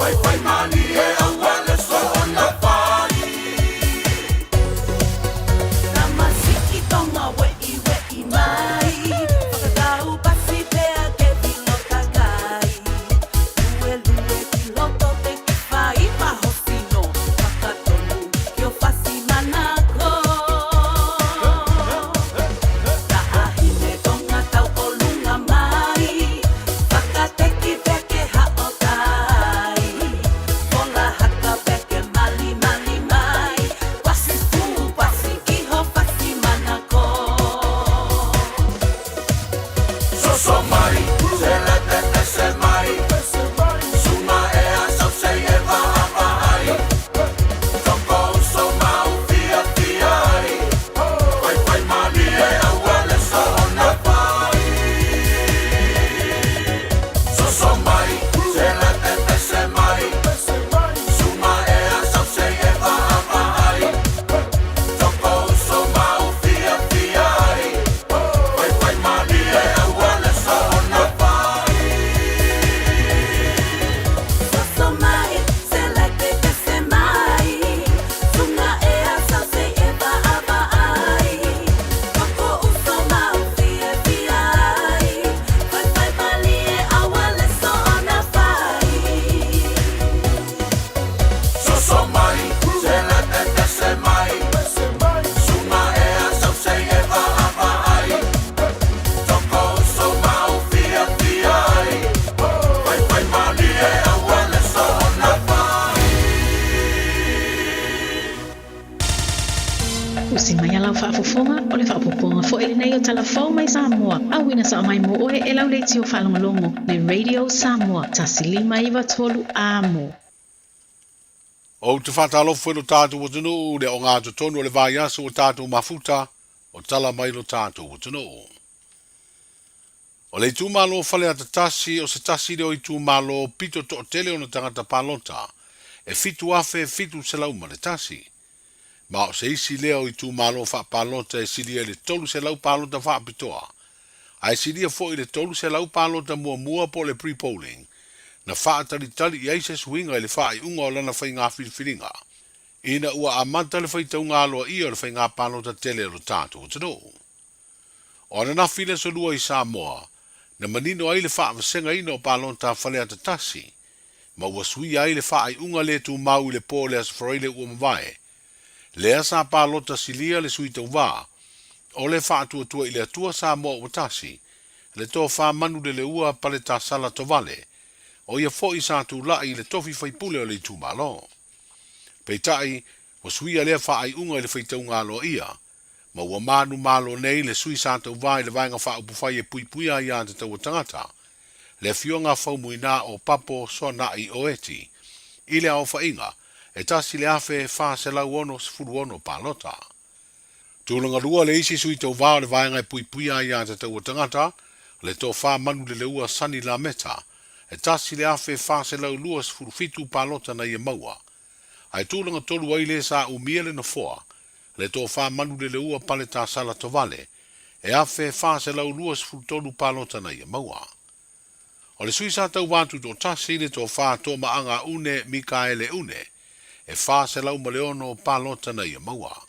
Faifaimalie aua le soona fai. Soso mai, se le pepese mai, Suga e asausei e vaavaai, Toko uso ma u fiafia ai, Faifaimalie aua le soona fai. Soso mai, se le pepese mai, Suga e asausei e vaavaai, Toko uso ma u fiafia ai, Faifaimalie aua le soona fai. Soso mai, se le pepese mai, Suga e asausei e vaavaai, Toko uso ma u fiafia ai, Faifaimalie aua le soona fai. Soso mai, se le pepese mai, Suga e asausei e vaavaai, Toko uso ma u fiafia ai, Faifaimalie aua le soona fai. Usi mai a lau faafofoga, o le faaopoopoga foi lenei o Tala Fou mai Samoa, auina sao mai mo oe e lau leitio faalogologo le Radio Samoa 1 5 9 3 Amo. Ou te faatalofa i lo tatou atunuu le ogatotonu o le vaiaso ua tatou mafuta o tala mai lo tatou atunuu. O le itumalo o Faleata 1 o se tasi lea o itumalo pito toatele ona tagata palota e 7,701. Ma o se isi lea o itumalo faapalota e silia i le 300 palota faapitoa, ae silia foi i le 300 palota muamua po o le pre-polling, na faatalitali i ai se suiga i le faaiuga o lana faiga filifiliga, ina ua amata le faitauga aloaia o le faiga palota tele a lo tatou atunuu. O ananafi le aso Lua i Samoa, na manino ai le faavasegaina o palota a Faleata 1, ma ua suia ai le faaiuga le tumau i le po o le Aso Faraile ua mavae, lea sa palota silia le sui tauvā o le Faatuatua i le Atua Samoa ua Tasi, le Tofa Manuleleua Paletasala Tovale, o ia foi sa tulai i le tofi faipule o le itumalo. Peitai, ua suia lea faaiuga i le faitauga aloaia, ma ua manumalo nei le sui sa tauvā i le Vaega Faaupufai e Puipuia Aiatatau a Tagata, le Afioga Faumuina o Papo Soanai Oeti, i le aofaiga e 1,466 palota. Tulaga lua le isi sui tauvā o le Vaega e Puipuia Aiatatau a Tagata, le Tofa Manuleleua Sani Lameta, e 1,427 palota na ia maua. Ae tulaga tolu ai le sa umia le nofoa, le Tofa Manuleleua Paletasala Tovale, e 1,423 palota na ia maua. O le sui sa tauvā tutoatasi le Tofa Tomaaga Une Mikaele Une, e 406 palota na ia maua.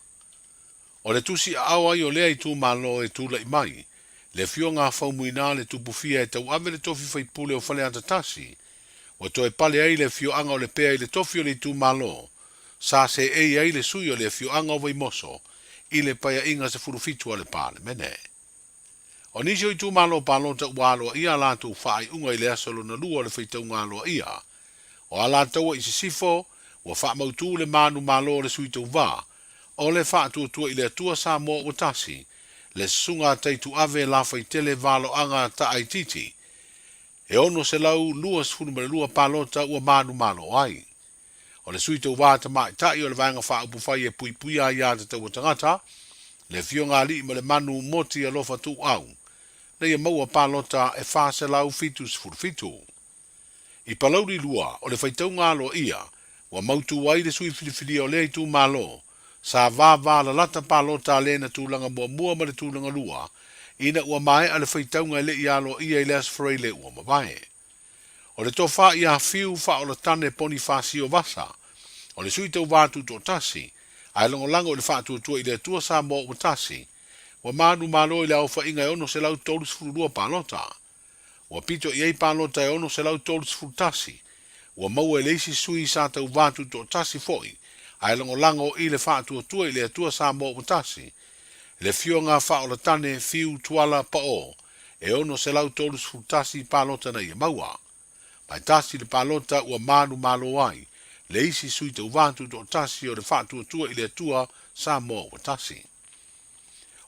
O le tusi aao ai o lea itumalo e tulai mai, le Afioga Faumuina le Tupufia e tauave le tofi faipule o Faleata 1, ua toe pale ai le afioaga o Lepea i le tofi o le itumalo, sa seei ai le sui o le afioaga o Vaimoso i le Paeaiga 17 a le Palemene. O nisi o itumalo palota ua aloaia a latou faaiuga i le aso lona lua o le faitauga aloaia, o Alataua i Sisifo, ua faamautū le manumalo o le sui tauvā, o le Faatuatua i le Atua Samoa ua Tasi, le Susuga a Taituave Lafaitele Valoaga Taaititi, e 622 palota ua manumalo ai. O le sui tauvā tamaitai o le Vaega Faaupufai e Puipuia Aiatatau a Tagata, le Afioga Aliimalemanu Moti Alofa Tuuau, na ia maua palota e 477. I Palauli 2, o le faitauga aloaia, ua mautū ai le sui filifilia o lea itumalo, sa vāvā lalata palota a le na tulaga muamua ma le tulaga lua, ina ua maea le faitauga e le i aloaia i le Aso Faraile ua mavae. O le Tofa ia Fiu Faaolatane Ponifasio Vasa, o le Sui Tauva Tutoatasi, ae lagolago i le Faatuatua i le Atua Samoa ua Tasi, ua manumalo i le aofaiga e 632 palota. Ua pito i ai palota e 631, ua maua e le isi sui sa tauva tutoatasi foi, ae lagolago i le Faatuatua i le Atua Samoa ua Tasi, le Afioga Faaolatane Fiu Tuala Pao, e 631 palota na ia maua. Ma e tasi le palota ua manumalo ai le isi sui tauva tutoatasi o le Faatuatua i le Atua Samoa ua Tasi.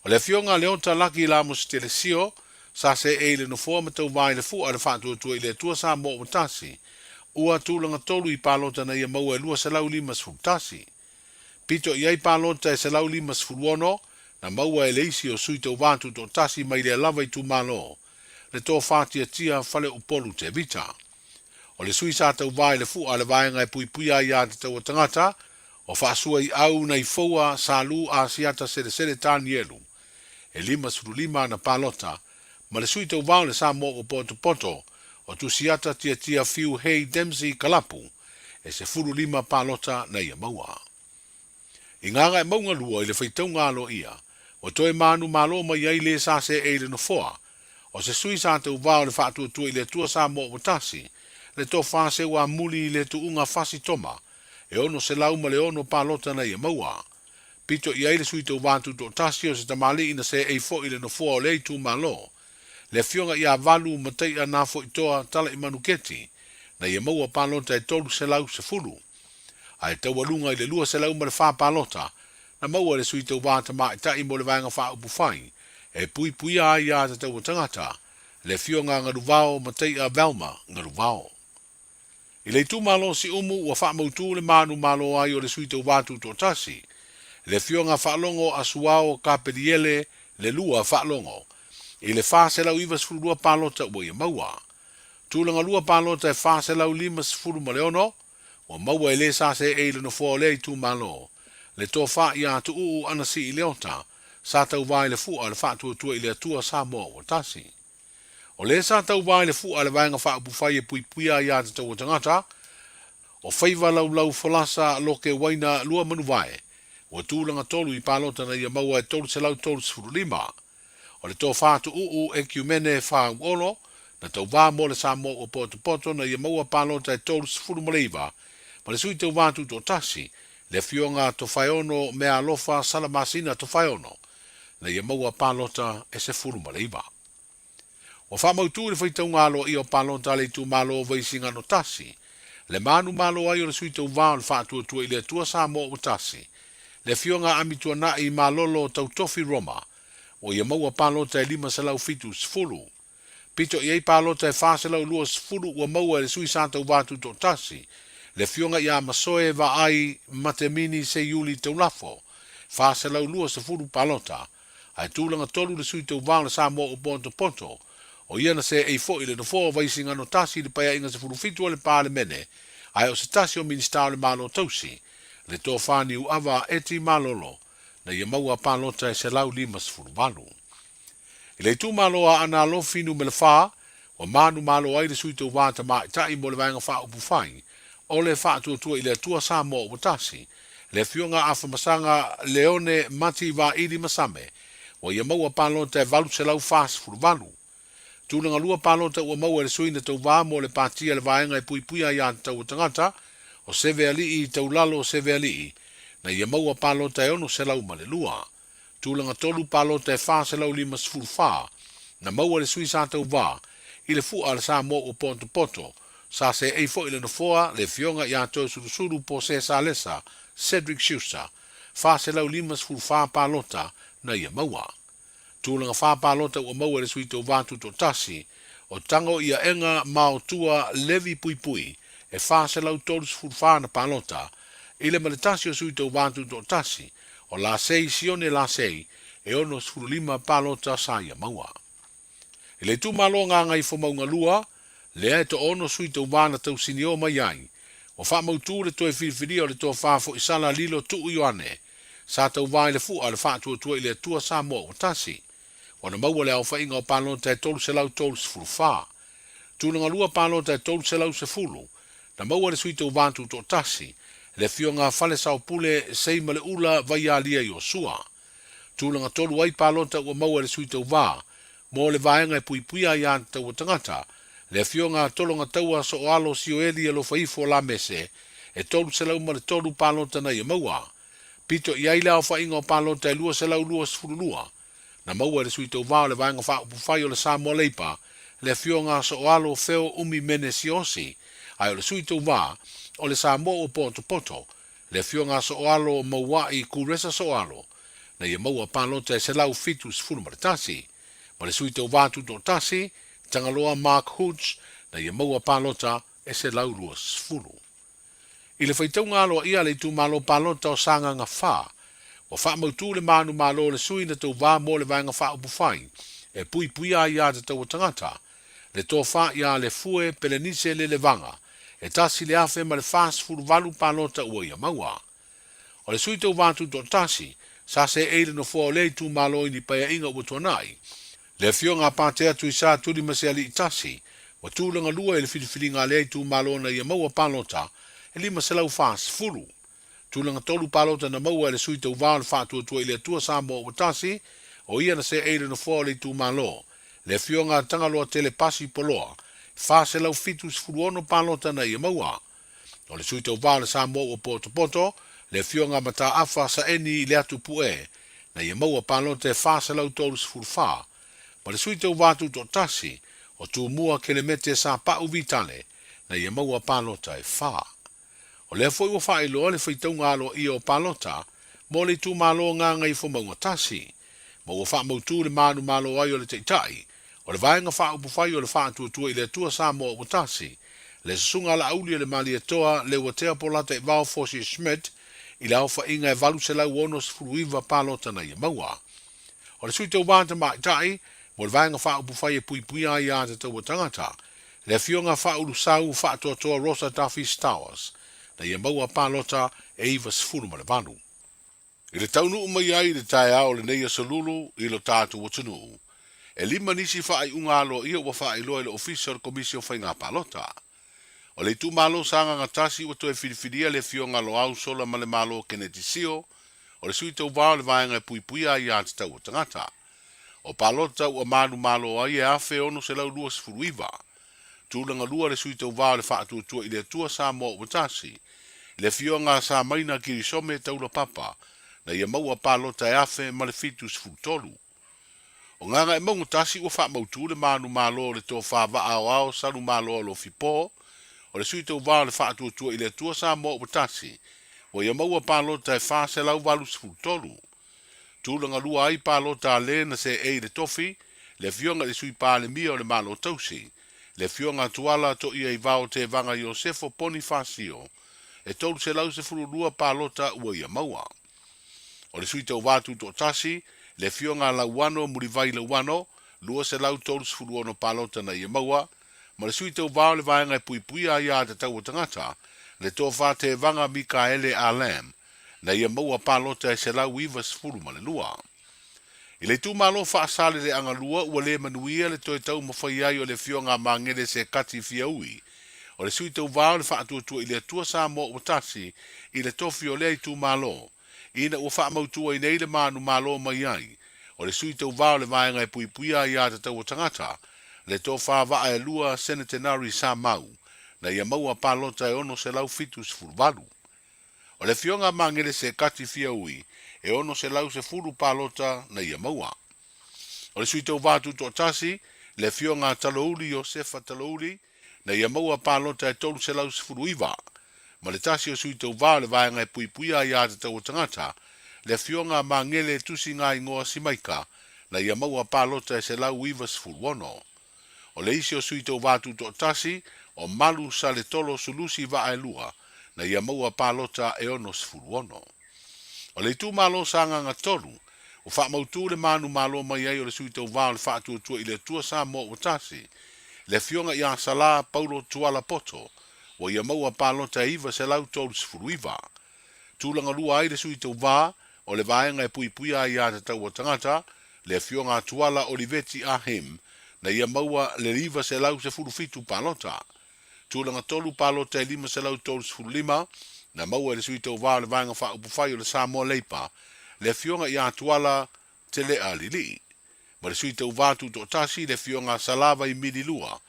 O le Afioga Leota Laki Lamosi Telesio, sa seei i le nofoa ma tauva i le Fua le Faatuatua i le Atua Samoa ua Tasi, ua tulaga tolu i palota na ia maua e 251. Pito i ai palota e 156 na maua e le isi o sui tauva tutoatasi mai lea lava itumalo, le Tofa Tiatia Faleupolu Tevita. O le sui sa tauva i le Fua le Vaega e Puipuia Aia Tatau a Tagata, o Faasua i Au nai Foua Salu Asiata Selesele Tanielu, e 55 ana palota, ma le sui tauva o le Samoa ua Potopoto, o Tusiata Tiatia Fiu Hei Dempsey Kalapu, e 15 palota na ia maua. I Gagaemauga 2 i le faitauga aloaia, ua toe manumalo mai ai le sa seei i le nofoa, o se sui sa tauva o le Faatuatua i le Atua Samoa ua Tasi, le Tofa Seuamuli i le Tuuga Fasi Toma, e 606 palota na ia maua. Pito i ai le sui tauva tutoatasi o se tamalii na seei foi i le nofoa o lea itumalo, le Afioga ia Valu Mataia Nafoitoa Talaimanuketi, na ia maua palota e 310. Ae taualuga i le 204 palota na maua e le sui tauva tamaitai mo le Vaega Faaupufai e puipuia ai ia tatau a tagata, le Afioga Galuvao Mataia Velma Galuvao. I le itumalo Siumu ua faamautū le manumalo ai o le sui tauva tutoatasi, le Afioga Faalogo Asuao Kapeliele le Lua Faalogo, i le 492 palota ua ia maua. Tulaga lua palota e 456, ua maua e le sa seei i le nofoa o lea itumalo, le Tofa ia Tuuu Anasii Leota, sa tauva i le Fua le Faatuatua i le Atua Samoa ua Tasi. O le sa tauva i le Fua le Vaega Faaupufai e Puipuia Aia Tatau a Tagata, o Faiva Laulau Folasa Loke Waina Lua Manuvae, ua tulaga tolu i palota na ia maua e 335. O le Tofa Tuuu Ekiumene Fauolo, na tauva mo le Samoa ua potopoto na ia maua palota e 39, ma le sui tauva tutoatasi, le Afioga Tofaeono Meaalofa Salamasina Tofaeono, na ia maua palota e 19. Ua faamautū i le faitauga aloaia o palota a le itumalo o Vaisigano 1, le manumalo ai o le sui tauva o le Faatuatua i le Atua Samoa ua Tasi, le Afioga Amituanai Malolo Tautofi Roma, ua ia maua palota e 570. Pito i ai palota e 420 ua maua e le sui sa tauva tutoatasi, le Afioga ia Masoe Vaai Matemini Seiuli Taulafo, 420 palota, ae tulaga tolu le sui tauva o le Samoa ua potopoto, o ia na seei foi i le nofoa o Vaisigano 1 i le Paeaiga 17 o le Palemene, ae o se tasi o Minisita o le Malo Tausi, le Tofa Niuava Eti Malolo, na ia maua palota e 158. I le itumalo a Aana Alofi Numera 4, ua manumalo ai le sui tauva tamaitai mo le Vaega Faaupufai o le Faatuatua i le Atua Samoa ua Tasi, le Afioga Afamasaga Leone Mati Vaili Masame, ua ia maua palota e 848. Tulaga lua palota ua maua e le sui na tauva mo le Pati a le Vaega e Puipuia Aia Tatau a Tagata, o Sevealii Taulalo Sevealii, na ia maua palota e 602. Tulaga tolu palota e 454, na maua e le sui sa tauva i le Fua a le Samoa ua potopoto, sa seei foi i le nofoa le Afioga ia Toeolesulusulu Pose Salesa Cedric Schuster, 454 palota na ia maua. Tulaga fa palota ua maua e le sui tauva tutoatasi, o Tago ia Ega Maotua Levi Puipui, e 434 na palota, i le ma le tasi o sui tauva tutoatasi, o Lasei Sione Lasei, e 65 palota sa ia maua. I le itumalo Gagaifomauga 2, lea e toaono sui tauva na tausinio mai ai, ua faamautū le toe filifilia o le Tofa Foisala Lilo Tuu Ioane, sa tauva i le Fua le Faatuatua i le Atua Samoa ua Tasi. Ua na maua le aofaiga o palota e 334. Tulaga lua palota e 310, na maua e le sui tauva tutoatasi, le afioga a Falesaopule Seimaleula Vaialia Iosua. Tulaga tolu ai palota ua maua e le sui tauva mo le vaega e puipuia aiatatau a tagata, le afioga a Tologataua Sooalo Sioeli Alofaifo Lamese, e 303 palota na ia maua. Pito i ai le aofaiga o palota e 222, na maua e le sui tauva o le Vaega Faaupufai o le Samoa Leipa, le afioga a Sooalo Feo Umi Mene Siaosi, ae o le sui tauva o le Samoa ua potopoto, le afioga a Sooalo Maua'i Kuresa Sooalo, na ia maua palota e 171, ma le sui tauva tutoatasi, Tagaloa Mark Hoots, na ia maua palota e 120. I le faitauga aloaia a le itumalo palota o Sagaga 4, ua faamautū le manumalo o le sui na tauva mo le Vaega Faaupufai e puipuia aiatatau a tagata, le tofa ia Lefue Pelenise Lelevaga, e 1,048 palota ua ia maua. O le sui tauva tutoatasi, sa seei i le nofoa o lea itumalo i ni paeaiga ua tuanai, le afioga a Patea Tuisa Tulimasealiitasi, ua tulaga lua i le filifiliga a lea itumalo na ia maua palota e 540. Tulaga tolu palota na maua e le sui tauva o le Faatuatua i le Atua Samoa ua tasi, o ia na seei i le nofoa o le itumalo, le afioga a Tagaloatele Pasi Poloa, 476 palota na ia maua. O le sui tauva o le Samoa ua potopoto, le afioga a Mataafa Saeni i le atu Pu'e, na ia maua palota e 434, ma le sui tauva tutoatasi, o Tumua Kelemete Sapa'u Vitale, na ia maua palota e fa. O lea foi ua faailoa le faitauga aloaia o palota mo le itumalo Gagaifomauga 1, ma ua faamautu le manumalo ai o le Taitai o le Vaega Faaupufai o le Faatuatua i le Atua Samoa ua tasi, le Susuga a Laauli o le Malietoa Leuatea Polataivao Fosi Schmidt i le aofaiga e 869 palota na ia maua. O le Sui Tauva Tamaitai mo le Vaega Faaupufai e Puipuia ai Aiatatau a Tagata, le Afioga Faaulusau Faatoatoa Rosa Duffy Stowers, na ia maua palota e 98. I le taunuu mai ai i le taeao o lenei aso lulu i lo tatou atunuu, e lima nisi faaiuga aloaia ua faailoa e le Ofisa o le Komisi o Faiga Palota. O le itumalo Sagaga 1 ua toe filifilia le Afioga Loau Solamalemalo Keneti Sio, o le sui tauva o le vaega e puipuia aiatatau a tagata. O palota ua manumalo ai e 1,629. Tulaga lua le sui tauva o le Faatuatua i le Atua Samoa ua tasi, le afioga a Samaina Kirisome Taulapapa, na ia maua palota e 1,073. O Gagaemauga 1 ua faamautu le manumalo o le tofa vaa aoao Salumaloa Lofipo, o le sui tauva o le Faatuatua i le Atua Samoa ua tasi, ua ia maua palota e 483. Tulaga lua ai palota a le na seei i le tofi, le afioga i le Sui Palemia o le Malo Tausi, le afioga a Tuala Toiaivao Tevaga Iosefo Ponifasio, e 312 palota ua ia maua. O le Sui Tauva Tutoatasi, le afioga a Lauano Mulivai Lauano, 236 palota na ia maua, ma le Sui Tauva o le Vaega e Puipuia Aiatatau a Tagata, le Tofa Tevaga Mikaele Alam, na ia maua palota e 192. I le itumalo Faasaleleaga 2 ua le manuia le toe taumafai ai o le afioga a Magele Sekati Fiaui, o le sui tauva o le Faatuatua i le Atua Samoa ua tasi i le tofi o lea itumalo, ina ua faamautu ai nei le manumalo mai ai o le sui tauva o le Vaega e Puipuia Aiatatau a Tagata, le Tofa Vaaelua Senetenari Samau, na ia maua palota e 678. O le afioga a Magele Sekati Fiaui e 610 palota na ia maua. O le sui tauva tutoatasi, le afioga a Talouli Iosefa Talouli, na ia maua palota e 319. Ma le tasi o sui tauva o le vaega e puipuia aiatatau a tagata, le afioga a Magele Tusigaigoa Simaika, na ia maua palota e 196. O le isi o sui tauva tutoatasi, o Malu Saletolo Sulusi Vaaelua, na ia maua palota e 66. O le itumalo Sagaga 3, ua faamautu le manumalo mai ai o le sui tauva o le Faatuatua i le Atua Samoa ua tasi, le afioga ia Salā Paulo Tuala Poto, ua ia maua palota e 939. Tulaga lua ai le sui tauva o le vaega e puipuia aiatatau a tagata, le afioga a Tuala Oliveti Ahim, na ia maua le 917 palota. Tulaga tolu palota e 535 na maua e le Sui Tauva o le Vaega Faaupufai o le Samoa Leipa, le Afioga ia Tuala Telea Lilii, ma le Sui Tauva Tutoatasi, le Afioga Salavai Mililua,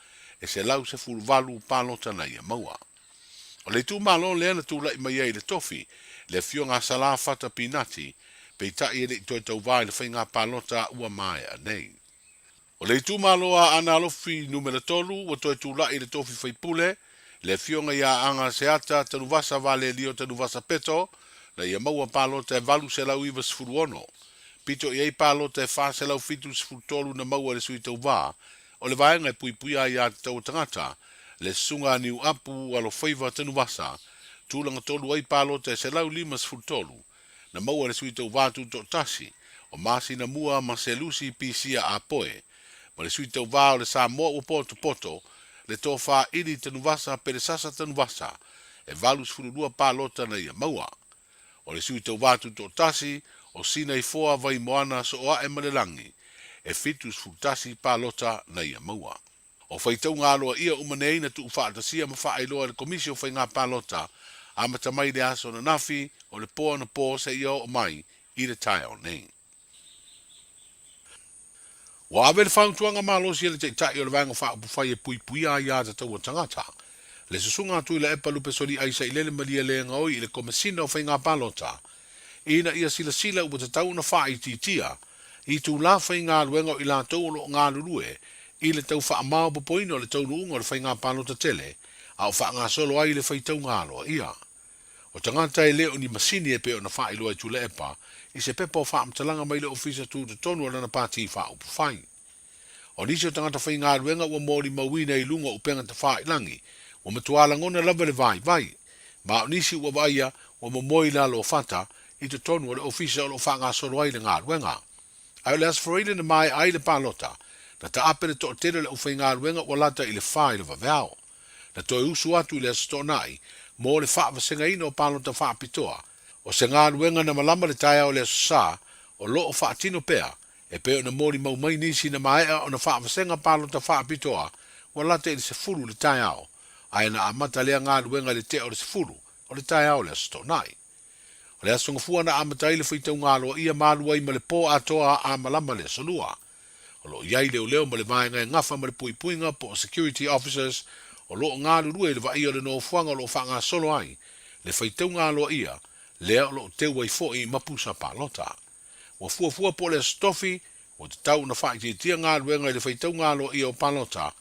e 118 palota na ia maua. O le itumalo lea na tulai mai ai i le tofi, le Afioga Salā Fata Pinati, peitai e le i toe tauva i le faiga palota ua maea nei. O le itumalo a Aana Alofi Numera 3 ua toe tulai i le tofi faipule, le Afioga ia Aana Seata Tanuvasa Valelio Tanuvasa Peto, na ia maua palota e 896. Pito i ai palota e 473 na maua e le sui tauva o le vaega e puipuia ai aiatatau a tagata, le Susuga a Niuapu Alofaiva Tanuvasa, tulaga tolu ai palota e 153 na maua e le sui tauva tutoatasi o Masina Mua ma Selusi Pisia Apoe, ma le sui tauva o le Samoa ua potopoto, le Tofa Ili Tanuvasa Pelesasa Tanuvasa, e 82 palota na ia maua. O le sui tauva tutoatasi o Sinaifoa Vaimoana Sooae Malelagi, e 71 palota na ia maua. O faitauga aloaia uma nei na tuufaatasia ma faailoa e le Komisi o Faiga Palota amata mai le aso ananafi o le po anapo seia oo mai i le taeao nei. Ua ave le fautuaga malosi a le Taitai o le Vaega Faaupufai e puipuia aiatatau a tagata, le Susuga a Tuilaepa Lupesoliai Sailele Malielegaoi i le Komesina o Faiga Palota ina ia silasila ua tatau ona faaitiitia itulā faigaluega o i latou o lo o galulue i le tau faamaopoopoina o le taunuuga o le faiga palota tele a o faagasolo ai le faitauga aloaia o tagata e le o ni masini e pei ona faailoa e Tuilaepa i se pepa o faamatalaga mai le Ofisa Tutotonu o lana Pati Faaupufai. O nisi o tagata faigaluega ua molimauina i luga o upega tafailangi ua matua lagona lava le vaivai, ma o nisi ua vaaia ua momoe i lalo o fata i totonu o le ofisa o lo o faagasolo ai le galuega. Ae o le Aso Faraile na maea ai le palota, na taape le toatele o le aufaigaluega ua lata i le fa i le vaveao. Na toe usu atu i le Aso Toonai mo le faavasegaina o palota faapitoa, o se galuega na malama le taeao o le Aso Sa o lo o faatino pea E pei ona molimau mai nisi na maea ona faavasega palota faapitoa ua lata i le 10 i le taeao, ae na amata lea galuega i le tea o le 10 o le taeao o le Aso Toonai. O le Aso Gafua na amata ai le faitauga aloaia ma alu ai ma le po atoa a malama le Aso Lua. O lo o i ai leoleo ma le vaega e gafa ma le puipuiga po o security officers o lo o galulue i le vaaia o le nofoaga o lo o faagasolo ai le faitauga aloaia lea o lo o teu ai foi ma pusa palota. Ua fuafua po o le Aso Tofi, ua tatau ona faaitiitia galuega i le faitauga aloaia o palota,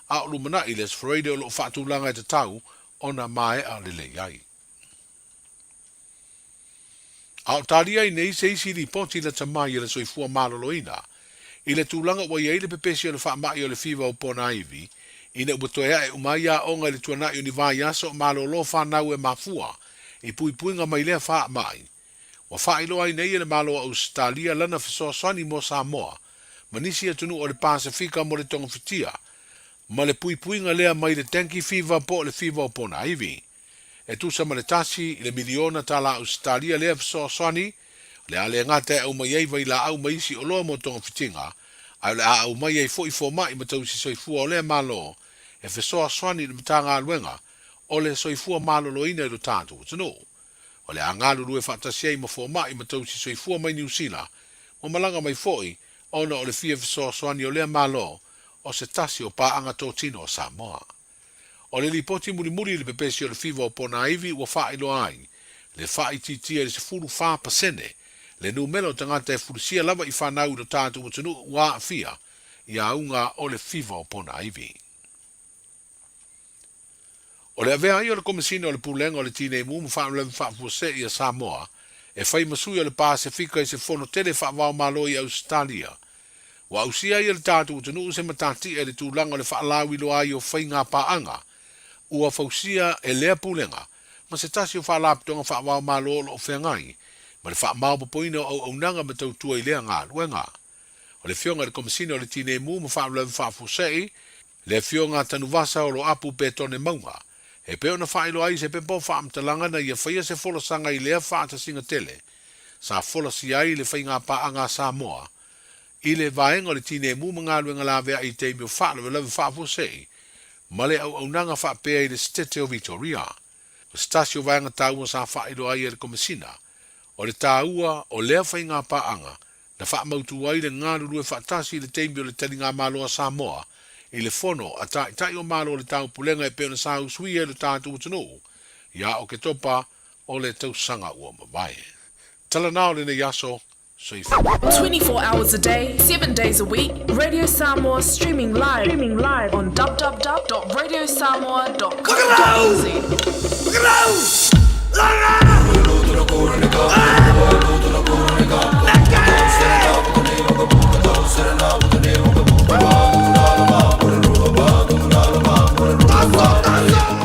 a o lumanai le Aso Faraile o lo o faatulaga e tatau ona maea lelei ai. A o talia ai nei se isi lipoti lata mai a le Soifua Maloloina i le tulaga ua i ai le pepesi o le faamai o le fiva o Ponaivi, ina ua toe ae uma ai aoga i le tuanai o ni vaiaso o malolo fanau e mafua i puipuiga mai lea faamai. Ua faailoa ai nei e le Malo o Ausetalia lana fesoasoani mo Samoa ma nisi atunuu o le Pasefika mo le togafitia ma le puipuiga lea mai le dengue fever po o le fiva o ponaivi. E tusa ma le tasi i le miliona tala Ausetalia lea fesoasoani, o le a le gata e aumai ai vailaau ma isi oloa mo togafitiga, ae o le a aumai ai foi fomai ma tausi soifua o lea Malo e fesoasoani i le Matagaluega o le Soifua Maloloina i lo tatou atunuu. O le a galulue faatasi ai ma fomai ma tausi soifua mai Niu Sila, ua malaga mai foi ona o le fia fesoasoani o lea Malo o se tasi o paaga totino a Samoa. O le lipoti mulimuli i le pepesi o le fiva o Ponaivi ua faailoa ai le faaitiitia i le 14% le numera o tagata e fulisia lava i fanau i lo tatou atunuu ua aafia i auga o le fiva o Ponaivi. O le avea ai o le Komesina o le Pulega o le Tinei Mu ma Faalavelave Faafuasei a Samoa e fai ma sui o le Pasefika i se fono tele faavaomalo i Ausetalia, ua ausia ai e le tatou atunuu se matatia i le tulaga o le faalauiloa ai o faiga paaga ua fausia e lea Pulega ma se tasi o faalapotopotoga faavaomalo o lo o feagai ma le faamaopoopoina o auaunaga ma tautua i lea galuega. O le Afioga i le Komesina o le Tinei Mu ma Faalavelave Faafuasei, Le Afioga a Tanuvasa o Loapu Petone Mauga, e pei ona faailoa ai se pepa o faamatalaga na ia faia se folasaga i lea faatasiga tele sa folasia ai le faiga paaga a Samoa. i le Vaega o le Tineimu ma Galuega Laveai i taimi o faalavelave faafuasei ma le auaunaga faapea i le Setete o Vitoria. O se tasi o vaega taua sa faailoa ai e le Komesina, o le taua o lea faiga paaga na faamautu ai le galulue faatasi i le taimi o le taligamalo a Samoa i le Fono a Taitai o Malo o le Taupulega e pei ona sa usuia e lo tatou atunuu ia Oketopa o le tausaga ua mavae. Tala na o lenei aso, soifua. 24 hours a day, 7 days a week, Radio Samoa streaming live, streaming live on www.radiosamoa.co.nz.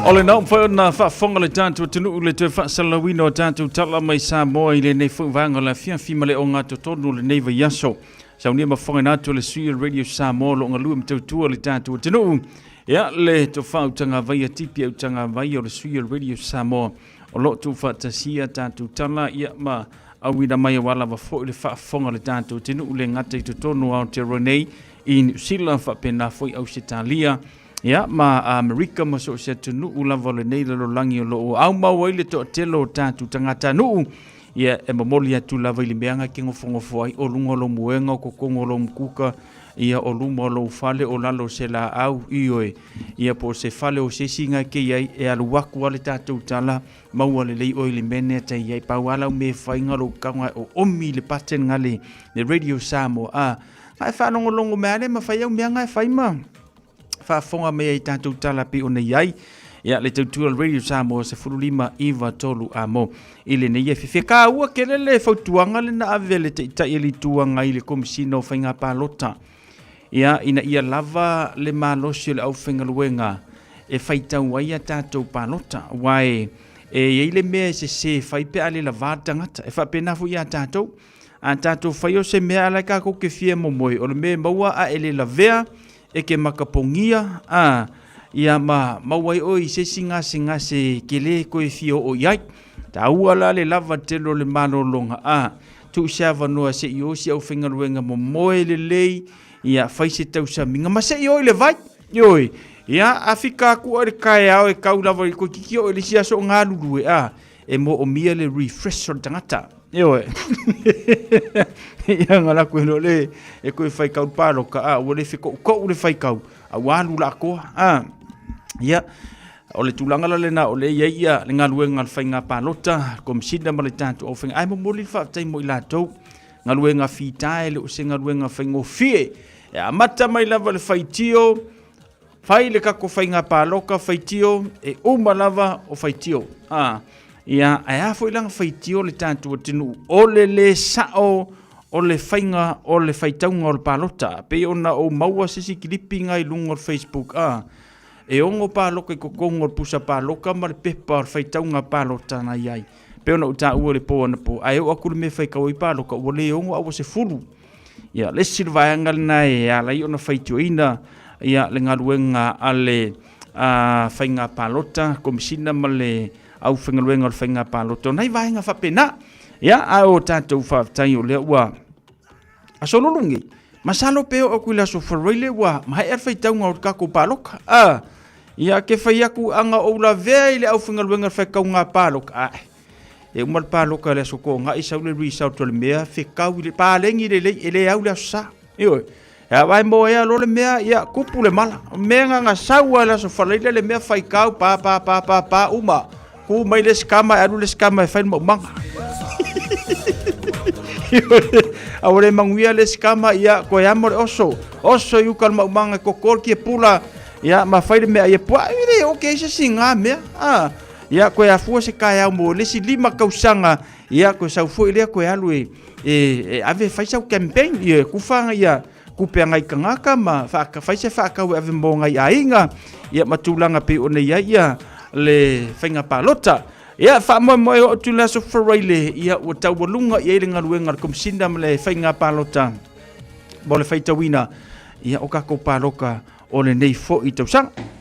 O lena ua mafai ona faafofoga le tatou atunuu i le toe faasalalauina o tatou tala mai Samoa i lenei foi vaega o le afiafi ma le ogatotonu o lenei vaiaso. Saunia ma fofogaina atu le sui o le Radio Samoa o lo o galue ma tautua le tatou atunuu. Ia, le tofa Utagavaia Tipi Utagavaia o le sui o le Radio Samoa o lo o tuufaatasia tatou tala ia ma auina mai aua lava foi le faafofoga a le tatou atunuu le gata i totonu o Aotearoa nei i Niu Sila faapena foi Ausetalia ia ma Amerika ma so o se atunuu lava o lenei lalolagi o lo o aumau ai le toatele o tatou tagatanuu ia e momoli atu lava i le mea e gofogofo ai o luga o lou moega o kokogo o lou mukuka ia o luma o lou fale o lalo o se laau ioe ia po o se fale o se isi ga ke iai e alu aku a le tatou tala maua lelei oe i le mea nea tai iai pau a lau mea e fai nga lou kauga o omi le button nga le le Radio Samoa a nga e faalogologo mai a le mafai au mea nga e fai ma faafofoga mai ai tatou tala pei ona i ai. Ia, le tautua o le Radio Samoa 15 9 3 a mo. I lenei e fiafia kāua kele le fautuaga le na ave le taitai e le Itu Agai i le Komesina o Faiga Palota. Ia, ina ia lava le malosi o le aufaigaluega e faitau ai a tatou palota. Aua e, e i ai le mea e sese fai pe a le lavā le tagata. E faapena foi ia tatou. A tatou fai o se mea ala e kākou ke fia momoe, o le mea e maua a e le lavea, e ke makapogia, a, ia ma maua ai oe i se isi gasegase kele koe fia oo i ai. Taua la le lava tele o le malologa, a, tuu se avanoa se i o si aufaigaluega momoe lelei, ia fai se tausamiga ma se i o i le vai. Ioe, ia, a fika aku oe i le kaeao e kau lava i koe kiki oo i le isi aso o galulue, a, e moomia le refresh o le tagata. Ioe. Ia nga laku e le e koe whai kau pāloka, a ua le whekoʻukoʻu le whai kau, a ua alu la koa, a. Ia, o le tulaga la lena o le ia ia le galuega le faiga palota, komisina ma le tatou aufaiga. Ae momoli le faafetai mo i latou, galuega fita e le o se galuega faigofie. E amata mai lava le faitio, Fai le kako faiga paloka faitio e uma lava o faitio. A, ia, ae a foi langa faitio le tatou atunuu o le le sao o le faiga o le faitauga o le palota. Pei ona ou maua se isi kilipi nga i luga o le Facebook, a, e ono paloka i totonu o le pusa paloka ma le pepa o le faitauga palota na i ai. Pei ona ou taua i le po anapo, ae oo atu le mea e faitau ai paloka, ua le ono a ua 10. Ia, le isi vaega lena e ala ai ona faitioina ia le galuega a le faiga palota, Komesina ma le aufaigaluega o le faiga palota. O nai vaega faapena. Ia, a o tatou faafetai o lea ua aso lulu nei. Masalo pe oo atu i le aso Faraile ua maea le faitauga o le tatou paloka. A, ia ke fai atu aga ou lavea i le aufaigaluega o le faitauga paloka. Ae, E uma le paloka i le aso Toonai, sau le result o le mea, fetau i le paleni lelei, e le au le aso Sa. Ioe. E a vai moea loa le mea, ia, tupu le mala. O mea na na sau lava i le aso Faraile le mea faitau, pa, pa, pa, pa, pa, uma. Tu mai le isi tama, e alu le isi tama e fai le maumaga. Ioe. A ua le manuia le isi tama, ia, toe amo le oso. Oso i uka le maumaga e koko le kiapula, ia, ma fai le mea ia puaa. E le okay se isi na mea. Ah. Ia, koe afua se kaeao mo le isi 5 tausaga, ia, koe sau foi lea koe alu e, e, e ave fai sau campaign, ia, kufa ia, kupe a ngai tagata ma whaaka, fai se whaakau e ave mo ngai aiga, ia, ma tulaga pei ona i ai ia le faiga palota. Ia, faamoemoe oo atu i le aso Faraile, ia, ua taualuga i ai le galuega a le Komisina ma le faiga palota mo le faitauina, ia, o tatou paloka o lenei foi tausaga.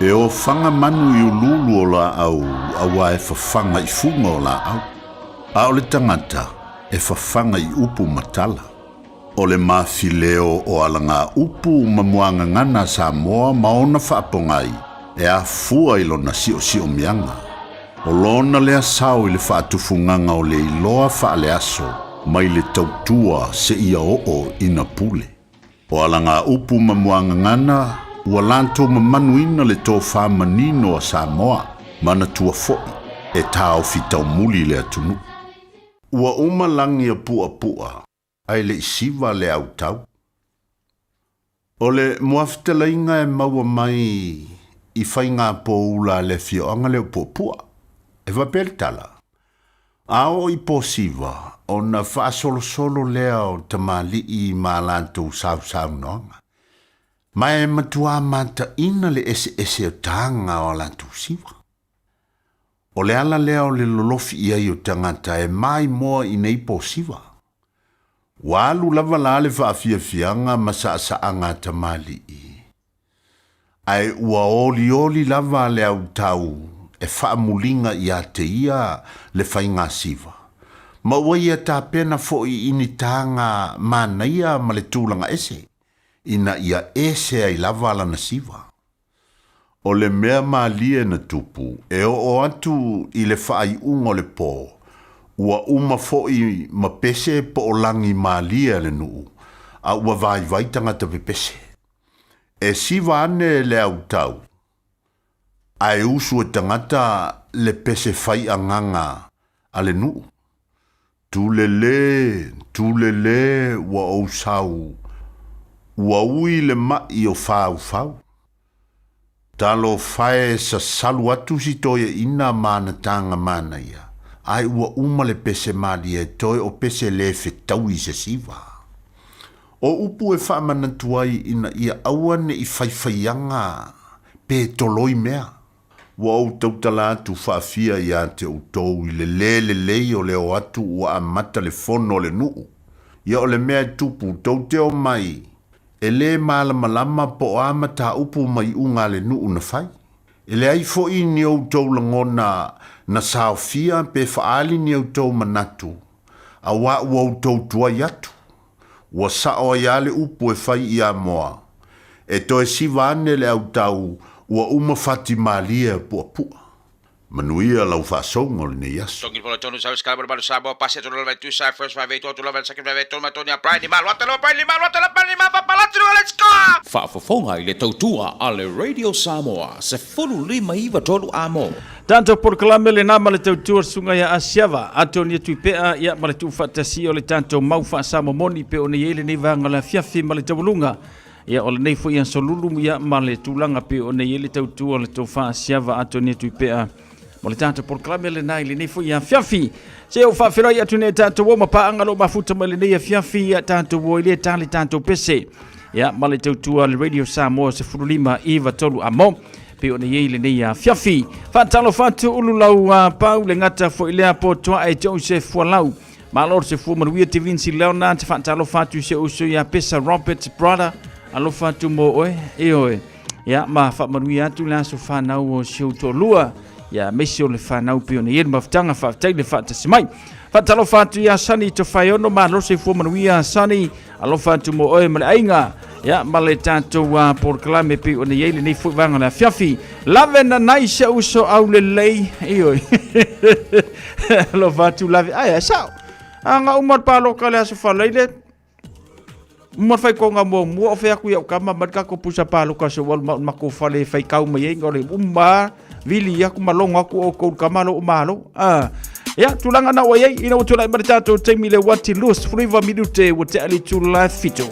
E ofaga manu i uluulu o laau auā e fafaga i fuga o laau, a o le tagata e fafaga i upu ma tala. O le mafileo o alagaupu ma muagagana a Samoa ma ona faapogai e afua i lona siosiomiaga. O lona lea sao i le faatufugaga o le iloa faaleaso mai le tautua seia oo ina pule. O alagaupu ma muagagana ua latou mamanuina le tofa manino a Samoa, manatua foi e taofi taumuli le atunuu. Ua uma lagi a puapua ae le i siva le autau. O le muafetalaiga e maua mai i faiga poula a le afioaga lea o Puapua, e faapea le tala, A oo i po siva, ona faasolosolo lea o tamalii ma a latou sausaunoaga. Ma e matuā mataina le eseese o taga o a latou siva. O le ala lea o le lolofi i ai o tagata e maimoa i nei po siva. Ua alu lava la le faafiafiaga ma saasaaga a tamalii, ae ua olioli lava le autau e faamuliga ia te ia le faiga siva, ma ua ia tapena foi i ni taga manaia ma le tulaga ese, ina ia ese ai lava lana siva. O le mea malie na tupu, e oo atu i le faaiuga o le po, ua uma foi ma pese po o lagi malie a le nuu, a ua vaivai tagata pepese. E siva ane le autau, ae usu e tagata le pese fai agaga a le nuu. Tulele, tulele ua ou sau, ua ui le maʻi o faufau. Talofa e sasalu atu si toeaina ma ana taga manaia, ae ua uma le pese malie toe o pese le fetaui i se siva. O upu e faamanatu ai ina ia aua ne i faifaiaga pe toloi mea. Ua ou tautala atu faafia ia te outou i le lē lelei o le o atu ua amata le fono a le nuu. Ia o le mea e tupu, tou te omai, e lē malamalama po o a mataupu ma iuga a le nuu na fai. E leai foi ni outou lagona na saofia pe faaali ni outou manatu, auā ua outou tuai atu. Ua sao ai lava le upu e fai i Amoa, E toe siva ane le autau ua uma fati malie a Puapua. Manuia lau faasouga o lenei aso. Faafofoga i le tautua a le Radio Samoa 15 93 Amo. Tatou polokalame lena ma le tautua susuga ia Asiava Atonia Tuipea ia ma le tuufaatasia o le tatou mau faasamomoni pe ona i ai lenei vaega o le afiafi ma le taualuga ia o lenei foi aso lulu ia ma le tulaga pe ona i ai le tautua o le tofa Asiava Atonia Tuipea ma le tatou polokalame lena i lenei foi afiafi. Se o faafeiloai atu nei tatou o ma paaga lo mafuta mai lenei afiafi ia tatou o i le tale tatou pese ia ma le tautua le Radio Samoa 15 93 amo pei ona i ai lenei afiafi. Faatalofa atu ulu lau pau le gata foi lea po toa e Joseph Fualau. Malo se fua manuia te Vinci Leonard, faatalofa atu se uso ia Pesa Robert Brother, alofa atu mo oe, e oe. Ia ma faamanuia atu le aso whanau o si ou toalua, ia meisi o le whanau pei ona i ai le mafutaga, faafetai le faatasi mai. Faatalofa atu ia Sani Tofaeono, malo se fua manuia Sani, alofa atu mo oe ma le aiga ia ma le tatou polokalame pei ona i ai lenei foi vaega o le afiafi. Lave nanai se uso au lelei, ioe. Alofa atu lave, ai ai sao. Anga uma le paloka le aso falaile, uma le faikoga muamua o fea aku iau kama mai le kako pusa paloka so walu ma mako fale e faikau mai ai ngole uma vili aku ma logo aku o kou kama lo malo. Ah. Ia, tulaga na ua i ai, ina ua tulai mai le tatou taimi le uati 29 minute ua tea le itula 7.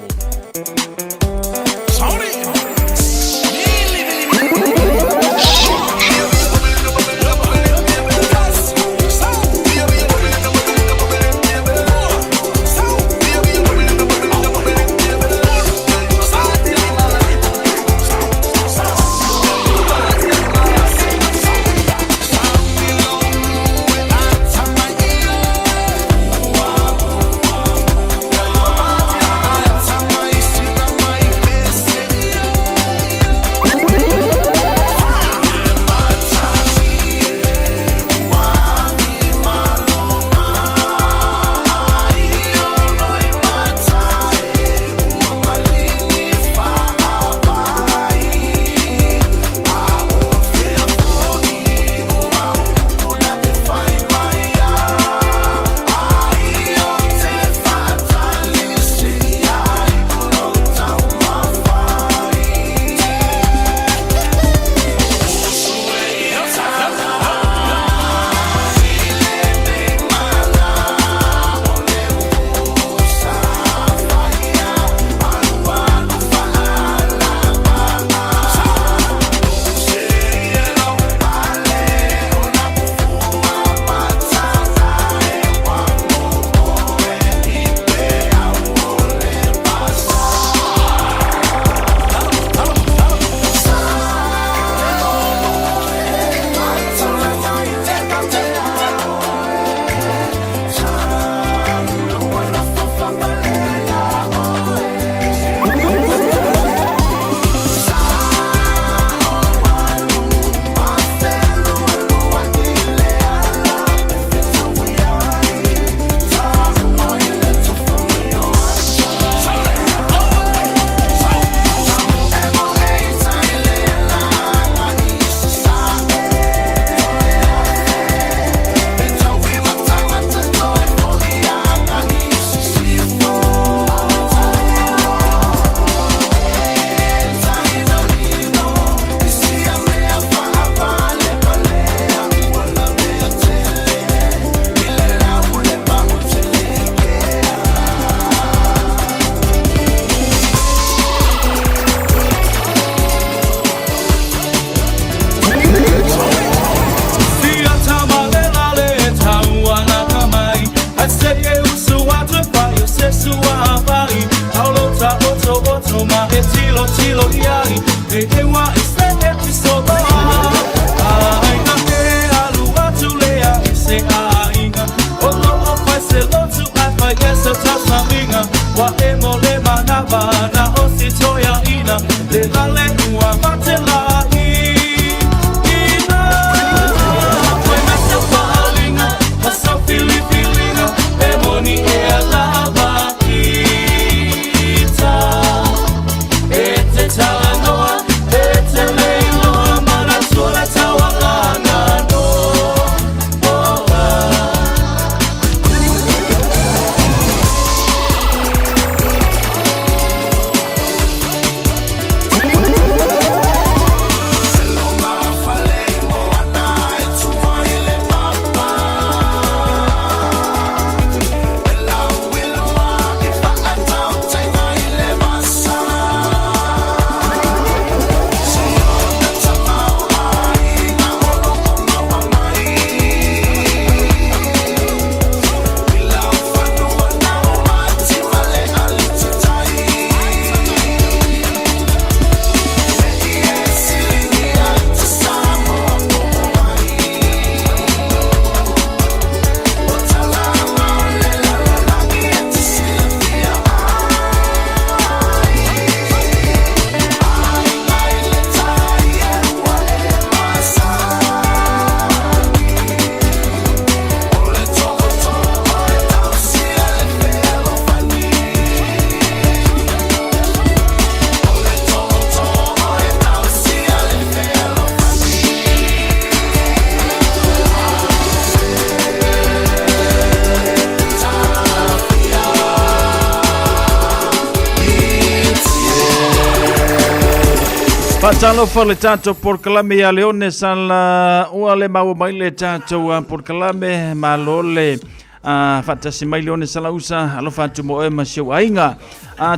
Faatalofa le tatou polokalame ia Leone Sala ua le maua mai le tatou polokalame malo le faatasi mai Leone Salausa alofa atu mo oe ma si ou aiga.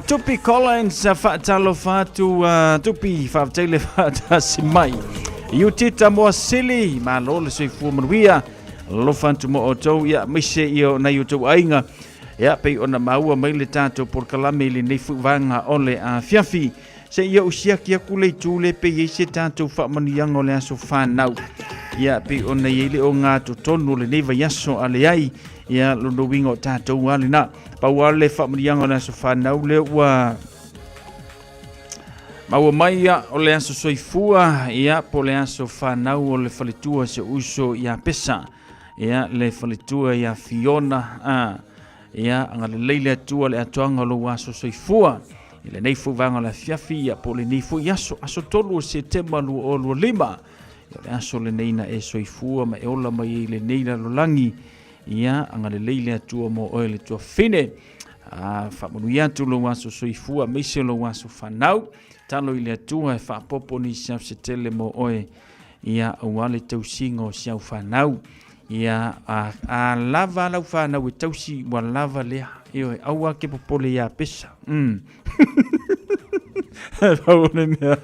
Tupi Collins faatalofa atu Tupi faafetai le faatasi mai. Iutita Moasili malo le soifua manuia alofa atu mo outou ia maise ia o nai outou aiga. Ia pei ona maua mai le tatou polokalame i lenei foi vaega o le afiafi. Se i ou siaki aku le itu le pe i ai se tatou faamanuiaga o le aso fanau. Ia pei ona i ai le ogatotonu o lenei vaiaso a leai. Ia lona uiga o tatou lava lena. Pau lava le faamanuiaga o le aso fanau lea ua maua mai ia o le aso soifua ia po o le aso fanau o le faletua si ou uso ia Pesa. Ia le faletua ia Fiona a ia agalelei le Atua le atoaga o lou aso soifua i lenei foi vaega o le afiafi ia po o lenei foi aso, aso 3 o Setema 2025. Ia o le aso lenei na e soifua ma e ola mai ai i lenei lalolagi. Ia agalelei le Atua mo oe le tuafine. A faamanuia atu lou aso soifua aemaise lou aso fanau. Talo i le Atua e faapopo nisi au se tele mo oe. Ia aua le tausiga o si au fanau. Ia a, a lava lau fanau e tausi ua lava lea. Ioe, aua ke popole ia pesa. Pau o le mea,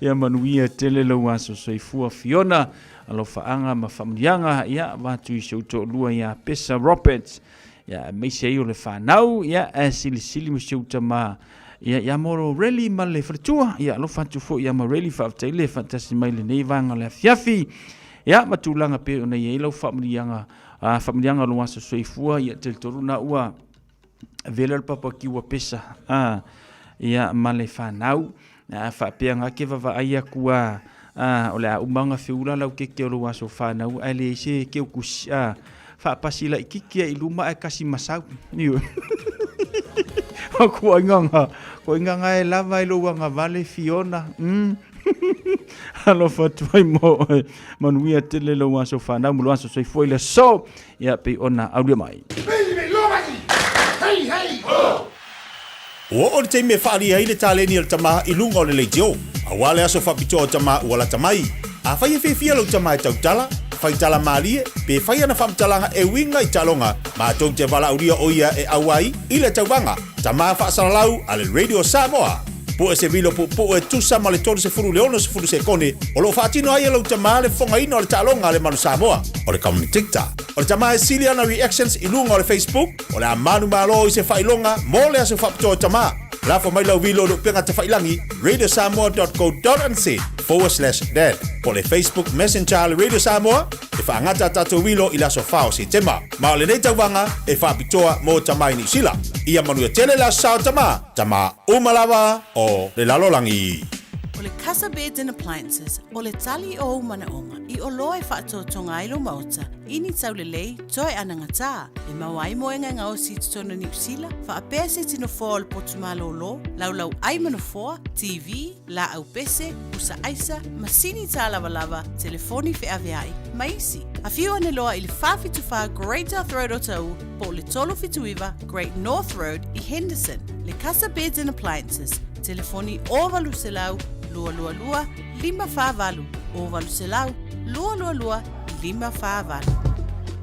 ia manuia tele lou aso soifua Fiona, alofaaga ma faamanuiaga, ia avatu i si ou toalua ia Pesa Roberts, ia aemaise ai o le fanau, ia ae silisili ma si ou tama, ia ia Mororeli ma le faletua, ia alofa atu foi ia Moreli, faafetai le faatasi mai lenei vaega o le afiafi. Ia ma tulaga pei ona i ai lau faamanuiaga, faamanuiaga o lou aso soifua, ia talitonu na ua vela le papa kiua pesa, ia ma le fanau. A faapea nga ke vavaai aku a, o le a uma ona feula lau keke o lou aso fanau ae leai se keukusi, faapasi laititi ai i luma ae kasi masau. Ioe. Ko ai nga, ko ai nga e lava i lou agavale Fiona. Alofa atu ai mo oe. Manuia tele lou aso fanau ma lou aso soifua i le aso. Ia pei ona aulia mai. Ua oo le taimi e faaalia ai le taleni a le tama i luga o le leitio, aua le aso faapitoa o tama ua lata mai. Afai e fiafia lou tama e tautala, fai tala malie, pe fai ana faamatalaga e uiga i taaloga, matou te valaaulia o ia e auai i le tauvaga Tama Faasalalau a le Radio Samoa. Pue se vilo puupuu e tusa ma le 30 i le 60 sekone o lo o faatino ai e lou tama le fofogaina o le taaloga a le Manu Samoa. O le commentator o le tama e sili ana reactions i luga o le Facebook, o le a manumalo i se faailoga mo le aso faapitoa o tama. Lafo mai lau vilo i le upega tafailangi radiosamoa.co.nz/dad po o le Facebook Messenger a le Radio Samoa e faagata a tatou vilo i le aso 4 o Setema. Ma o lenei tauvaga e faapitoa mo tama i Niu Sila. Ia manuia tele le aso sa o tama, tama uma lava o le lalolagi. O le Casa Beds and Appliances, o le tali o ou manaoga i oloa e faatotoga ai lou maota i ni taulelei toe anagatā, e maua ai moega e gaosi i totonu o Niu Sila, faapea se tino foa o le potu malōlō, laulau ai ma nofoa, TV, laau pese, pusa aisa, masini tālavalava, telefoni feaveai, ma isi. Afio ane loa i le 474 Great South Road o Taʻu po o le 379 Great North Road i Henderson. Le Casa Beds and Appliances, telefoni 0800 222 548, 0800 222 548.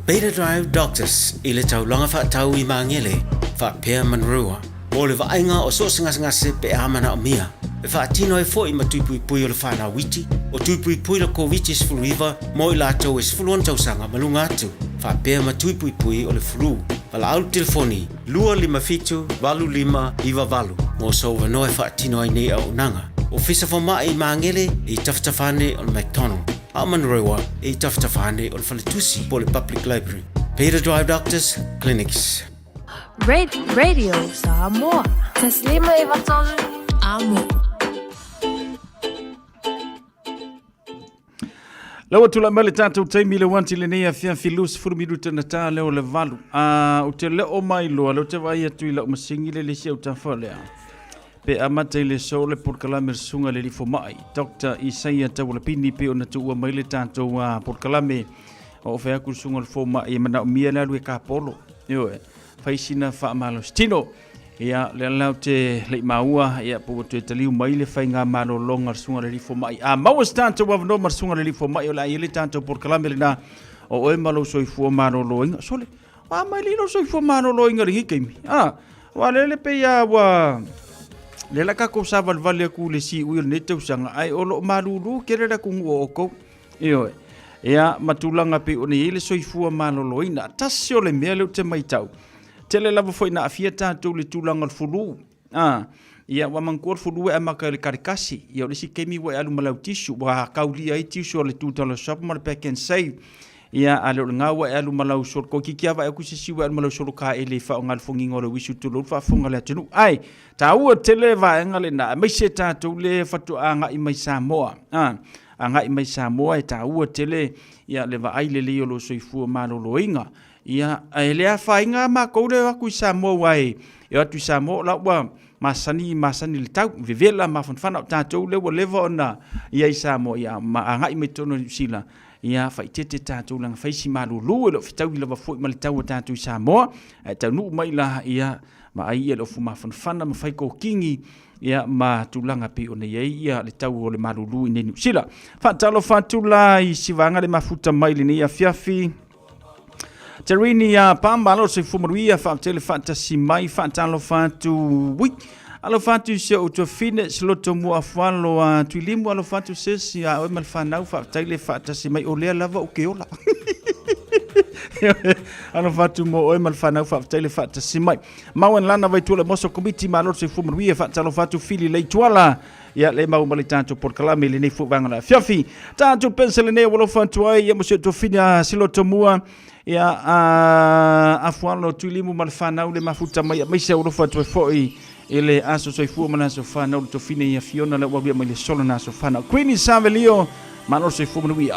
Beta Drive Doctors i le taulaga faatau i Magele, faapea Manurewa, mo le vaaiga o so o se gasegase pe a manaomia. E faatino ai foi ma tuipuipui o le whanau iti, o tuipuipui le Koviti-19 mo i latou e 16 tausaga ma luga atu, faapea ma tuipuipui o le flu. Valaau le telefoni 257 8598 mo sou avanoa e faatino ai nei auaunaga. Ofisa Fomai i Magele e i tafatafa ane o le McDonald, a o Manurewa e i tafatafa ane o le Faletusi po o le Public Library. Beta Drive Doctors Clinics. Radio Samoa. Taslima Ivatolu Amo. Lau tulai mai le tatou taimi le wanti lenei afiafi 20 minuta na tā leo le valu. A, o te leo mai loa, leo te vai atu i lau masingi le lesi au tafa lea. Pe amata i le so le polokalame le susuga le lifo mai. Dr. Isaia Taualapini pe ona tuua mai le tatou polokalame. O o whai aku le susuga le fo mai e manaomia le alu e kapolo. Ioe, fai sina whaamalo tino. Ia, lea la ou te le i maua, ia, po ua toe taliu mai le faiga malologa a le Susuga i le Alii Fomai. A maua se tatou avanoa ma le Susuga i le Alii Fomai, o le a i ai le tatou polokalame lena o oe ma lou soifua maloloina. Sole, ua mai lii lou soifua maloloina i lenei taimi. Ah, aua lea le pei lava ua... Lea la tatou savalivali atu i le siui o lenei tausaga, ae o lo o malulu tele le atunuu o outou. Ioe. Ia, ma tulaga pei ona i ai le soifua maloloina. Tasi o le mea lea ou te matau, tele lava foi na aafia tatou i le tulaga o le fulu. A, ia, ua manatua le fulu e amata i le kalikasi. Ia, o le isi taimi ua e alu ma lau tissue, ua taulia ai tissue a le Two Dollar Shop ma le Pack and Save. Ia, a le o lena ua e alu ma lau solo, toeitiiti lava vaai atu se isi ua e alu ma lau solo taele e faaaoga i le fogiga o le uisu tulou le faafofoga a le atunuu. Ae, taua tele vaega lena, aemaise tatou lea faatoa agai mai Samoa. A, agai mai Samoa e taua tele ia le vaai lelei o lou soifua maloloina. Ia, e le afaina matou le o atu i Samoa aua e o atu i Samoa o la ua masani masani le tau, vevela mafanafana o tatou lea ua leva ona i ai i Samoa, ia ma agai mai totonu o Niu Sila, ia faaeteete tatou leaga fai si malulu e le o fetaui lava foi ma le tau o tatou i Samoa, ae taunuu mai la ia vaai ia le ofu mafanafana ma fai kokini ia ma tulaga pei ona i ai ia le tau o le malulu i nei Niu Sila. Faatalofa atu la i si vaega le mafuta mai lenei afiafi. Terini ia pa malo soifua manuia faafetai le faatasi mai faatalofa atu ui alofa atu i si ou tuafine se loto mua afualo a Tuilimu alofa atu sesi a oe ma le fanau faafetai le faatasi mai o lea lava ou te ola alofa atu mo oe ma le fanau faafetai le faatasi mai mau en lana vai tuala moso komiti malo soifua manuia faatalofa atu Fili Leituala Ia le mau ma le tatou polokalame i lenei foi vaega o le afiafi. Tatou pensa lenei ua alofa atu ai ia mo si o tofina Siloto mua ia a Afualo Tuilimu ma le fanau le mafuta mai aemaise ua alofa atu ai foi i le aso soifua ma le aso fanau le tofina ia Fiona le ua aluia mai le solo na aso fanau. Queenie Savelio, malo soifua manuia.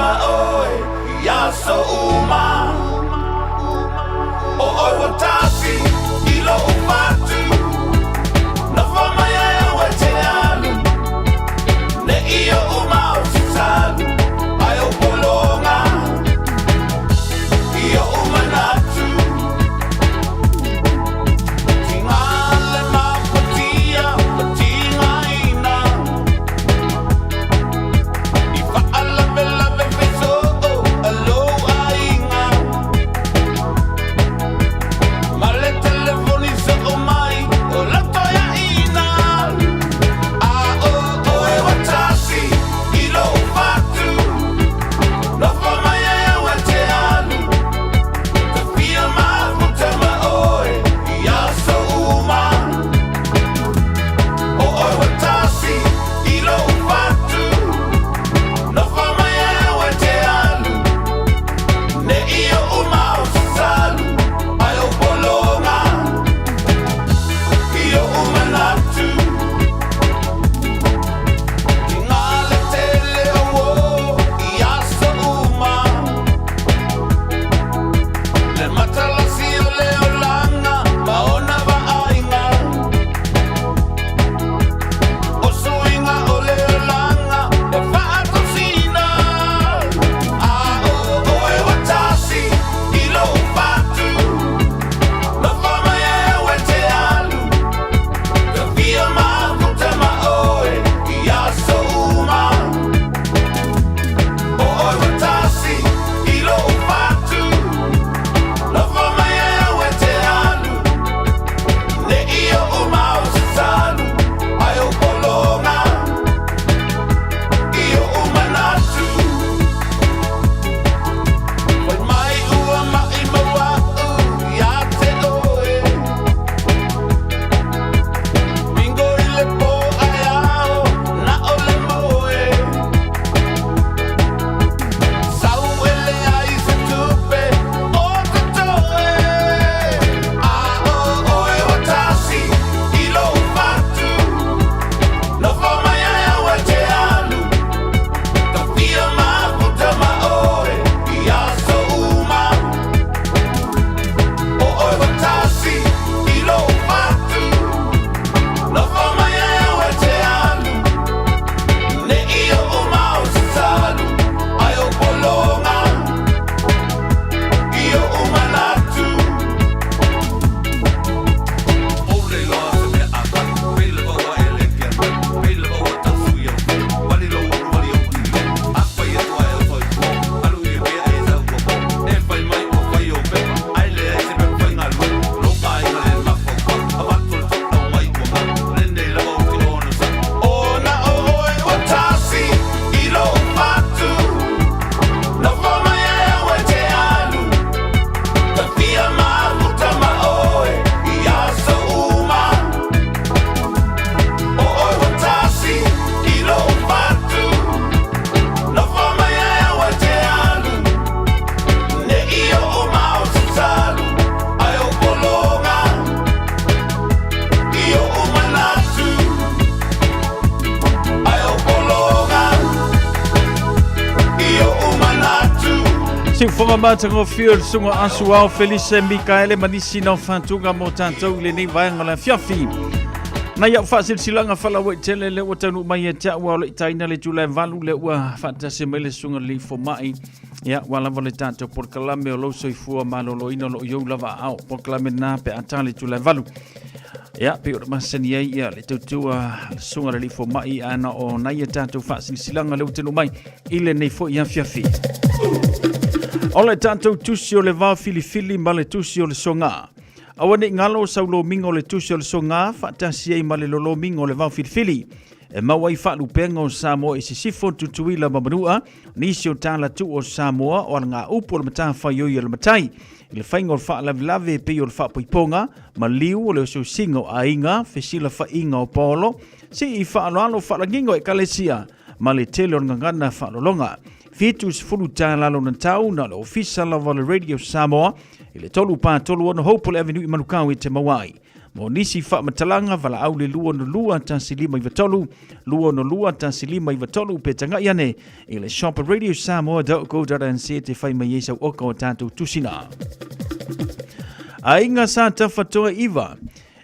ma oe i aso uma. O oe ua tasi i loʻu fatu, Nofo mai ai au e te alu, Ne i oʻu mau salu, Ai ou pologa i oʻu manatu. Tiga le mafatia ma tigaina, I faalavelave fesoo a lou aiga, Ma le telefoni soo mai o lau toeaina. A o oe ua tasi i lou fatu, Nofo mai ai au e te alu, Ta fia mafuta ma oe i aso uma. O oe ua tasi i lou fatu, Nofo mai ai au e te alu, Ne i oʻu mau salu, Ai ou pologa i oʻu manatu. Tiga le tele o uō i aso uma, Le matalasi o le olaga ma ona vaaiga, O suiga o le olaga e faatosina. A o oe ua tasi i lou fatu, Nofo mai ai au e te alu, Ta fia mafuta ma oe i aso uma. O oe ua tasi i lou fatu, Nofo mai ai au e te alu, Ne i oʻu mau salu, Ai ou pologa i oʻu manatu. Fai mai ua maʻimau aʻu ia te oe, Bingo i le pō ae ao na o le moe, Sau e leai se tupe o totoe. A o oe ua tasi i lou fatu, Nofo mai ai au e te alu, Ta fia mafuta ma oe i aso uma. O oe ua tasi i lou fatu, Nofo mai ai au e te alu, Ne i oʻu mau salu, Ai ou pologa i oʻu manatu. Ona o oe ua tasi i lou fatu, Nofo mai ai au e te alu, Ta fia mafuta ma oe i aso uma. O oe ua tasi i lou fatu, Nofo mai ai au e te alu, Ne i oʻu mau salu, Ai ou pologa i oʻu manatu. Ai ou pologa i oʻu manatu. Siufoga matagofie o le susuga Asu Ao Felise Mikaele ma nisi na fatuga mo tatou i lenei vaega o le afiafi. Na iau faasilasilaga faalauaitele lea ua taunuu mai ia te au a o le i taina le itula e 8 lea ua faatasi mai le susuga le fomai. Ia, ua lava le tatou polokalame o lou soifua maloloina o lo o iou lava aao. Polokalame lena pe a ta le itula e 8. Ia, pei ona masani ai ia le tautua le susuga le fomai ae na o nai a tatou faasilasilaga lea ua taunuu mai i lenei foi afiafi. O le tatou tusi o le vao filifili ma le tusi o le soga. Aua ne i galo sau lomiga o le tusi o le soga faatasi ai ma le lolomiga o le vao filifili. E maua ai faalupega o Samoa i Sisifo, Tutuila ma Manua, nisi o tala tuu o Samoa o alagaupu o le matafaioi a le matai. I le faiga o le faalavelave e pei o le faapoipoga, maliu o le osiosiga o aiga, fesilafaiga o paolo, sii faaaloalo faalagiga o ekalesia, ma le tele o le gagana faalologa. 70 tala lona tau na o le ofisa lava o le Radio Samoa i le 3 pa 36 Hopewell Avenue i Manukau e te maua ai. Mo nisi faamatalaga, valaau le 262 1593, 262 1593 pe tagai ane i le shop radiosamoa.co.nz e fai mai ai sau oka o tatou tusina. Aiga sa tafatoa iva.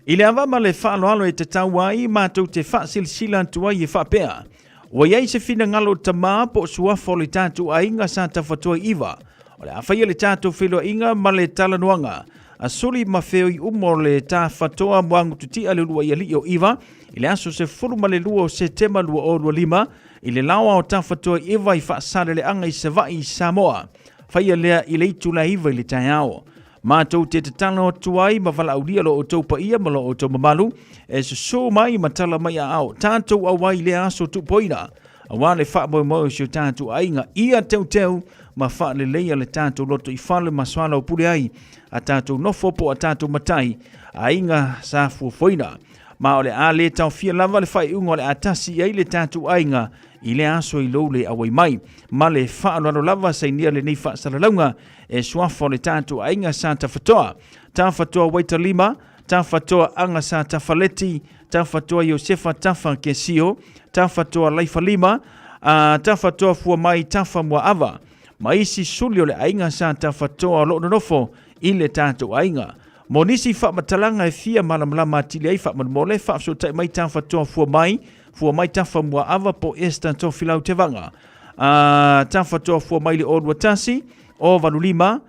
I le ava ma le faaaloalo e tatau ai, matou te faasilasila atu ai e faapea, Ua i ai se finagalo o tamā po o suafa o le tatou aiga sa tafatoa iva, o le a faia le tatou feiloaiga ma le talanoaga a suli ma feoi uma o le tafatoa Muagututia le uluai alii o Iva i le aso 12 o Setema 2025 i le laoa o Tafatoa Iva i Faasaleleaga i Savaii i Samoa. Faia lea i le itula e 9 i le taeao. Matou te tatalo atu ai ma valaaulia lo outou paia ma lo outou mamalu e susū mai ma tala mai aao tatou auai i lea aso tuupoina aua le faamoemoe o si o tatou aiga ia teuteu ma faaleleia le tatou lotoifale ma soalaupule ai a tatou nofo po o a tatou matai aiga sa fuafuaina. Ma o le a le taofia lava le faaiuga o le a tasi i ai le tatou aiga i lea aso i lou le auai mai. Ma le faaaloalo lava sainia lenei faasalalauga e suafa o le tatou aiga sa Tafatoa, Tafatoa Waitalima, Tafatoa Aga sa Tafaleti, Tafatoa Iosefa Tafa Kesio, Tafatoa Laifalima, a Tafatoa Fuamai Tafa Muaava, ma isi suli o le aiga sa Tafatoa o lo o nonofo i le tatou aiga. Mo nisi faamatalaga e fia malamalama atili ai faamolemole, faafesootai mai Tafatoa Fuamai, Fuamai Tafa Muaava po o Esther Tofilau Tevaga. A Tafatoa Fuamai le 021 085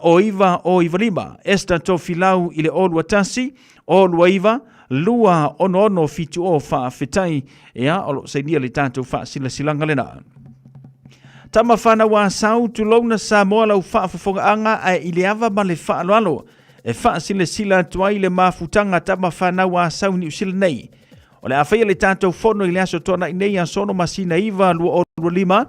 o 9 o 9 5. Esther Tofilau i le 021 029 266 7 o faafetai. Ia, o lo o sainia le tatou faasilasilaga lena. Tama whanau a Sau, tulouna Samoa lau faafofogaaga ae i le ava ma le faaaloalo e faasilasila atu ai le mafutaga tama whanau a Sau Niu Sila nei. O le a faia le tatou fono i le aso Toanai nei aso 6 masina 9 2025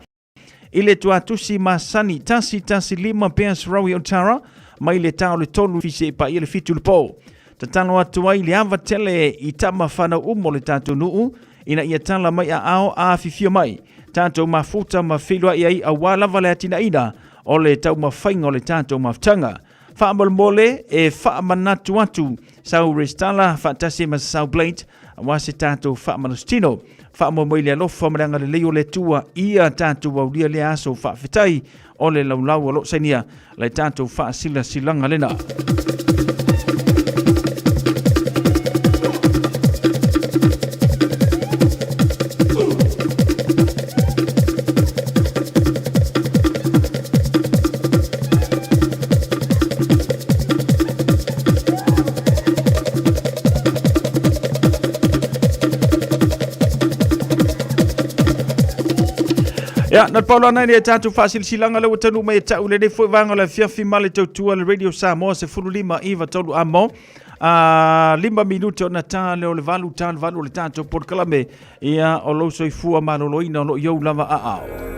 i le tuatusi masani 115 Pearce Rowe Otara mai le ta o le 3 fise i paia le 7 le po. Tatalo atu ai le ava tele i tama whanau uma o le tatou nuu ina ia tala mai aao a afifio mai tatou mafuta ma feiloai ai aua lava le atinaeina o le taumafaiga o le tatou mafutaga. Faamolemole e faamanatu atu sau resitala faatasi ma sau blade aua se tatou faamalositino. Faamoemoe i le alofa ma le agalelei o le Atua ia tatou aulia lea aso faafetai o le laulau o lo o sainia le tatou faasilasilaga lena. Ia, na pau lana nei tatou faasilasilaga lea ua taunuu mai e ta'u lenei foi vaega o le afiafi ma le tautua le Radio Samoa 15 9 3 amo a 5 minute ona tā lea o le 8 tā le 8 o le tatou polokalame ia o lou soifua maloloina o lo o i ou lava aao.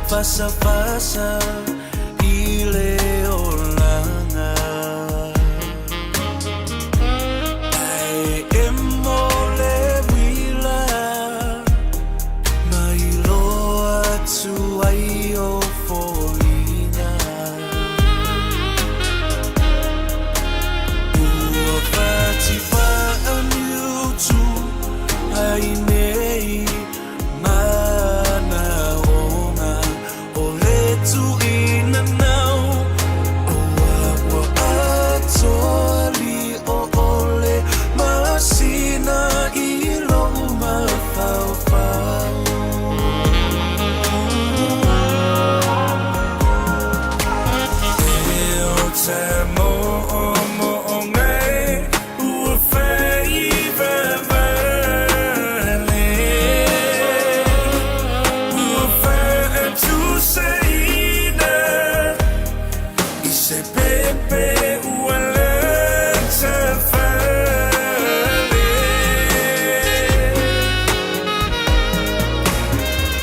Fasafasa i le olaga Ae emo le uila Ma iloa atu ai o foliga Ua fatifaaniutu ai nei manaoga o le tuinanau O ua atoa lio o le masina i lou mafaufau. E o ta mo'omo'o e ua faiva vale Ua fa'atusaina i se pepe ua lata fale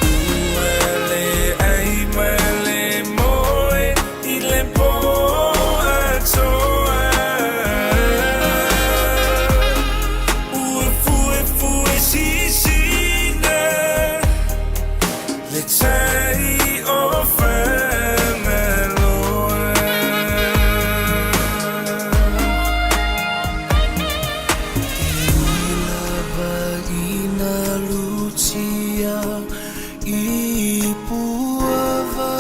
Ua leai ma le moe i le pō atoa Ua fuefue sisina le tai o Fagaloa. E ui lava ina lutia i Puava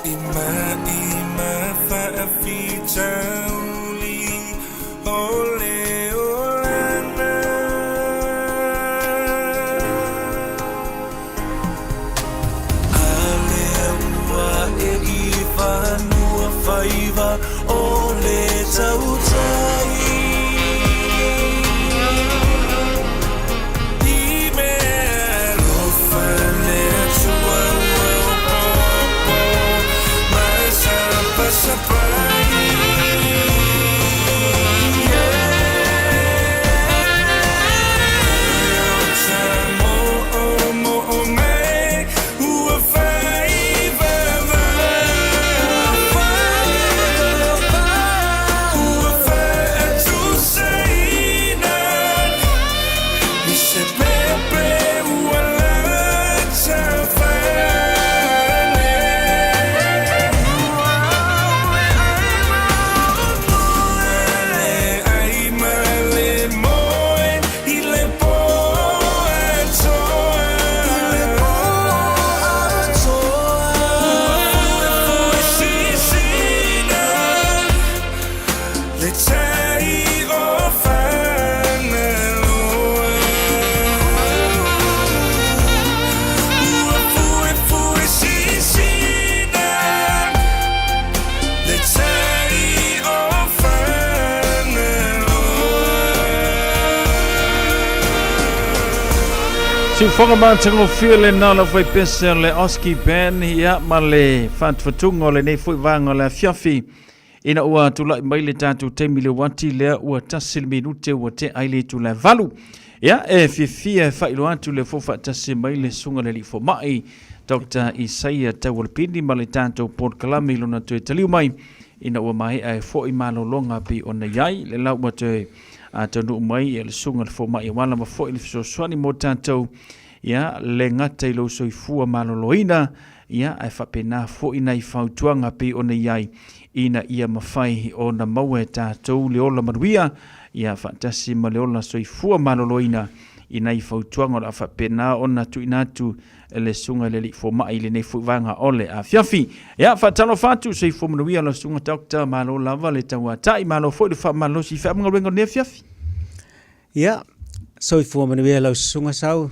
I maʻi ma faafitauli o le olaga. A lea ua e i fanua faiva o le tautai. I mea alofa le Atua ua opoopo ma sapasapai. E o ta mo'omo'o e ua faiva Ua fa'atusaina i se pepe ua lata fale. Ua leai ma le moe i le pō atoa. Ua fuefue sisina le tai o Fagaloa. Ua fuefue sisina le tai o Fagaloa. Siufoga matagofie lena o le aufaipese o le Oski Band ia ma le faatufatuga o lenei foi vaega o le afiafi. Ina ua tulai mai le tatou taimi le uati lea ua tasi le minute ua tea ai le itula e valu. Ia, e fiafia e faailoa atu le fou faatasi mai le susuga i le Alii Fomai Dr. Isaia Taualapini ma le tatou polokalame i lona toe taliu mai ina ua maea e foi malologa pei ona i ai le la ua toe taunuu mai le susuga i le Fomai aua lava foi le fesoasoani mo tatou ia le gata i lou soifua maloloina ia ae faapena foi nai fautuaga pei ona i ai ina ia mafai ona maua e tatou le ola manuia ia faatasi ma le ola soifua maloloina i nai fautuaga o le a faapena ona tuuina atu e le susuga i le Alii Fomai i lenei foi vaega o le afiafi. Ia, faatalofa atu, soifua manuia lau susuga Doctor, malo lava le tauatai, malo foi le faamalosi i feamugaluega o lenei afiafi. Ia, soifua manuia lau susuga Sau,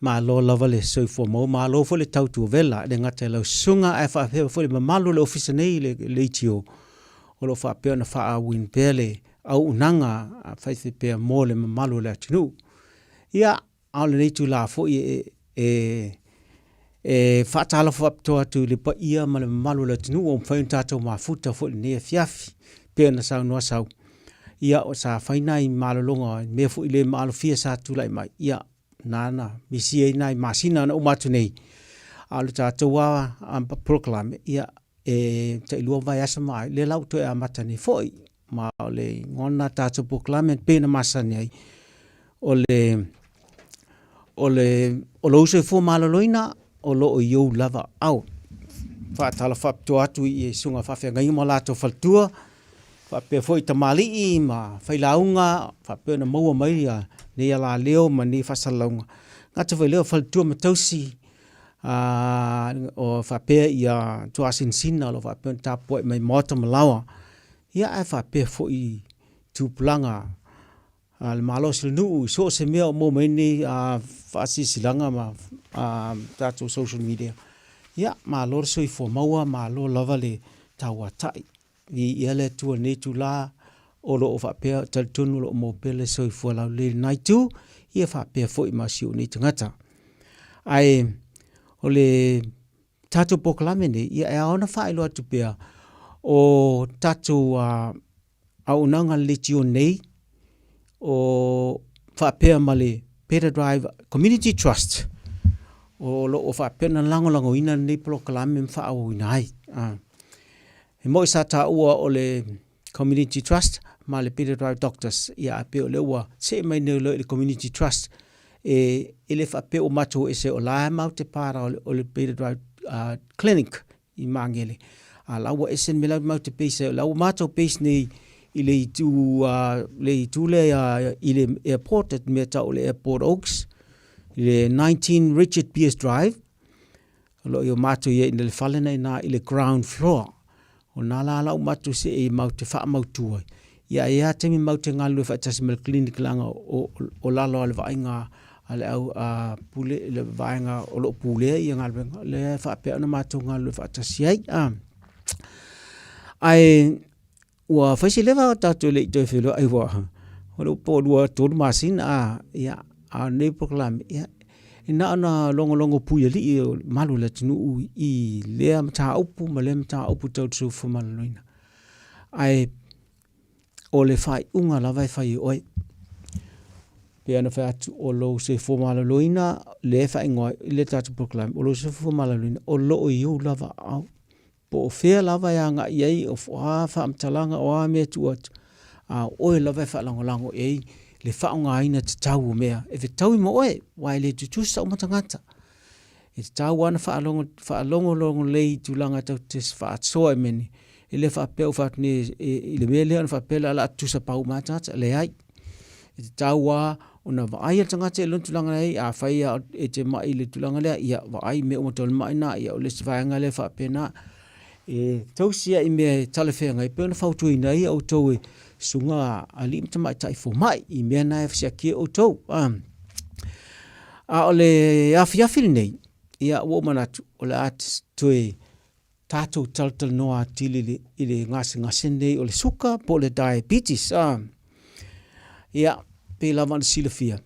Malo lava le soifua maua, malo foi le tautuavela, e le gata i lau susuga ae faapea foi le mamalu o le ofisa nei i le ATO o lo o faapea ona faaauina pea le auaunaga faifaipea mo le mamalu o le atunuu. Ia, a o lenei itula foi e, e, e faatalofa faapitoa atu i le paia ma le mamalu o le atunuu ua mafai ona tatou mafuta foi i lenei afiafi, pei ona saunoa Sau. Ia, sa fai nai malologa i mea foi le maalofia sa tulai mai, ia, na na misi ai nai masina na uma atu nei. A o le tatou lava polokalame, ia, e tailua vaiaso ma ai, lea la ua toe amata nei foi. Ma o le igoa lena o le tatou polokalame pei ona masani ai, o le o le o lou soifua maloloina o lo o i ou lava aao. Faatalofa faapitoa atu i susuga faafeagaiga ma latou faletua, faapea foi tamalii ma failauga faapea ona maua mai nei alaleo ma nei faasalalauga. Gata foi i lea o faletua ma tausi o faapea ia tuasinasina o lo o faapea ona tapuai mai maota ma laoa. Ia ae faapea foi tupulaga a le Malo o se nuu i so o se mea o maua mai ai nei faasilasilaga ma tatou social media. Ia, malo le soifua maua, malo lava le tauatai. Viia le Atua i lenei itula o lo o faapea, talitonu o lo o maua pea le soifua laulelei i lena itu, ia faapea foi ma si ou nei tagata. Ae o le tatou polokalame nei, ia e ao ona faailoa atu pea, o tatou auaunaga a le leitio nei, o faapea ma le Better Drive Community Trust, o lo o faapea ona lagolagoina lenei polokalame ma faaauauina ai. E moi sa taua o le Community Trust ma le Better Drive Doctors, ia ae pei o lea ua see mai nei loa i le Community Trust, e, e le faapea ua matou ese o la e matou te para o le, o le Better Drive Clinic i Magele. A la ua ese le mea la matou te base ai, o la ua matou base nei i le itu, le itu lea i le airport, le mea tau o le Airport Oaks, i le 19 Richard Pearce Drive, O lo o i o matou i ai i le fale na ina i le ground floor. O na la la u matou se e mau te faamautu ai. Ia e a taimi mau te galulue faatasi ma le clinic leaga o, o, o lalo a le vaaiga a le au a pule le vaega o lo o pulea ia galuega lea e faapea ona matou galulue faatasi ai. A. Ae Ua fai se leva o tatou le i toe feiloai ua o le po o 2-3 masina a ia a o lenei polokalame ia e na ona logologo puialii o le malu o le atunuu i lea mataupu ma lea mataupu tau le soifua maloloina. Ae o le faaiuga lava e fai e oe. Pei ona fai atu o lou soifua maloloina lea e faaigoa ai i le tatou polokalame, o lou soifua maloloina o lo o i ou lava aao. Po o fea lava e agai i ai, o a faamatalaga, o a mea e tuu atu, a o oe lava e faalagolago i ai le faaaogaina tatau o mea e fetaui ma oe, aua e le tutusa uma tagata. E tatau lava ona faalogologo lelei i tulaga tatou te faasoa i mea nei. E le faapea ua fai atu nei i le mea lea ona faapea lea o le a tutusa pau uma lava tagata. Leai. E tatau lava ona vaai le tagata i lona tulaga e i ai. Afai lava e te mai i le tulaga lea, ia vaai mea uma tau le mai lena, ia o le isi vaega lea faapena. E tausi ai i mea e talafeagai e pei ona fautuaina ai outou e susuga alii ma tamaitai fomai i mea na e siakia outou. A o le afiafi lenei, ia ua ou manatu o le a toe tatou talatalanoa atili i le, i le gasegase lenei o le suka po o le diabetes. A. Ia, pei lava ona silafia,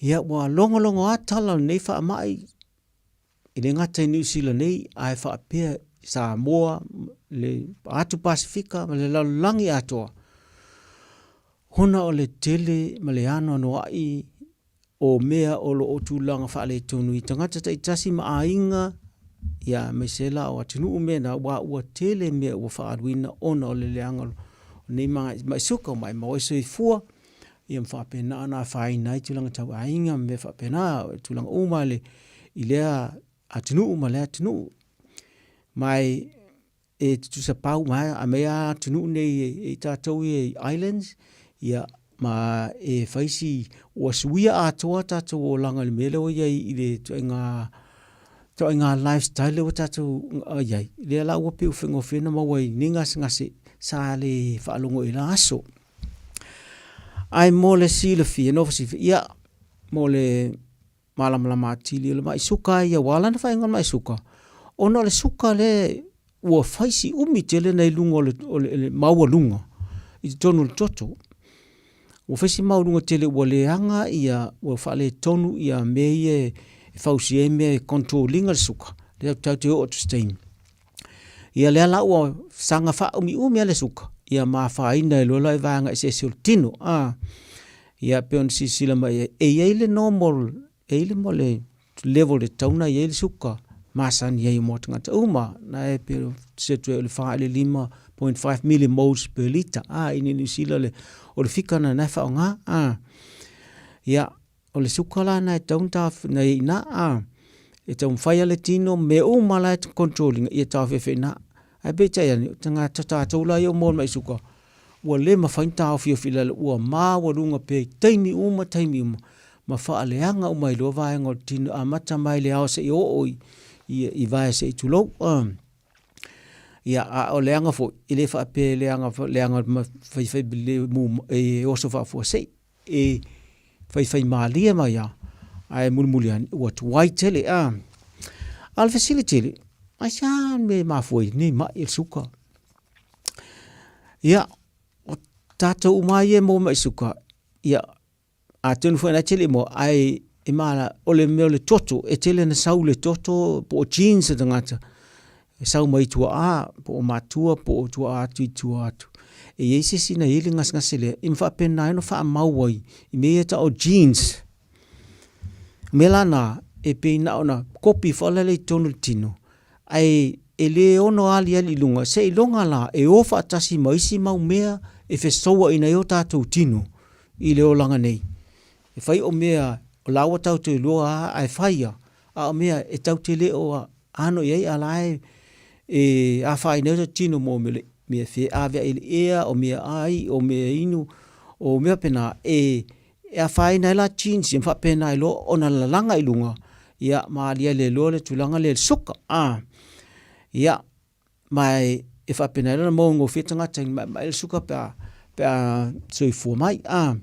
ia ua logologo lava tala o lenei faamai e le gata i Niu Sila nei, ae faapea Samoa, le Atu Pasefika ma le lalolagi atoa, ona o le tele ma le anoanoai o mea o lo o tulaga faaletonu i tagata taitasi ma aiga, ia aemaise la o atunuu mea na, aua ua tele mea ua faaaluina ona o le leaga o nei mai suka, mai maua ai soifua, ia ma faapena ona afaina ai tulaga tau aiga ma mea faapena, tulaga uma le, i lea atunuu ma lea atunuu. Ma e tutusa pau mai a mea lava atunuu nei e, e tatou ia i islands, ia ma e fai si ua suia atoa tatou olaga i le mea lea ua i ai i le ituaiga ituaiga lifestyle lea ua tatou i ai, lea la ua pei ua faigofie ona maua ai nei gasegase sa le faalogo i la aso. Ae mo le silafia, nofo silafia, ia mo le malamalama atili o le mai suka ia ua ala ona faaigoa le mai suka ona o le suka lea ua fai si umi tele na i luga o le, o le, le maualuga i totonu o le toto. Ua fai si maualuga tele ua leaga ia, ua faaletonu ia mea ia e fausia ai mea e control ina le suka, lea tatou te oo atu i se taimi. Ia lea la ua saga faaumiumi lava le suka. ia ma afaina ai loa la i vaega eseese o le tino. A, ia pei ona silasila mai ai, e i ai le normal, e i ai le mo le level e tatau ona i ai le suka masani ai mo tagata uma, na e pei se atu ai o le 4 i le 5.5 millimoles per litre. A, i Niu Sila le, o le fika na na e faaaoga. A, ia, o le suka la na e tatau ona taofi na i ina, a, e taumafai lava le tino ma mea uma la e control ina ia taofiofi ai i ina. Ae peitai ane, o tagata tatou la ia ua maua mai suka, ua le mafai ona taofiofi i lalo, ua maualuga pea i taimi uma taimi uma, ma faaleaga uma ai loa vaega o le tino, amata mai le ao seia oo i, i, i vae se i tulou. Ia, a o le aga foi, e le faapea e leaga, leaga faifai le mu, e oso faafuasei. E faifaimalie mai lava, ae mulimuli ane ua tuai tele. A o le fesili tele, aisea le mea e mafua ai nei mai o le suka? Ia, o tatou uma lava ia e maua mai suka, ia, atonu foi o lena e te le i maua, ae e mala, o le mea o le toto, e tele ina sau le toto po o genes a tagata, e sau mai tuaa, po o matua, po o tuaa atu i tua atu. E i ai se isi na i ai le gasegase lea, e faapena ai ona faamau ai i mea ia tau o genes. O mea la na, e pei na ona kopi foi lele i totonu o le tino, ae e le ono aliali i luga, seiloga la e o faatasi ma isi mau mea e fesouaina ai o tatou tino i le olaga nei. E fai o mea o la ua tatou iloa lava ae fai lava, a o mea e tatou te le o ano i ai a o la e e afaina ai o tatou tino mo mea mea feaveai i le ea, o meaai, o mea inu, o mea faapena e e afaina ai la genes ia ma faapena ai loa ona lalaga i luga ia ma aliali ai loa le tulaga lea i le suka. Ia, ma e faapena ai ona maua gofie tagata i le maemae le suka pe a pe a soifua mai. A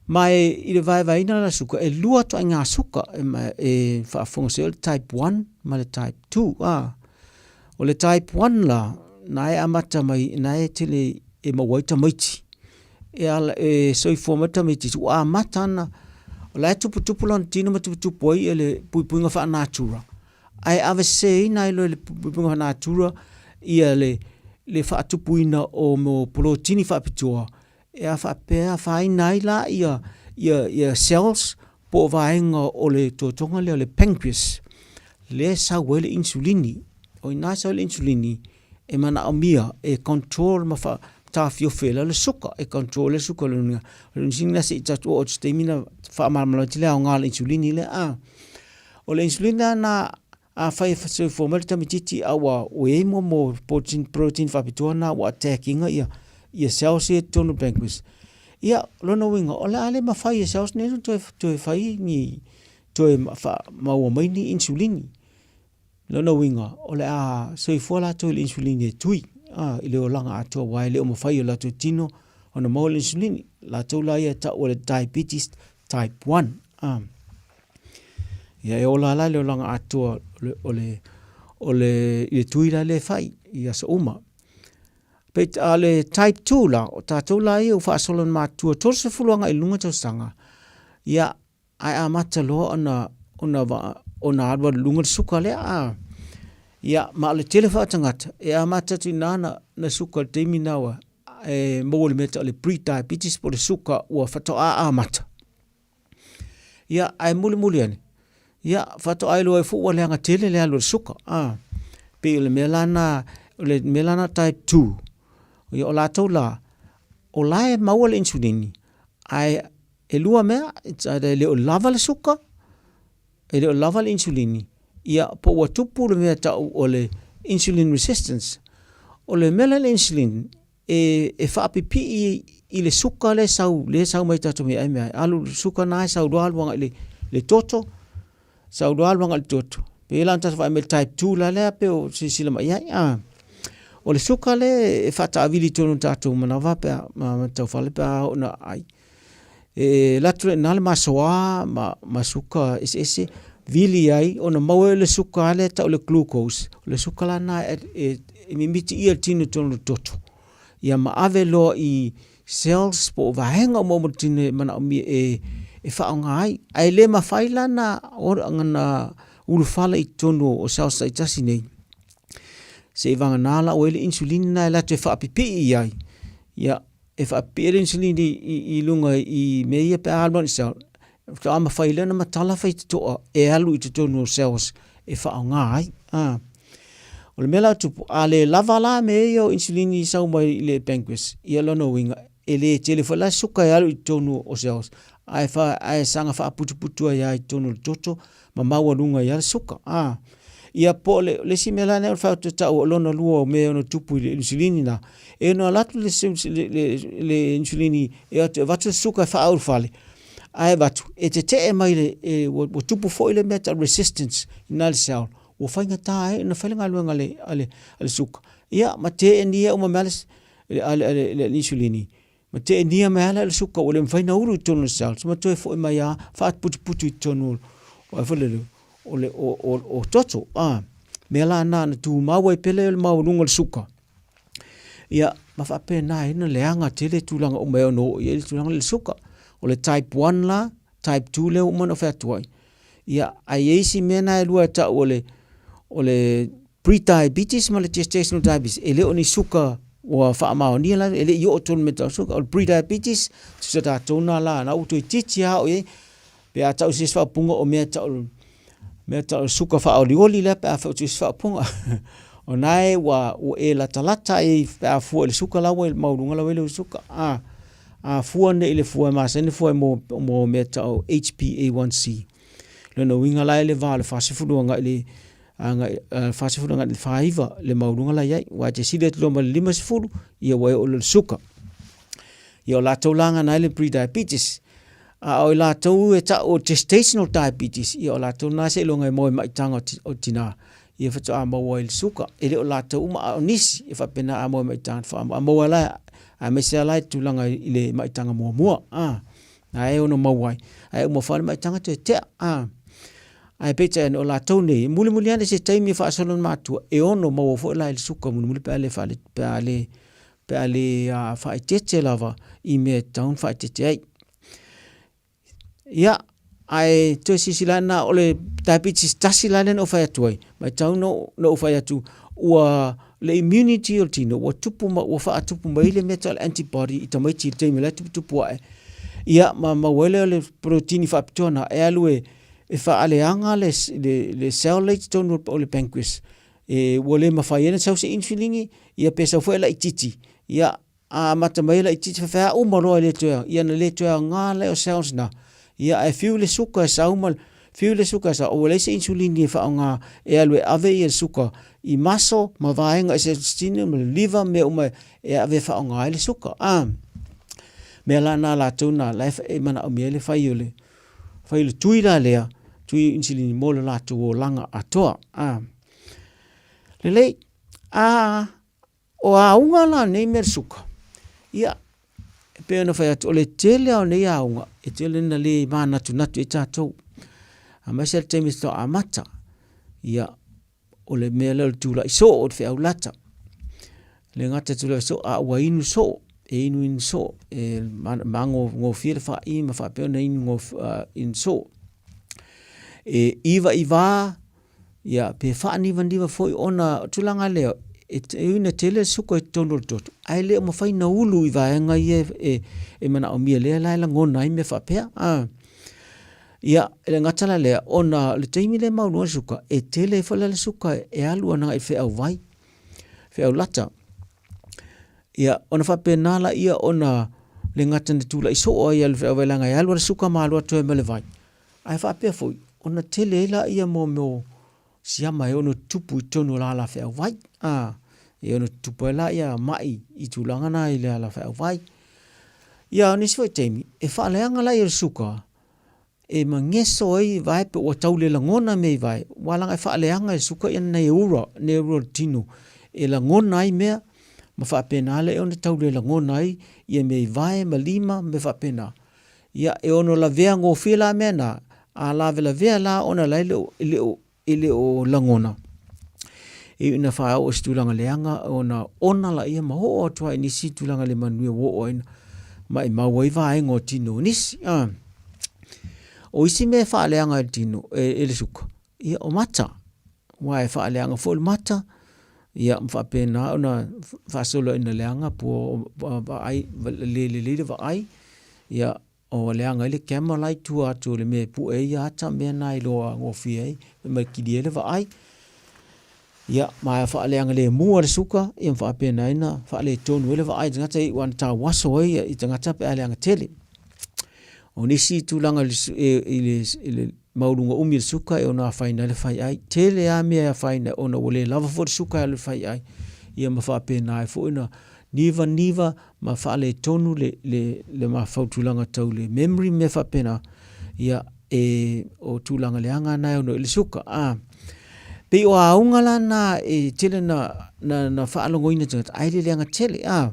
ma e i le vaevaeina la suka, e lua ituaiga suka e, e faafofoga se o le type 1 ma le type 2. A o le type 1 la, na e amata mai, na e tele e maua ai tamaiti. E, ala, e soifua mai tamaiti, ua amata ana, o la e tuputupu lona tino ma tuputupu ai e le puipuiga faanatura. Ae aveseseina ai loa e le puipuiga natura ia le, le faatupuina o mo polotini faapitoa e a faapea afaina ai la ia, ia, ia cells po o vaega o le totoga lea o le pancreas lea e sau ai le insulini. O i ina e sau ai le insulini e manaomia e control ma fa taofiofi ai le suka, e control le suka o le lona. O le insulini la se i tatou oo atu i se taimi ona faamalamalama atu le aoga o le insulini lea. A O le insulin lena afai e soifua mai le tamaitiiti a ua i ai mo protein, protein faapitoa na ua attack ina ia, ia cells ia i totonu o pancreas. Ia, lona uiga, o le a le mafai e cells nei ona toe, toe fai ni, toe maua mai ni insulini. Lona uiga, o le a soifua latou i le insulini e tui a, i le olaga atoa, aua e le o mafai e o latou tino ona maua le insulini. Latou la ia e tau o le diabetes type 1. A. Ia e ola la le olaga atoa o le, o le, i le tui la lea e fai i aso uma. Peit, a le type 2 la, o tatou la ia ua faasolo ina matutua 30 agai i luga tausaga, ia, ae amata loa ona, ona, ona alu alu i luga le suka lea, a. Ia, ma o le tele foi o tagata, e amata atu i ina na, na suka i le taimi lena ua, e maua i le mea e tau o le pre-diabetes po o le suka ua faatoa amata. Ia, ae mulimuli ane, ia, faatoa iloa ai foi ua leaga tele le alu o le suka. A, pei o le mea la na, o le mea la na type 2, ia o latou la, o la e maua le insulini, ae e lua mea, it's either e le o lava le suka, e le o lava le insulini, ia, po ua tupu le mea tau o le insulin resistance. O le mea lea le insulin, e, e faapipii i le suka lea e sau, lea e sau mai tatou meaai meaai. Alu le suka na e sau loa alu agai le, le toto, sau loa alu agai le toto. Pei la ona tatou vaai mai type 2 la lea pe o silasila mai ai. A. O le suka lea e faataavili i totonu o tatou manava pe a ma taufale pe a oo ina ai. E alu atu loa i ina le masoa ma, ma suka eseese, vili ai ona maua ai o le suka lea e tau o le glucose. O le suka la lena e, e, e mimiti ia le tino i totonu o le toto. Ia ma ave loa i cells po o vaega uma uma o le tino e manaomia e, e faaaoga ai. Ae le mafai la na, na ulufale i totonu o cells taitasi nei. Seiavagana la ua i ai le insulin lena e alu atu e faapipii i ai, ia, e faapipii ai le insulin i luga i mea ia pe a alu ane i cell, faatoa mafai lea ona matala faitotoa e alu i totonu o cells e faaaoga ai. A. O le mea la e tupu, a le lava la mea ia o insulin i sau mai i le pancreas, ia lona uiga, e le tele foi la suka e alu i totonu o cells, ae, fa, ae saga faaputuputu ai lava i totonu o le toto ma maualuga ai lava le suka. A. Ia po o le, le isi mea la lea o le fai tau o lona lua o mea e ono tupu i le insulini na, e ono alu atu le, le, le, le insulini e atu e avatu le suka e faaulufale, ae avatu e tetee mai le, e, ua, ua tupu foi le mea tau resistance i na le cell, ua faigata ai ona fai le galuega a le, a le, a le suka. Ia, ma teenia uma mai le, a le, a le, le insulini, ma teenia mai lava le suka ua le mafai ona ulu i totonu o le cells ma toe foi mai lava faaputuputu i totonu o ai foi lele o le o, o, o toto. A, mea la na na tumau ai pea le maualuga o le suka. Ia, ma faapena ai ona leaga tele tulaga uma e ono oo i ai le tulaga lea i le suka. O le type 1 la, type 2 lea ua uma ona ou fai atu ai. Ia, ae i ai isi mea na e lua e tau o le, o le pre-diabetes ma le gestational diabetes. E le o ni suka ua faamaonia la, e le i oo tonu i mea tau suka. O le pre-diabetes, tusa tatou na la, na ua toeitiiti lava oo i ai. Pe a tau i se isi faaupuga o mea tau, mea tau suka faaolioli lea pe a fai o se isi faaupuga. O na e ua, ua e latalata ai pe a fua i le suka la ua maualuga la ua i ai lau suka. A, a fua nei i le fua e masani fua mo, mo mea tau HbA1c. Lona uiga la e le va o le 40 agai le agai 40 agai le 49 le maualuga la i ai. Aua e te sili atu loa ma le 50, ia ua e oo loa i le suka. Ia o latou la gana ai le pre-diabetes. A o i latou e tau o gestational diabetes, ia o latou na seiloga e maua i maitaga o tina, ia faatoa maua ai le suka. E le o latou uma, a o nisi e faapena a maua i maitaga faatoa maua la, aemaise lava la i tulaga i le maitaga muamua. A, na e ono maua ai. Ae uma foi le maitaga toe tea. A, ae peitai ane o latou nei, mulimuli ane se taimi e faasolo i matua, e ono maua foi la i le suka mulimuli pe a le faale, pe a le, pe a le faaeteete lava i mea e tatau ona faaeteete ai. Ia, ae toe silasila ane na o le diabetes tasi la lea na ou fai atu ai, matau na ou fai atu ua le immunity o le tino ua tupu ma ua faatupu mai le mea tau le antibody i tamaiti i le taimi o la e tuputupu ae. Ia, ma maua ai lea o le protein faapitoa na e alu e e faaleaga le, le, le cell lea i totonu o le pancreas. E, ua le mafai ai ona sau se insulin, ia pe sau foi e laitiiti. Ia, a amata mai ai laitiiti faifeau uma loa e le toe, ia ona le toe aoga lea o cells na. Ia ae fiu le suka e sau ma fiu le suka e sau, ua leai se insulin e faaaoga e alu e ave ia le suka i muscle ma vaega eseese ma le liver ma mea uma e ave e faaaoga ai le suka. A mea la na latou na la e manaomia ai le fai o le fai o le tui la lea, tui insulin mo le latou olaga atoa. A lelei, a O auga la nei mea o le suka, ia, e pei ona fai atu, o le tele lava o nei auga, e tele ina le manatunatu i ai tatou. Aemaise lava le taimi faatoa amata, ia, o le mea lea o le tulai soo o le feau lata. E le gata i le tulai soo, a ua inu soo, e inuinu soo, e magogofie le faai ma faapea ona inu, inu soo. E ivaivā Ia, pe faanivaniva foi ona o tulaga lea, e ui ina tele le suka i totonu o le toto, ae le o mafai ona ulu i vaega ia e, e manaomia lea la e lagona ai mea faapea. A. Ia, e le gata la lea, ona o le taimi lea e maualuga le suka, e tele ai foi la le suka e alu ana i feau vai, feau lata. Ia, ona faapena laia ona le gata na tulai soo ai i le feau vai leaga e alu lava le suka ma alu atu ai ma le vai. Ae faapea foi, ona tele ai laia mo mea o siama e ono tutupu i totonu o le ala feauvai. A, e ono tutupu ai laia mai i tulaga na i le ala feauvai. Ia, o nisi foi taimi, e faaleaga laia le suka e mageso ai vae pe ua tau le lagona mea i vae, ua laga e faaleaga e le suka ia neura, neura o le tino, e lagona ai mea, ma faapena lea ona tau le lagona ai ia mea i vae ma lima ma mea faapena. Ia, e ono lavea gofie la mea na, a lavelavea la ona la e le o, e le o, e le o lagona. E iu ina faaoo i se tulaga leaga ona ona laia ma oo atu ai i nisi tulaga le manuia ua oo ai maimau ai vaega o tino o nisi. A. O isi mea e faaleaga e le tino, e, e le suka, ia o mata. Aua e faaleaga foi le mata, Ia, ma faapena ona faasolo ina leaga po o vaai, le lelei le vaai, ia, o leaga ai le camera la i tua atu o le mea e pue ai ata mea na e iloa gofie ai, ma e kili ai le vaai. Ia, ma e faaleaga lemu lava le suka, ia ma faapena ai ona faaletonu ai le vaai i le tagata ia ana tauaso ai i tagata pe a leaga tele. O nisi tulaga i le maualuga umi o le suka e ono afaina ai le faiai. Tele lava mea e afaina ai ona ua le lava foi le suka e alu i le faiai, ia ma faapena ai foi ona nivaniva ma faaletonu le mafaufau tulaga tau le memory ma mea faapena, ia e o tulaga leaga na e ono i ai le suka. A pei o auga la na e tele na na faalogoina e tagata ae le leaga tele a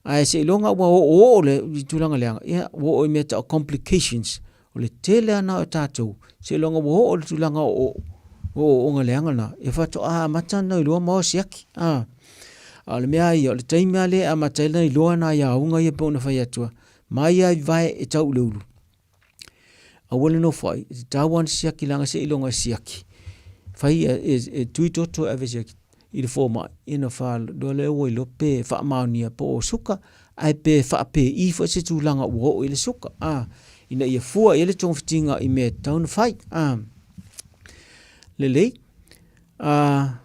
ae seiloga ua oooo le tulaga leaga, ia ua oo i mea tau complications. O le tele lava na o tatou, seiloga ua oo i le tulaga o ooooga leaga na, ia faatoa amata ona iloa ma o siaki. A o le mea lava ia, o le taimi lava lea e amata ai ona iloa nai auga ia pei ona fai atu, mai lava i vae e tau i le ulu. Aua le nofoai, e tatau lava ona siaki leaga seiloga e siaki. Fai e tui toto e ave e siaki i le fomai, ia ona faaloa lea ua iloa pe faamaonia po o suka, ae pe faapei foi se tulaga ua oo i ai le suka, a, ina ia fua i ai le togafitiga i mea e tatau ona fai. A, lelei. A,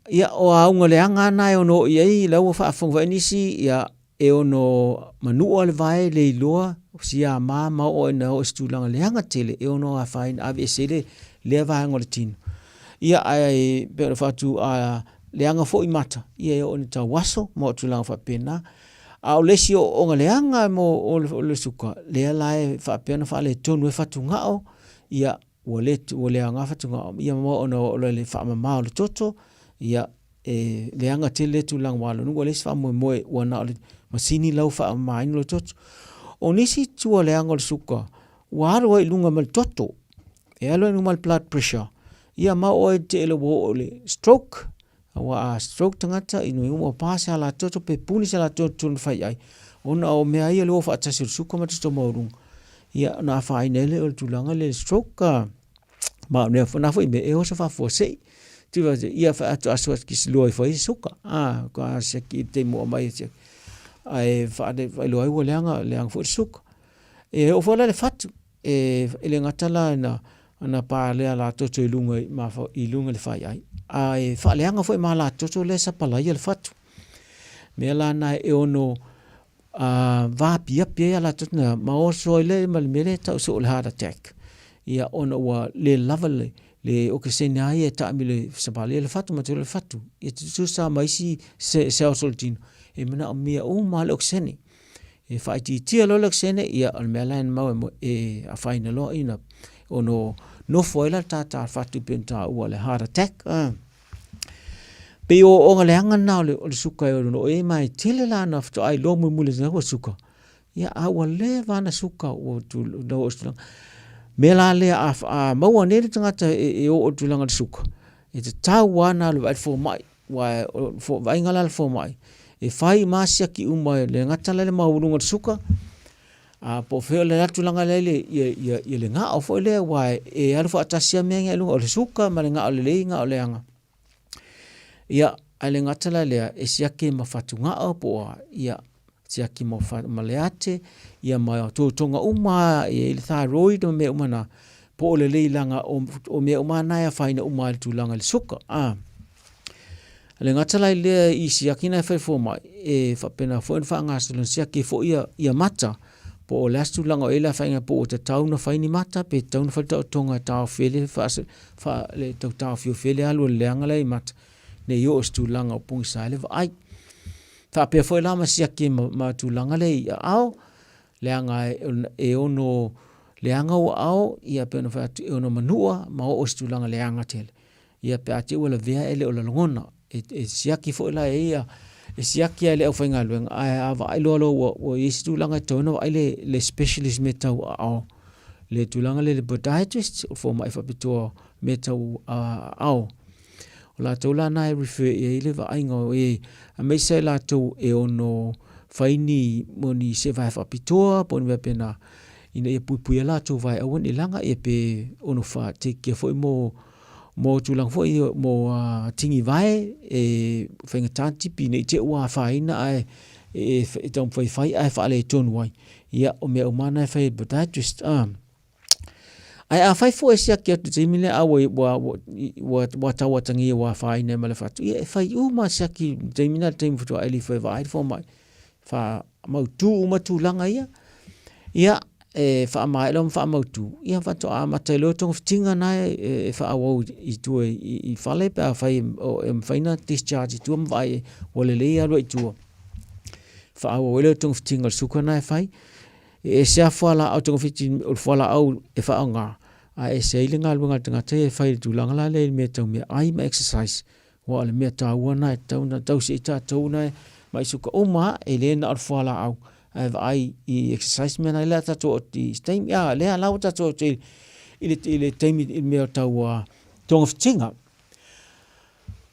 ia, o auga leaga lava na e ono oo i ai, la ua faafofoga foi nisi, ia, e ono manua le vae le iloa siama ma oo ina oo i se tulaga leaga tele e ono afaina aveese ai lea vaega o le tino. Ia ae pei ona faatu a leaga foi mata, ia e oo ina tauaso ma oo tulaga faapena. A o le isi ooooga leaga mo o le suka, lea la e faapea ona faaletonu ai fatugao, ia ua le ua le aoga fatugao, ia ma oo ina oo loa i le faamama o le toto, ia e leaga tele lea tulaga aua o lona uiga ua leai se faamoemoe ua na o le masini la ua faamamaina lou toto. O nisi tua leaga o le suka, ua alu ai i luga ma le toto, e alu ai i luga ma le blood pressure, ia ma oo ai te i ua oo i le stroke, aua a stroke tagata ina ua pa se alatoto pe puni se alatoto i totonu o le faiai, ona o mea ia o le o faatasi o le suka ma le toto maualuga, ia ona afaina ai lea o le tulaga lea i le stroke. Ma o lena foi mea e oso faafuasei. Ia faatoa ifo ai suka, a, ka siaki i le taimi ua aumai e siaki. Ae faailoa ai ua leaga, leaga foi le suka. E oo foi la i le fatu, e le gata la ina na pa le alatoto i luga i, i luga i le faiai, ae faaleaga foi ma alatoto lea e sapalaia le fatu. Mea la na e ono a vaapiapi ai a latou na ma oso ai lea ma le mea lea e tau soo le heart attack. Ia ona ua le lava le le okesene a ia e taamilo e sapalia le fatu ma tolo le fatu. Ia tutusa ma isi cells o le tino e manaomia uma lava le okesene. E faaitiitia loa le okesene, ia o le mea la e mau e afaina loa ina ono nofo ai la le tātā fatu pei ona taua le heart attack. Pei o ooooga leaga lena o le, o le suka e ono oo i ai, ma e tele la ana faatoa iloa mulimuli atu ua suka. Ia, a ua leva ana suka ua tu, na oo i se tulaga. Mea la lea a, a maua nei le tagata e, e oo i le tulaga o le suka, e tatau lava ona alu e vaai le fomai, aua o le vaaiga la a le fomai, e fai uma lava siaki uma, e le gata la i le maualuga o le suka, A po o fea o le a tulaga lea i le, ia, ia le gao foi lea, aua e, e alu faatasi lava mea ia i luga, o le suka ma le gao lelei, gao leaga. Ia, ae le gata la lea, e siaki ma fatugao po o a, ia, siaki ma, ma le ate, ia ma totoga uma e i ai le thyroid ma mea uma na, po o lelei leaga o, o mea uma na e afaina uma i le tulaga i le suka. A. Le gata la i lea i siaki na e fai fomai, e faapena foi ona faagasolo siaki foi ia, ia mata, po o le a se tulaga o i ai le afaina po ua tatau ona fai ni mata, pe tatau ona fai le taotoga e taofi ai le, faa, faa, le tau taofiofi ai le alu o le leaga lea i mata, ne i oo i se tulaga o pogisa ai le vaai. Faapea foi la ma siaki ma, ma tulaga lea i aao, leaga e, e ono leaga ou aao, ia pei ona fai atu, e ono manua ma oo i se tulaga leaga tele. Ia pe a te i ua lavea e le o lalogona. E, e siaki foi la e ia, e siaki lava e le aufaigaluega, ae a vaai loa loa ua, ua i ai se tulaga e tatau ona vaai le, le specialist mea tau aao, le tulaga lea i le podiatrist, o le fomai faapitoa mea tau aao. O latou la na e refer i ai le vaaiga o e, aemaise ai latou e ono fai ni, mo ni sevae faapitoa po o ni mea faapena. ina ia puipuia latou vae aua ne i laga ia pe ono faa-take care foi mo mo tulaga foi ia mo tini vae e faigata ona tipi ne i te i ua afaina ae e taumafai fai ae faaletonu ai. Ia, o mea uma lava na e fai e le podiatrist. Ae afai foi e siaki atu i le taimi lea a ua, ua, ua, ua tau atagia ua afaina ai ma le fatu, ia e fai uma siaki i le taimi lena, le taimi faatoa e alu ifo e vaai le fomai. Faamautu uma tulaga ia. Ia, e faamaea loa ma faamautu, ia faatoa amata ai loa togafitiga na e faaauau i tua i fale pe afai e mafai ona discharge i tua ma vaai ua lelei alu ai i tua. Faaauau ai lea o togafitiga o le suka na e fai. E ese lava fualaau togafiti o le fualaau e faaaoga, ae ese ai le galuega a le tagata ia e fai i le tulaga la lea i le mea tau meaai ma exercise. Aua o le mea taua lena e tatau ona tausi ai tatou na mai suka uma lava, e le na o le fualaau, ae vaai i exercise mea na lea tatou oo i se taimi, a lea la ua tatou oo i le taimi i le mea tau togafitiga.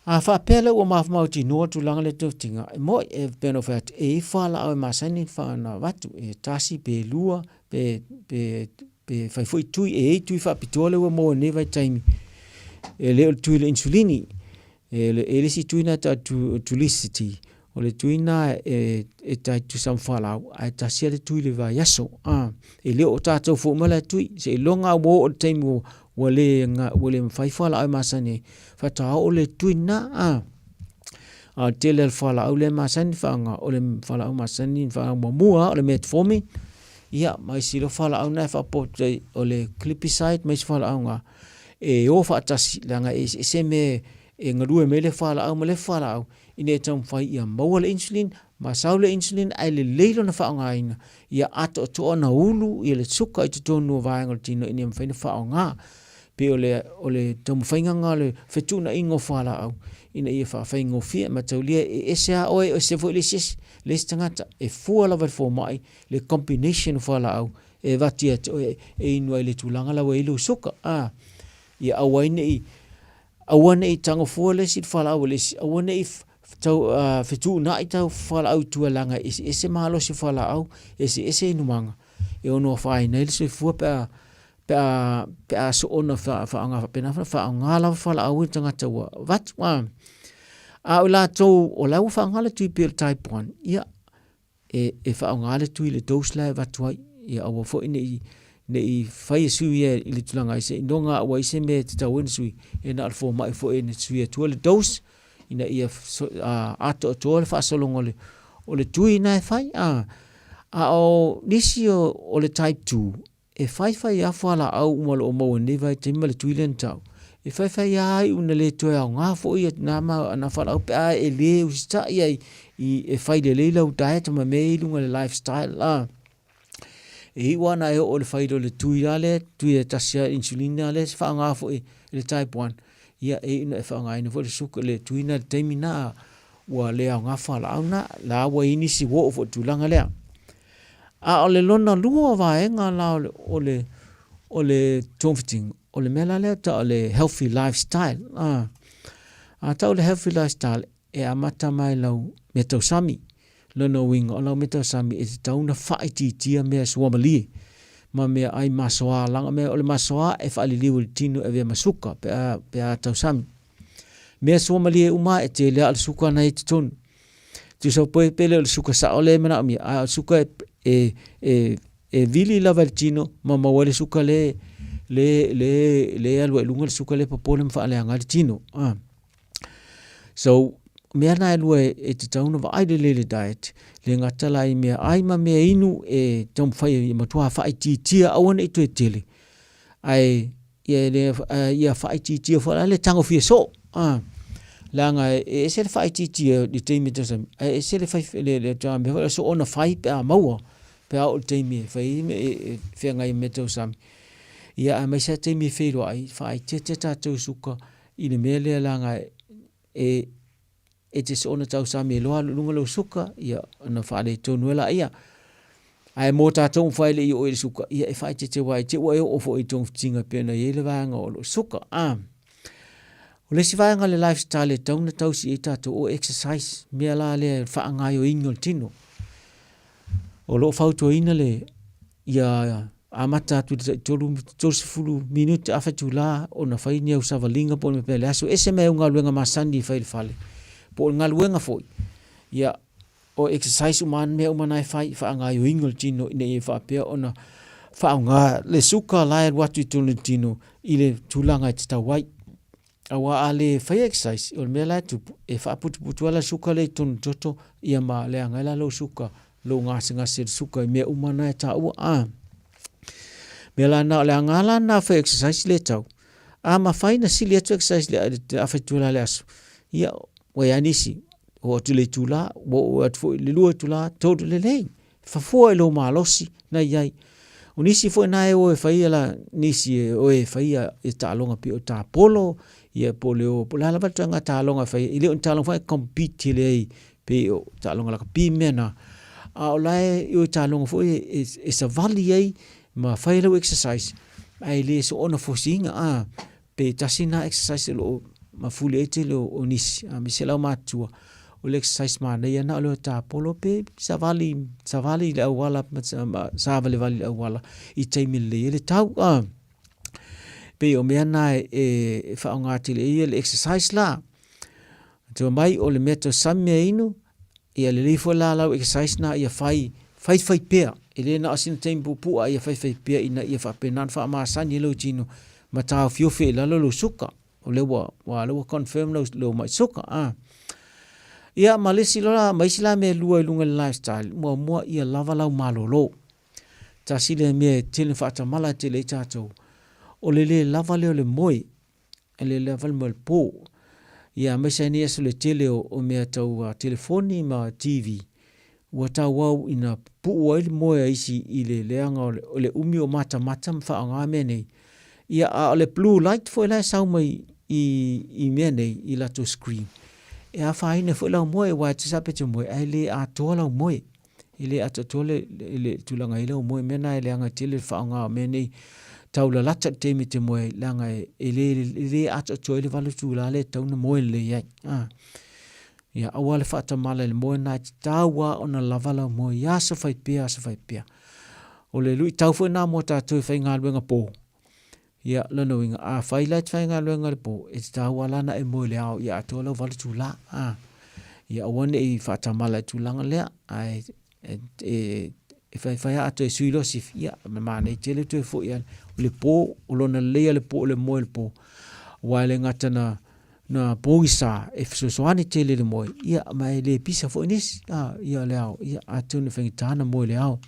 A faapea lea ua mautinoa le tulaga lea togafitiga, e moni, e pei ona ou fai atu, e i ai fualaau e masani ona avatu, e tasi pe lua pe pe fai foi tui, e i ai tui faapitoa lea ua maua i lenei vaitaimi, e le o le tui o le insulini, e le, e le isi tui lena e tau o le Trulicity, o le tui lena e, e tai tutusa ma fualaau, ae tasi lava le tui i le vaiaso. A, e le o tatou fua uma la tui, seiloga lava ua oo i le taimi ua, ua le, ua le mafai fualaau e masani ai, faatoa oo le tui lena. A, a o le tele o le fualaau lea e masani faaaoga, o le fualaau masani faaaoga muamua o le metformin, Ia, ma isi loa fualaau na e faaopoopo i ai, o le glipizide ma isi fualaau na e o faatasi, leaga e eseese mea e galue mai ai le fualaau ma le fualaau, ina ia taumafai ia maua le insulin ma sau le insulin ae lelei lona faaaogaina, ia atoatoa ona ulu ia le suka i totonu o vaega o le tino ina ia mafai ona faaaoga. Pei o le, o le taumafaiga lena o le fetuunaiga o fualaau ina ia faafaigofie. Mataulia e ese lava oe, e ese foi le isi esi, le isi tagata, e fua lava i le fomai le combination o fualaau e avatu ia te oe e inu ai i le tulaga la ua i ai lou suka. A, ia aua ai ne i, aua ne i tago fua le isi i le fualaau a le isi, aua ne i tau, fetuunai tau fualaau i tua leaga e eseese malosi o fualaau, eseese inumaga e ono afaina ai le soifua pe a pe a pe a soona faaaoga faapena, faaaoga lava fualaau i le tagata ua avatu. A, a o i latou o la ua faaaoga le tui pei o le type 1, ia, e, e faaaoga le tui i le dose la e avatu ai. Ia aua foi ne i, ne i fai e sui ia i le tulaga ai seiloga ua i ai se mea e tatau ai ona sui, e na o le fomai foi e sui atua le dose ina ia atoatoa le faasologa o le, o le tui na e fai. A, a o nisi o, o le type 2, E whaiwhai a fualaau uma o lo o maua i lenei vaitaimi ma le tui lea na tau. E whaiwhai a iu na le toe aoga foi ia nā nā fualaau pe a e le usitai ai i e whai lelei lau diet ma mea i lunga le lifestyle a. E iu ana e oo le whai le tui a lea, tui e tasi a insulin a lea se whaonga foi i le type 1. Ia e iu na e whaongaina foi le suka le tui na le taimi na ua le aoga fualaau na, la ua i nisi ua oo foi i le tulaga lea. A o le lona lua o vaega la o le, o le, o le togafitiga, o le mea la lea tau o le healthy lifestyle. A, a tau le healthy lifestyle, e amata mai lau meatausami. Lona uiga, o lau meatausami e tatau ona faaitiitia mea suamalie ma meaai masoa, leaga mea o le masoa e faaliliu i le tino e avea ma suka pe a, pe a tausami. Mea suamalie uma e tele lava o le suka na i totonu. Tusa poe pe le o le suka sao lea e manaomia, a o le suka e, e, e, e vili lava i le tino ma maua ai le suka le, le, le, le alu ai i luga le suka le popole ma faaleaga ai le tino. Ah. So, mea na e lua e, e tatau ona vaai lelei i le diet, le gata la i mea ai ma mea inu e taumafai ai e matua faaitiitia aua ne i toe tele. Ae ia le ia faaitiitia foi la le tagofia soo a leaga e ese le faaitiitia i le taimi e tausami ae ese le fai le le tulaga mea foi lea soona fai pe a maua pe a oo i le taimi e fai ai e feagai ai ma mea tausami. Ia aemaise lava taimi e feiloai faaitiitia tatou suka i le mea lea leaga e E te soona tausami e loa alu i luga lou suka, ia ona faaletonu ai laia. Ae mo tatou ua fai le i oo i le suka, ia e faaeteete aua i te ua e oo foi i togafitiga e pei ona i ai le vaega o lou suka. A. O le isi vaega o le lifestyle e tatau ona tausi i ai tatou, o exercise, mea la lea e faagaoioiga o le tino. O lo o fautuaina le ia. Amata atu i le tai 30 minute afa itula ona fai ni au savaliga po o le mea pea le aso. Ese mai au galuega masani e fai i le fale po o le galuega foi. Ia, o exercise uma lava mea uma na e fai i faagaoioiga o le tino ina ia faapea ona faaaoga le suka la e alu atu i totonu o le tino i le tulaga e tatau ai. Aua a le faia exercise, o le mea la e tupu, e faaputuputu lava le suka lea i totonu o le toto, ia ma leaga ai la lou suka, lou gasegase i le suka i mea uma na e taua. A mea la na, o le aoga la lena o fai exercise le tau. A mafai na sili atu exercise le le afa itula le aso, ia, ua i ai nisi, oo atu i le itula, ua oo atu foi i le lua itula, tolu, lelei. Fafua i lou malosi na i ai. O nisi foi na e o e faia la, nisi e o e faia e taaloga pei o tapolo, ia po o le o, po o le a lava le tulaga taaloga e faia, e le o ni taaloga foi e compete tele ai pei o taaloga lakapi ma mea na, a o la e o i taaloga foi e, e savali ai ma fai ai lau exercise, ae le soona fosiina, a, Pe tasi na exercise o lo o mafuli ai tele o nisi, aemaise le aumatutua, o le exercise manaia na o le tapolo pe savali, savali i le auala, ma savalivali i le auala i taimi lelei ai le tau. A pei o mea na e faaaoga tele ai le exercise la. Tua mai o le mea tausami mea inu, Ia lelei foi la lau exercise na ia fai, fai fai pea. E le na o sina taimi puupuu a ia fai fai pea ina ia faapena ona faamasani ai lou tino ma taofiofi ai i lalo lou suka. O lea ua, ua, lea ua confirm lou, lou mai suka. Ah. Ia ma le isi loa, ma isi la mea e lua i luga i le lifestyle, muamua ia lava lau malolo. Tasi lea mea e tele faatamala tele ai tatou, o le le lava lea o le moe. E le lava le moe le po. Ia aemaise ai nei aso le tele o, o mea tau uh, telefoni ma TV. Ua tauau ina pupuu ai le moe a isi i le leaga o le, o le umi o matamata ma faaaoga mea nei. Ia a o le blue light foi la e sau mai i, i mea nei, i latou screen. E afaina foi lau moe, aua e tusa pe te moe, ae le atoa lau moe. E le atoatoa le, le, le tulaga i lau moe, mea na e leaga tele le faaaoga o mea nei taulalata i le taimi e te moe ai, leaga e, e le, e le atoatoa ai le 8 itula lea e tatau ona moe lelei ai. Ah. Ia, aua le faatamala i le moe na e tatau lava ona lava lau moe i aso fai pea, aso fai pea. O le luitau foi na mo tatou e faigaluega po. Ia, lona uiga, afai la e te faigaluega i le po, e tatau lava la ona e moe i le ao ia atoa lau 8 itula. A, ia aua ne i faatamala i le tulaga lea, ae e, e, e faifai lava a toe sui loa sifi, ia, ma manaia tele toe foi lava. O le po, o lona lelei lava le po o le moe i le po, aua e le gata na, na pogisa e fesoasoani tele i le moe, ia, ma e le pisa foi nisi, a, ia le ao, ia, atonu e faigata ona moe i le ao.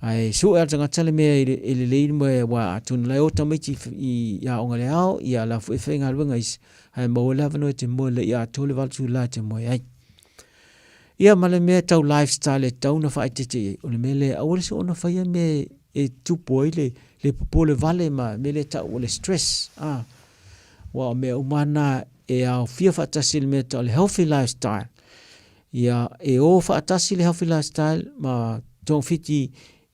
Ae sue lava le tagata le mea e lelei le moe aua atonu la e o tamaiti i aoga i le ao, ia la foi e faigaluega isi, ae maua le avanoa e te moe lelei atoa le 8 itula e te moe ai. Ia ma le mea tau lifestyle e tatau ona faaeteete i ai, o le mea lea aua le soona faia mea e tupu ai le, le popole vale ma mea lea e tau o le stress. Ah, aua o mea uma na e aofia faatasi i le mea tau o le healthy lifestyle. Ia, e o faatasi le healthy lifestyle ma togafiti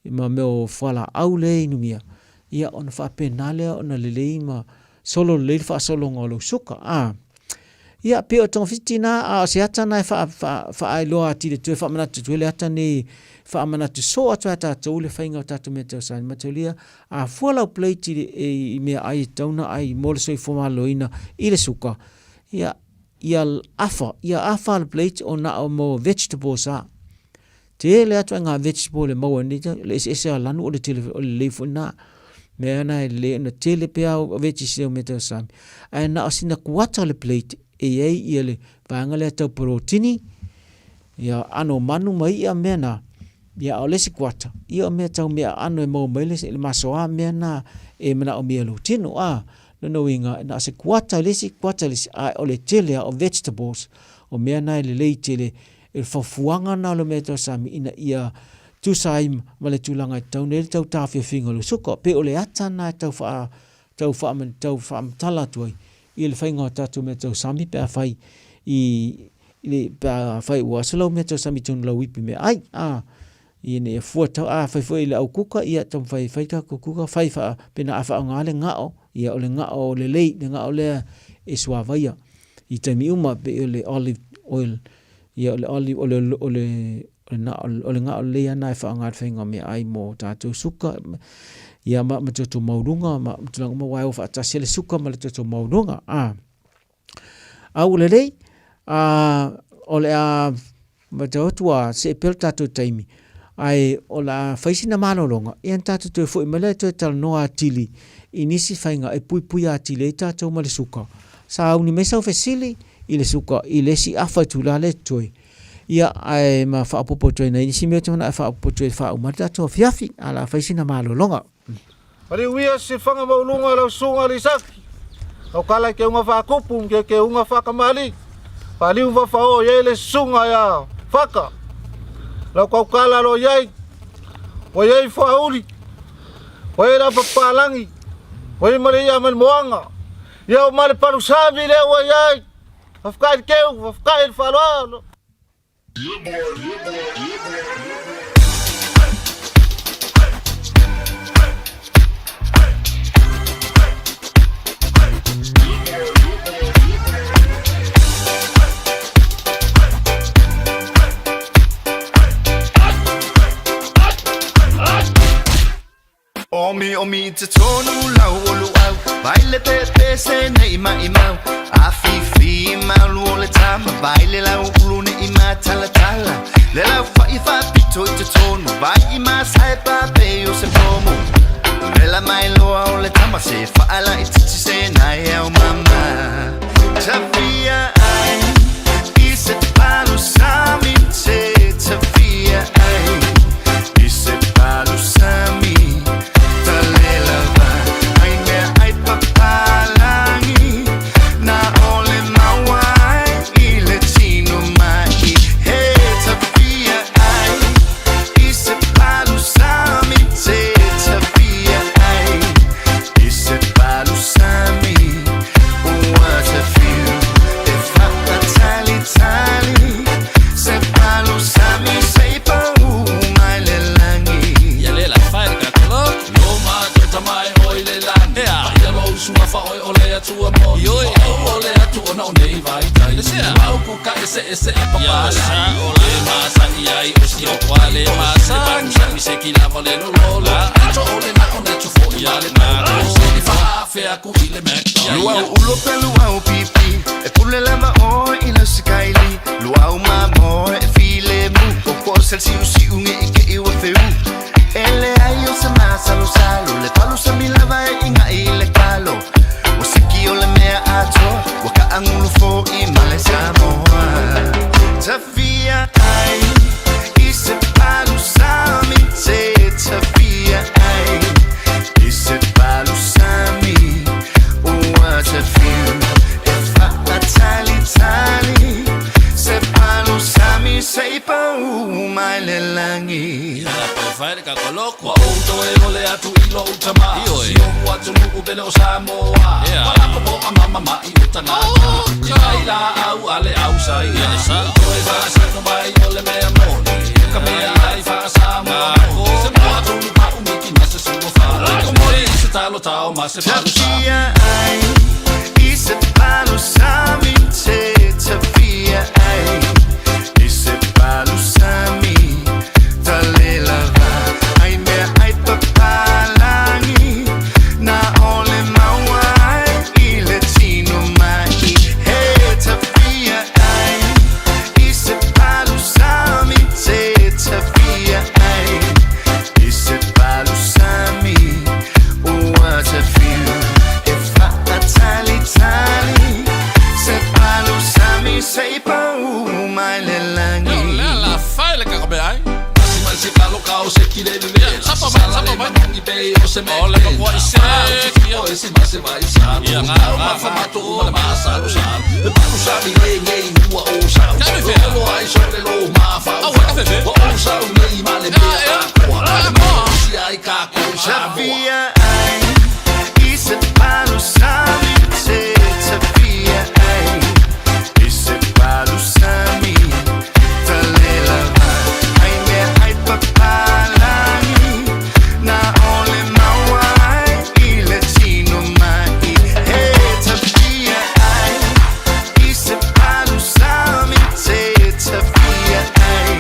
ma mea o fualaau lea e inumia, ia ona faapena lea ona lelei ma solo lelei le faasologa o lou suka. A, ia, pei o togafiti na, a o se ata na e faa, faa, faaailoa atili atu ai, faamanatu atu ai le ata nei, faamanatu soo atu ai tatou le faiga o tatou mea tausani. Mataulia, a fua lau plate i, le, i meaai e tatau ona ai mo le soifua maloloina i le suka, ia, ia afa, ia afa le plate o na o mo vegetables a. Tele atu ai ngā vegetable e maua nei, le eseese a lanu o le tele, o le lelei foi na. Mea na e lelei ona tele pea o veggies lea o mea tau sami. Ae na o sina kuata o le plate e i ai ia le vaega lea tau porotini, ia ano manu ma i'a mea na. Ia a o le isi kuata, ia o mea tau mea aano e maua mai le, le masoa mea na e manaomia e lou tino. A, lona uiga, na o se kuata i le isi, kuata i le isi, ae o le tele lava o vegetables, o mea na e lelei tele, e le fafuaga na o le mea tau sami ina ia tusa ai ma le tulaga e tatau nei le tau taofiofiga o le suka. Pei o le ata na e tau wha, tau wha, tau whaamatala atu ai i le whainga o tātou mea tau sami pe a whai i, i le, pe a whai ua aso lau mea tau sami tonu lau ipi mea ai, a, i ina ia fua tau, a whai foi i le au kuka, ia taumafai e whai tākou kuka, whai wha, pena a whaonga le ngao, ia o le ngao o lelei, le ngao lea e suavaia i taimi uma, pei o le olive oil, ia o le olive, o le, o le, o le na o le gao lelei lava lena e faaaoga i le faiga o meaai mo tatou suka ia ma ma toto maualuga ma tulaga uma aua e o faatasi ai le suka ma le toto maualuga a. A ua lelei, a, o le a matau atu ua see pea le tatou taimi, ae o le a fai sina malologa, ia ona tatou toe foi mai lea e toe talanoa atili i nisi faiga e puipuia atili ai tatou ma le suka. Sauni mai sau fesili i le suka i le isi afa itula lea e totoe. Ia, ae ma faaopoopo atu ai nai nisi mea ou te manao e faaopoopo atu ai e faauma ai le tatou afiafi, ae o le a fai sina malologa. Maliuia sifaga maualuga lau susuga le Isaki, lau kala i keuga faakupu ma ke keuga faakamalii, faaliu fafaoo i ai le susuga ia Faka, lau kaukala lo i ai, ua i ai Fuauli, ua i ai le apapalagi, ua i ai ma le ia ma le moaga, ia ua ma le palusami lea ua i ai, faafetai i le keu, faafetai i le faaaloalo. Omi omi i totonu lau o luau Vai le pepese nei maimau Afifi malu o le tama Vai le lau ulu nei matalatala Le lau fa'i faapito i totonu Vai i masae pape o se pomu Vela mai loa o le tama Se fa'ala i titi se nai au mama Tafia ai I se palu sami te Tafia ai I se palu sami Talelava ai mea ai papalangi Na ole maua ai i le tino mai He tafia ai I se palu sami te Tafia ai I se palu sami Ua tafiu e faatalitali Se palu sami se i pau mai le lagi Ia le la fai le kakolo Lo ma tota mai oi le lani Ea Ia lo usua fa oi o le atua moni Ioi O o le atu ona o nei vai tai Mau ku ka ese ese e papa Ia sa o le ma sa i ai o si o kwa le ma sa Mi se ki lava le lo lo lo To o le na o ne tu fo i ale na Se i fa afe aku i le McDonald's Luau ulo pe luau pipi E pule lava oe i lau sikaili Luau mamoe e file mu O po sel siu siu nge i ke iwa feu E le ai o se masalo salo Le palu sa mi lava e inga i le kalo O siki o le mea atoa Ua ka angulu fo i male Samoa Tafia ai I se palu sami te Tafia ai I se palu sami Ua tafiu e faatalitali Se palu sami se i pau mai le lagi Fai le kakoloko Wa ou toe o le atu i lo utama Si o ua tunu pele o Samoa Wa lako po a mama ma i utangata I kai la au a le au sa ia Toe whaasano mai o le mea moni Ka mea ai whaasamoa moni Se mua tunu pa umiki ma se sua wha Ko mori i se talo tao ma se palu sami Tafia ai I se palu sami te Tafia ai I se palu sami Talelava ai mea ai papalangi Na ole maua ai i le tino mai He tafia ai I se palu sami te Tafia ai I se palu sami Ua tafiu e faatalitali Se palu sami se i pau mai le lagi La fai le kakome ai Asi mai se kalo kao se ki le le Sapa mai sapa mai i pe o se me O le kakua i se O e se ma se vai sa Ia ngā ngā fa mato uma le ma sa lo sa Le palu sa mi le ngei ua o sa Lo lo ai so le lo ma fa o Wa o sa o nei ma le mea a koa Le ma si ai ka ko sa Tafia ai I se palu sami te Tafia ai I se palu sami Talelava ai mea ai papalangi Na ole maua ai i le tino mai He tafia ai I se palu sami te Tafia ai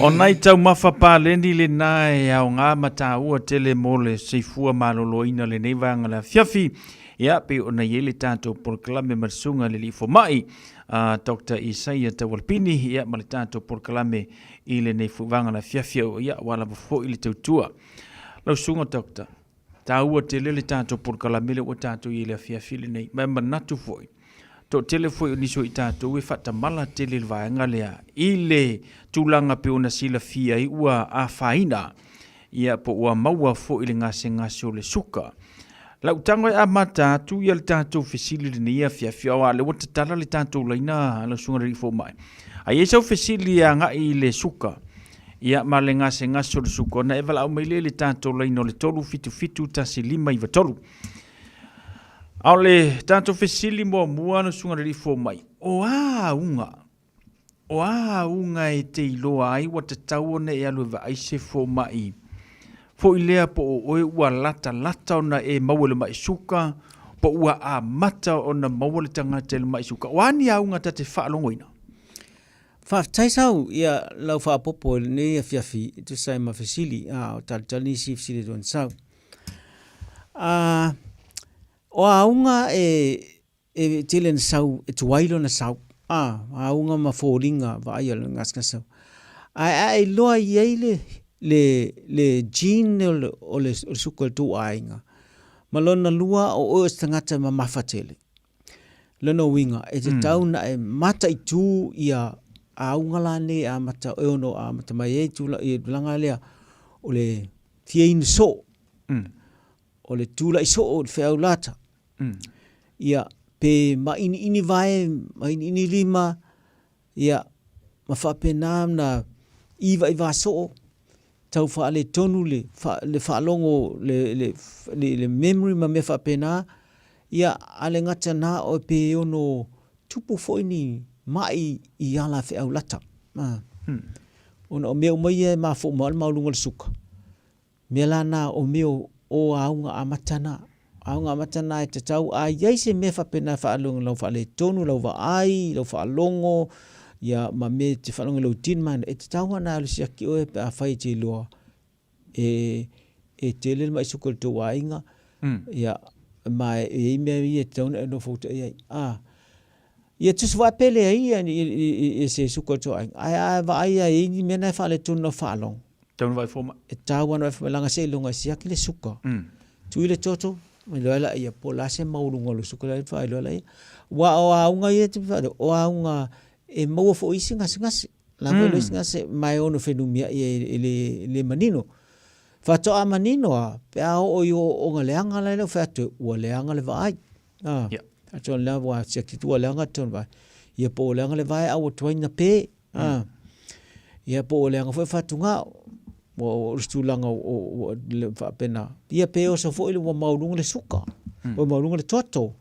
O nai taumafa paleni lena e aoga ma taua tele mo le soifua maloloina o lenei vaega o le afiafi. Ia, pei ona i ai le tatou polokalame ma le Susuga i le Alii Fomai, a Doctor Isaia Taualpini, ia, ma le tatou polokalame i lenei foi vaega o le afiafi, ia, aua lava foi le tautua. Lau Susuga Doctor, taua tele le tatou polokalame lea ua tatou i ai i le afiafi lenei, ma e manatu foi, toatele foi o nisi o i tatou e faatamala tele i le vaega lea i le tulaga pei ona silafia ai ua afaina ia po ua maua foi le gasegase o le suka. Lau tago e amata atu ia le tatou fesili lenei afiafi, aua o lea ua tatala le tatou laina lau susuga i le alii fomai. A i ai sau fesili e agai i le suka, ia ma le gasegase o le suka, ona e valaau mai lea i le tatou laina o le 377 1593. A o le tatou fesili muamua lau susuga i le alii fomai, o a auga, o a auga e te iloa ai ua tatau ona e alu e vaai se fomai foi lea po o oe ua latalata ona e maua i le mai suka, po ua amata ona maua le tagata i le mai suka. O a ni auga ta te faalogoina? Faafetai sau ia lau faapopo i lenei afiafi e tusa ai ma fesili, a o talitali nisi fesili e tuan sau. A, o auga e, e tele na sau, e tuai lona sau. A, auga ma foliga vaaia o le gasegase sau. Ae a e iloa i ai le, le, le gene o le, o le, o le suka o le tou aiga, ma lona lua o oe o se tagata e mamafa tele. Lona uiga, e tatau ona e mataitu ia auga la nei e amata, e ono amata mai ai i tulaga lea o le fia inu soo, o le tulai soo i le feau lata, ia, pe mainiini vae, mainiini lima, Ia, ma faapena ona ivaiva soo, tau faaletonu le, le faalogo, le, le, le, le memory ma mea faapena, ia, a le gata na o pe ono tupu foi ni mai i ala feau lata. Ona o mea uma ia e mafua uma o le maualuga o le suka. Mea la na o mea o auga amata na. Auga amata na e tatau a i ai se mea faapena e faalogo lau faaletonu, lau vaai, lau faalogo, ia ma mea e te faalogo i lou tino ma e tatau ona alu siaki oe pe afai e te iloa e e tele le mai suka i le tou aiga, ia ma e i ai mea ia e tatau ona e nofo uta i ai. A ia tusa foi a pe leai ia ia se suka o le tou aiga, ae a vaai lava e i ai ni mea na e faaletonu lau faalogo. Tau na vaifoma. E tau ana vaifoma langa se iloga e siaki le suka. Tui le toto, iloa la ia po la se mauluga o le suka la fa iloa la ia. Wa o auga ia te fa o auga e maua fo isi gasegase. La fo isi gase mai ono fenumia ia e le le manino. Faatoa manino a pe a oo i o o leanga la le fa atu ua leanga le vaai. Ah. Yeah. Atu la ua siaki tua leanga tonu vai. Ia po leanga le vae au tuai na pe. Ah. Ia po o leaga foi fatugao. Ua o le tulaga o le faapena. Ia pe oso foi le ua maualuga le suka. Ua maualuga le toto.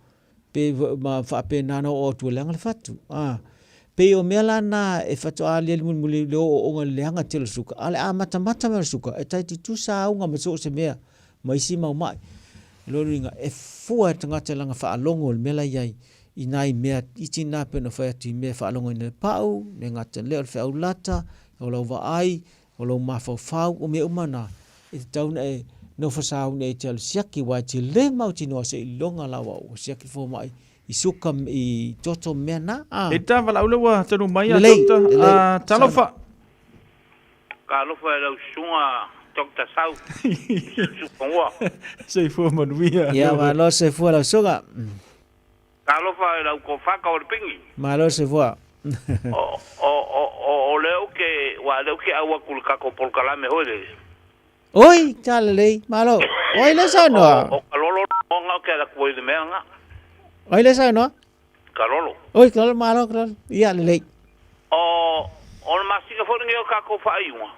Pe ma faapena na oo atu e leaga le fatu. Ah. Pei o mea la na e faatoa aliali mulimuli le ooooga i le leaga tele o le suka. A o le amatamata mai o le suka, e tai tutusa auga ma so o se mea ma isi mau mai. Lona uiga, e fua e tagata i lana faalogo i le mea la e i ai, i nai mea iti na pei ona fai atu i mea e faalogoina e le pau, le gata lea o le feau lata, o lau vaai, o lou mafaufau, o mea uma na, e tatau ona e nofo sauni ai e te alu siaki, aua e te le mautinoa seiloga lava ua siaki le fomai i suka, i toto mea na. E ta valaau lea ua taunuu mai a Doctor, a talofa. Ka alofa e lau susuga Doctor Sau i Susuga. Soifua manuia. Ia malo soifua lau susuga. Talofa i lau kofaka o le pingi. Malo soifua. O, o, o, o, o lea ou te, ua lea ou te au atu i le tatou polokalame foi lele. Oi, tala lelei, malo. O ai lea saunoa? O, o Kalolo ona ou te alu atu ai i le mea lena. O ai lea saunoa? Kalolo. Oi, Kalolo, malo, Kalolo. Ia, lelei. O, o le masina foi lenei o tatou faaiuga.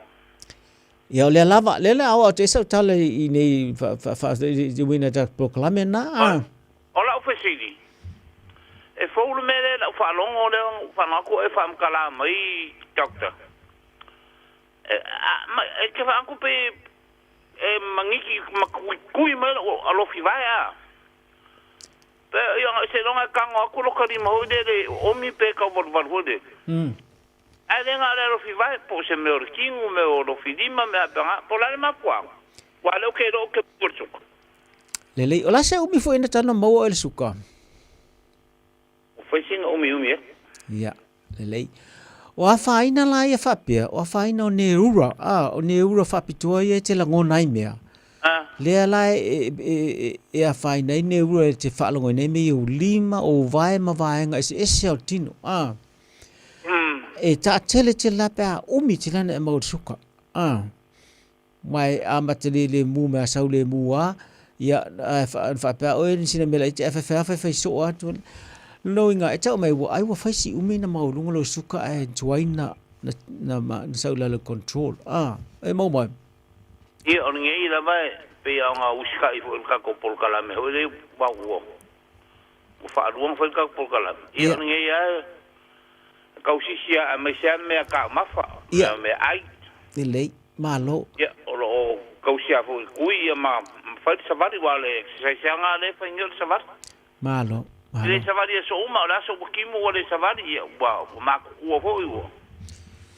Ia o lea lava, lea le ao atu ai sau tala i nei fa fa fa i uiga i tatou polokalame na. O lau fesili, e fou le mea lea i lau faalogo lea na ou faalogo atu o e faamatala mai Doctor. E, a, ma, e te faalogo pe e maniki ma kui mai lou alofi vae a. Pe ia seiloga e tago atu lota lima foi lele omi pe tauvaluvalu foi lele. Ae le na o le alofi vae, po o se mea o le tigu, mea o alofi lima, mea faapena, po o le a le mafuaaga. Aua o lea ou te iloa ou te maua i le suka. Lelei, o le a se umi foi na tana maua oe i le suka? Ua fai sina umiumi atu. Ia, lelei. O afaina la ia faapea, o afaina o neura, a, o neura faapitoa ia e te lagona ai mea. A. Lea la e, e, e, e afaina ai neura e te faalogoina ai mea ia o lima, o vae ma vaega eseese o le tino, a. E taatele tele la pe a umi tele ana e maua i le suka, a. Ma e amata lelemu me a sau lemu a, ia, ae faapea oe ni sina mea laiti ae faifai lava faifai soo atu. Lona uiga, e tau mai ua ai ua fai si umi na maualuga lou suka ae tuai na, na, na, na sau i lalo control. A, e mau mai. Ia, o lenei lava e pei lava ona usitai foi i le tatou polokalame foi lea ua, ua, ua faalua ona fai le tatou polokalame. Ia, o lenei lava e tausisi lava aemaise lava mea taumafa, mea, meaai. Lelei. Malo. Ia, o lo o tausi lava foi i le tui ia ma fai le savali, aua o le exercise lava lena lea e fai nei o le savali. Malo, malo. E le savali i aso uma, o le aso ua timu ua le savali, ia ua matutua foi ua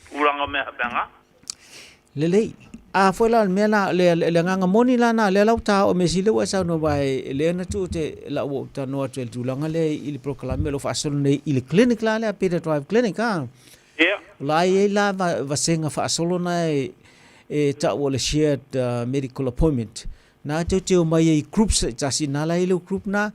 tulaga mea faapena. Lelei. A foi la o le mea la, le, le, le agaga moni la na, lea la ua ta oo mea sili ua e saunoa aua e, lea na tuu te la ua ou talanoa atu ai i le tulaga lea i le polokalame o lo o faasolo nei i le clinic la lea, Peter Drive Clinic a. Ia. O la e i ai la vasega faasolo na e, e tau o le shared medical appointment. Na e teuteu mai ai i groups taitasi, na la e i le group na,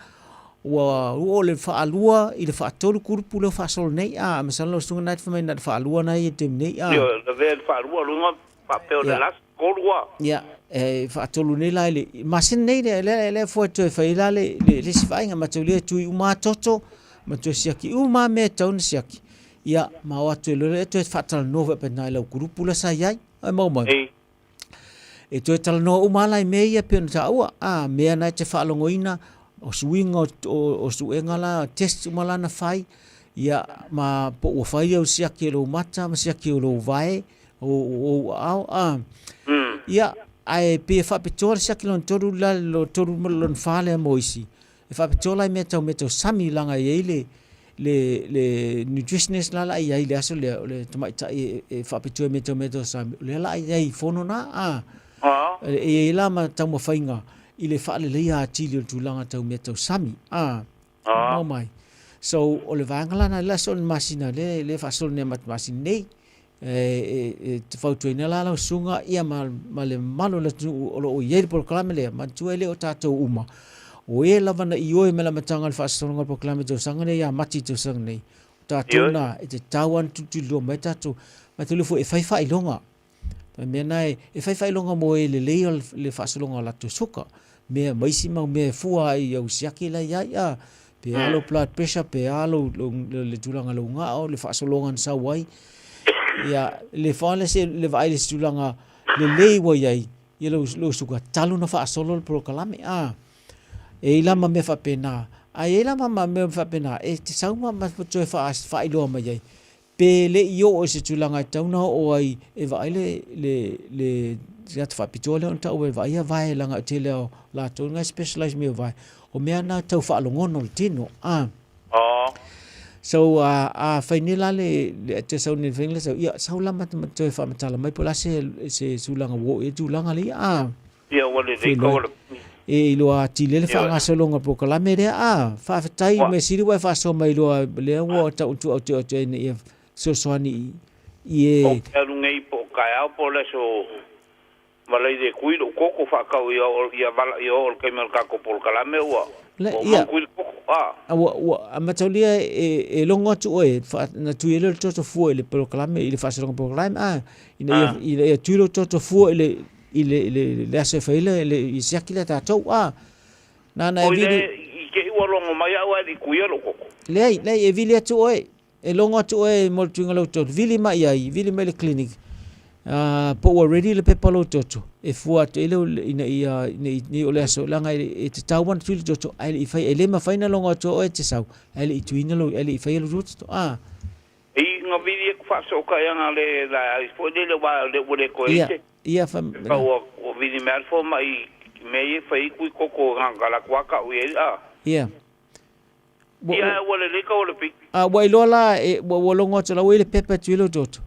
ua oo le faalua i le faatolu kulupu lea ua faasolo nei, a, masalo lau susuga na te fai mai na o le faalua na e i ai i le taimi nei, a. Ioe, lavea i le faalua, luga faapea o le last tolu a. Ia, e faatolu nei la i le masina nei, lea, lea, lea fua e toe fai ai la le, le, le isi vaaiga, matou lia e tui uma lava toto, ma toe siaki uma lava mea e tatau ona siaki. Ia, ma o atu e loa lea toe faatalanoa foi faapena i lau kulupu la sa i ai. Ai mau mai. Ei. E toe talanoa uma lava la i mea ia pei ona taua, a, mea na e te faalogoina, o suiga o, o, o suega la, test uma la na fai, ia, ma po ua fai au siaki e lou mata ma siaki o lou vae, o, o ou aao, a. Ia, ae pei e faapitoa le siaki lona tolu la, lona tolu ma lona fa lea mo isi. E faapitoa la i mea tau mea tau sami leaga e i ai le le le nutritionist la la i ai i le aso lea o le tamaitai e, e faapitoa i mea tau mea tau sami o lea la i ai i fono na a e i ai la ma taumafaiga i le faaleleia atili o le tulaga tau mea tau sami a mau mai. So o le vaega la na le aso o le masina le le faasolo nei ma masina nei e te fautuaina la lau susuga ia ma, ma le mamalu o le atunuu o lo o i ai le polokalame lea, manatua e le o tatou uma, o e lava na ioe mai le amataga o le faasologa o le polokalame i tausaga nei ia Mati i tausaga nei, o tatou na e tatau lava ona tulituliloa mai tatou, maitaulia foi e fai faailoga. O le mea na e, e fai faailoga mo e lelei o le faasologa o latou suka, mea ma isi mau mea e fua ai i au siaki la i ai, a, pe a lou blood pressure, pe a lou, lou, le tulaga lou gao, le faasologa na sau ai. Ia, le fa le se le vaai le se tulaga lelei ua i ai, ia lou, lou suka talu na faasolo le polokalame, a. E i la ma mea faapena. A i ai la ma, ma mea faapena, e te sau ma, ma toe faailoa mai ai. Pe le i oo i se tulaga e tatau ona oo ai e vaai le, le, le tagata faapitoa lea ona tau e vaaia vae leaga o le tele o latou na e specialize i mea o vae. O mea na tau faalogono le tino. A. So, a, a fai nei la le, le te sau nei fai nei sau, ia, sau la ma, ma toe faamatala mai po o le a se, se tulaga ua oo i ai tulaga lea. A. Ia, ua lelei kau o le E iloa atili ai le faagasologa o le polokalame lea. A, faafetai i le mea sili ua e faasoa mai loa lea ua tau atu au te ina ia fesoasoani i e. Ou te alu nei po o taeao po o le aso malai le tui lou toto faatau ia o ia vala ia oo i le taimi o le tatou polokalame ua ua uma ona tui le toto a. A ua ua a mataulia e e logo atu oe fa na tui ai lea o le toto fua i le polokalame i le faasologa polokalame a ina ia ina ia tui lou toto fua i le i le, le, le aso e fai le, le, i siaki lea tatou, a. Nana e Oi le, vili. i te i ua logo mai au ae le i tuia lou toto. Leai, leai, e vili atu oe, e logo atu oe mo le tuiga lou toto, vili mai ai, vili mai le clinic, po ua ready le pepa lou toto, e fua atu ai leu, ina ia, nei, nei o le aso, leaga e, e tatau ona tui le toto, ae le i fai, e le mafai ona logo atu oe e te sau, ae le i tuina lou, ae le i faia lou toto, a. I nga vili e ku faasootai le la ai foi lele wa le ua le toe Ia, ise. ia, fa, Ka ua ua vili mea le fomai i mea ia e fai ai kui koko nga ka la kua ka ui ai a. Ia. Ua, Ia ua lelei ka ua le piki. A ua iloa la e, ua, ua logo atu la ua i le pepa e tui lou toto.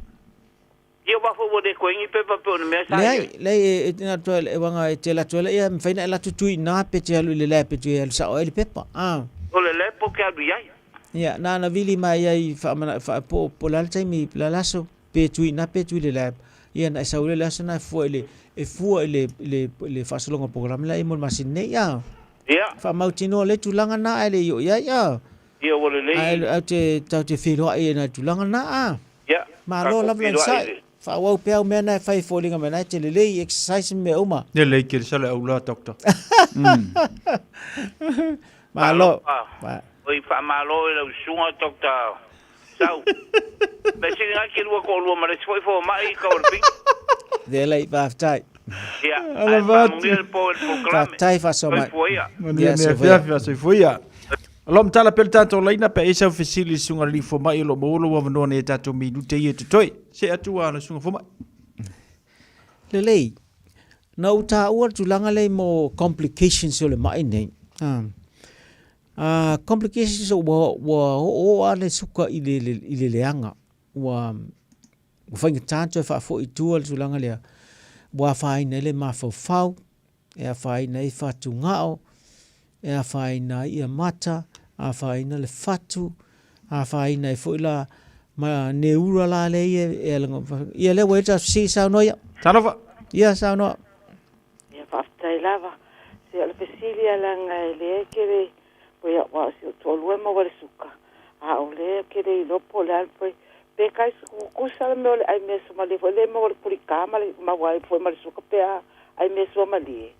Ia wa fo ua le koe ni pepa pe o le mea sa Leai, ia. leai e, e tina atu e wanga e te latu ala ia mawhai na e latu tui nā pe te alu i le lea pe te alu sao ai le pepa. Ah. O le le po ke alu iai. Ia, nā na vili mai ia i whaamana, wha, po, po le ala taimi, la laso, pe tui nā pe tui le lea. Ia, na e sau le aso na e fua i le, e fua i le, i le, i le whaasologa programe la i mo le masini nei, ah. Ia. Whaamautinoa le tulaga nā ai le i o iai, ah. Ia, ua lelei. Ai, au te, tau te whiroa i e nā tulaga nā, ah. Ia, Malo tatou lava feiloai sai. le. Faaauau pea au mea na e fai e foliga mai na e te lelei exercise ma mea uma. Lelei ke le sala au la doctor. Malo. Alofa. Oi faamalo i lau susuga Doctor Sau. Me sili ngai ke lua toalua ma le isi foi fomai i Kaualapini. Lelei, faafetai. Ia, Ala ae vatu. faamanuia le po i le polokalame. Faafetai faasoa mai. Soifua ia. Manuia Ia, ne soifua ia. afiafi faasoifua ia. O lo o matala pea le tatou laina pe ai sau fesili i le susuga i le alii fomai o lo o maua lou avanoa nei e tatou minute ia e totoe. Se atu a le susuga fomai. Lelei, na ou taua le tulaga lea mo complications o le mai nei. Complications ua, ua oo a le suka i le, le, i le leaga. Ua, ua faigata toe faafoi i tua le tulaga lea. Ua afaina ai le mafaufau, e afaina ai fatugao, e afaina ai ia mata, afaina le fatu, afaina ai foi la ma neura la le ia e alaga. Ia lea ua i le fesili saunoa ia. Talofa. Ia saunoa. Ia faafetai lava. Se o le fesili a laga e le ke le po ia wa si o toalua ma wale suka. A o le ke le ilo po le al po pe kai kusa le mea o le ai mea sumalie foi le mea o le pulika ma le maua ai foi ma le suka pe a ai mea suamalie.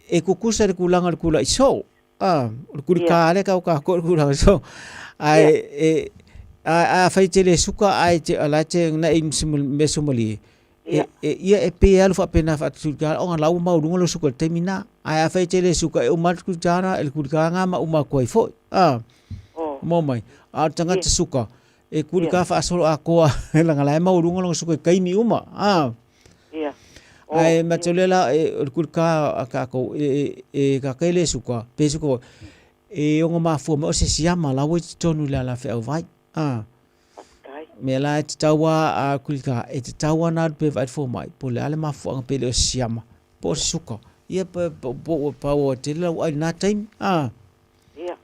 E kukusa le kulaga o le kula i so. Ah, o le kulika le kau ka ko le kulaga so. Ai e a a fai tele suka ai te ala te na i mea sumalie. E, e, ia e pe alu faapena faatulika ona lau maualuga lo suka i le taimi lena. Ae afai e tele suka e uma atu kulika na e le kulika nga ma uma atu ai foi. A. Mo mai. A o le tagata suka e kulika faasolo atoa leaga la e maualuga lona suka i taimi uma. A. Ae mataulia la e o le kulika a tatou e e tatou le suka pe suka foi e ono mafua mai o se siama la ua i totonu i le ala feauvai. A. Mea la e tatau a a kulika e tatau a na alu pe vaai le fomai po o le a le mafuaaga pe le o se siama po o se suka. Ia po po ua pau tele lau ai lena taimi. A. Ia.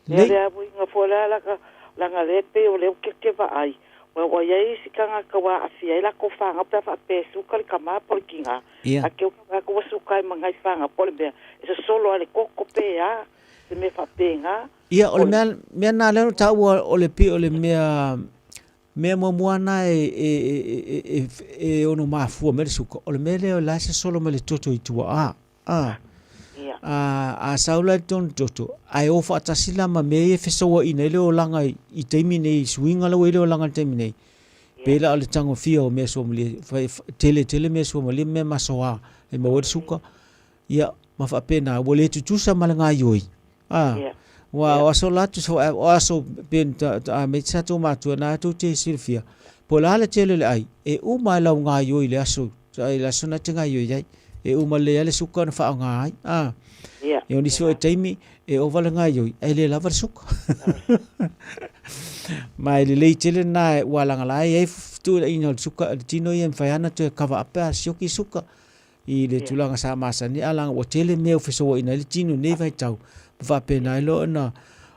Lea le avuiga foi lea laka langa le pei o lea ke vaai. Ua ua iai isi tagata ua aafia ai lakou fagau pe a faapea e suka le tama po o le tiga. Ia. A ke ua ua suka ai ma nai fagau po o le mea e sosolo ai le koko pe a se mea faapena. Ia, o le mea, mea na lea na taua o le pei o le mea, mea muamua na e, e, e, e, e, e ono mafua mai le suka, o le mea lea o la e sosolo mai le toto i tua a. A. A, a sau la i totonu toto, ae o faatasi la ma mea ia e fesouaina ai le olaga i, i taimi nei, i suiga la ua i ai le olaga i le taimi nei. Pei la o le tagofia o mea suamalie, fai, tele tele mea suamalie ma mea masoa e maua ai le suka. Ia, ma faapena, ua le tutusa ma le gaioi. A, ua o aso la tusa foi, o aso pe ta, ta, me sa tou matua na tou te silafia. Po o le a le tele o le ai, e uma e lau gaioi i le aso, i le aso na te gaioi ai. E uma lelei ai le suka na faaaoga ai. A, e o nisi foi taimi, e ova le gaioi, ae le lava le suka. Ma e lelei tele na ua lagalaga ai fetuunaiga o le suka, le tino ia e mafai lava ona toe cover up pe a sioki suka. i le tulaga sa masani a laga ua tele mea ua fesoaina ai le tino i lenei vaitau ma faapena ai loa ona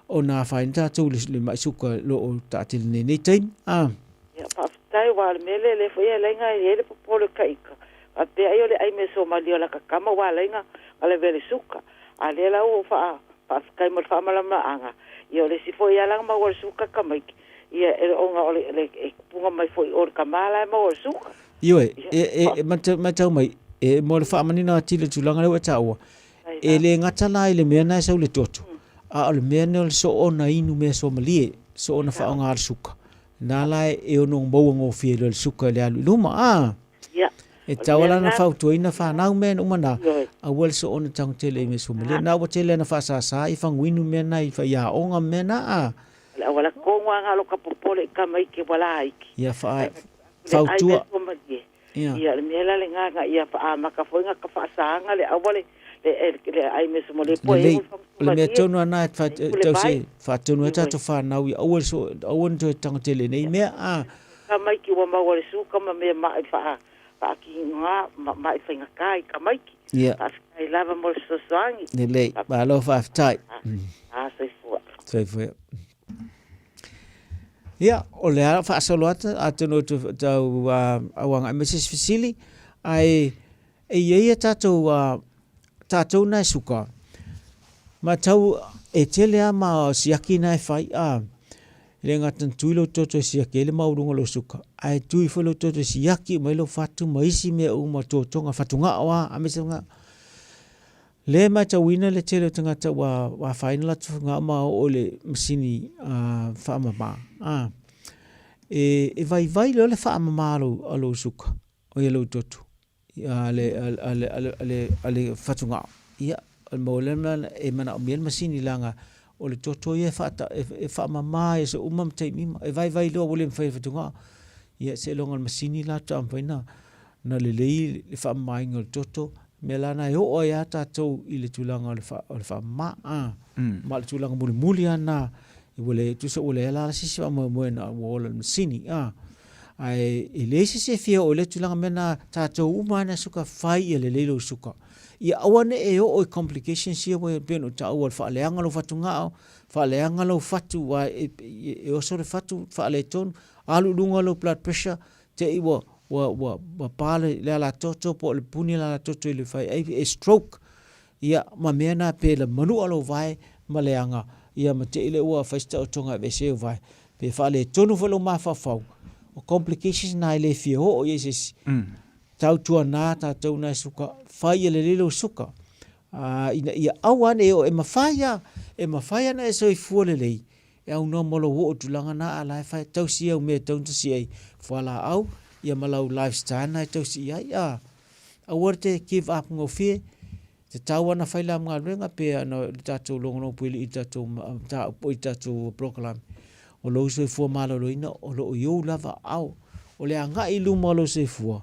ona afaina tatou i le mai suka lo o taatele nei nei taimi a. Ia, faafetai, aua o le mea lea lea foi e alai na i ai le popole o ka ika, faapea ai o le ai mea suamalie o laka tama ua alai na lavea le suka, a lea la ua faa faafetai mo le faamalamalaaga, ia o le isi foi ala na maua le suka tamaiti, ia e ona o le le e tupuga mai foi o le tama la e maua le suka. Ioe, e, e, e matau mai, e, mo le faamanino atili o le tulaga lea ua e taua, e le gata la i le mea na e sau le toto, a o le mea nei o le soona inu mea suamalie, soona faaaoga le suka. Na la e ono maua gofie loa le suka i le alu i luma, a. E tatau la ona fautuaina fanau mea uma na, aua le soona tago tele i mea suamalie. Na ua tele na faasasa i faguinu mea na i faiaoga mea na, a. O le auala tonu lava na o lo ka popole i tamaiti ua laiti. Ia wha, fautua. Ia. Ia, le mea la le nga nga ia whaamaka foi nga ka whaasanga le awa le le le ai me sumo le poe Lelei, o le mea tonu ana e tau se whaatonu e tātou whānau ia aua so aua ni toe tango tele nei mea a tamaiti ua maua i le suka ma mea ma'i fa'a fa'akiga ma ma'i faigatā i tamaiti. Ia. Fa'afetai lava mo le fesoasoani. Lelei, malo faafetai. A, soifua. Soifua. Ia, o le a faasolo atu, atonu e tau auagai mai se isi fesili, ae e i ai a tatou, tatou na e suka, matau e tele lava ma siaki na e fai, a, e le gata na tui lou toto e siaki ai le maualuga o lou suka, ae tui foi lou toto e siaki uma ai lou fatu ma isi mea uma, totoga, fatugao lava, aemaise lava Lea e matauina le tele o tagata ua afaina latou fatugao ma oo i le masini faamama. E vaivai loa le faamama a lou suka, oi a lou toto, a le fatugao. Ia, o le maua lea e manaomia le masini leaga o le toto ia e faamama i aso uma ma taimi uma. E vaivai loa ua le mafai e le fatugao. Ia seiloga o le masini la faatoa mafai ona lelei le faamamaina o le toto. Mea la na e oo ai lava tatou i le tulaga o le o le faamama. A. Ma o le tulaga mulimuli lava lena, ua le, tusa ua leai la se isi faamoemoe na ua ola i le masini. A. Ae e leai se isi e fia oo i lea tulaga mea na tatou uma lava na suka fai ia lelei lou suka. Ia aua ne i e oo i complications ia ua pei ona ou taua o le faaleaga o lou fatugao, faaleaga lou fatu aua e oso le fatu faaletonu, alu i luga lou blood pressure, te i ua, ua, ua, ua pa le, le alatoto po o le puni le alatoto i le faiai e stroke. Ia, ma mea na pe le manua lou vae ma leaga, ia ma te i lea ua fai se taotoga e aveese ai ou vae. Pe faaletonu foi lou mafaufau, o complications na e le fia oo i ai se isi. Tautuana tatou na e suka, fai ia lelei lou suka, ina ia aua ne i oo, e mafai lava, e mafai lava ona e soifua lelei, e aunoa mo lou oo i tulaga na, a o la e fai, tausi au mea e tatau ona tausi ai, fualaau, ia ma lau lifestyle na e tausi i ai, a. Aua te give up gofie, tatau lava ona fai la ma galuega pe ana le tatou logologo puilii i le tatou mataupu i le tatou polokalame, o lou soifua maloloina o lo o i ou lava aao. O le agai i luma o lou soifua,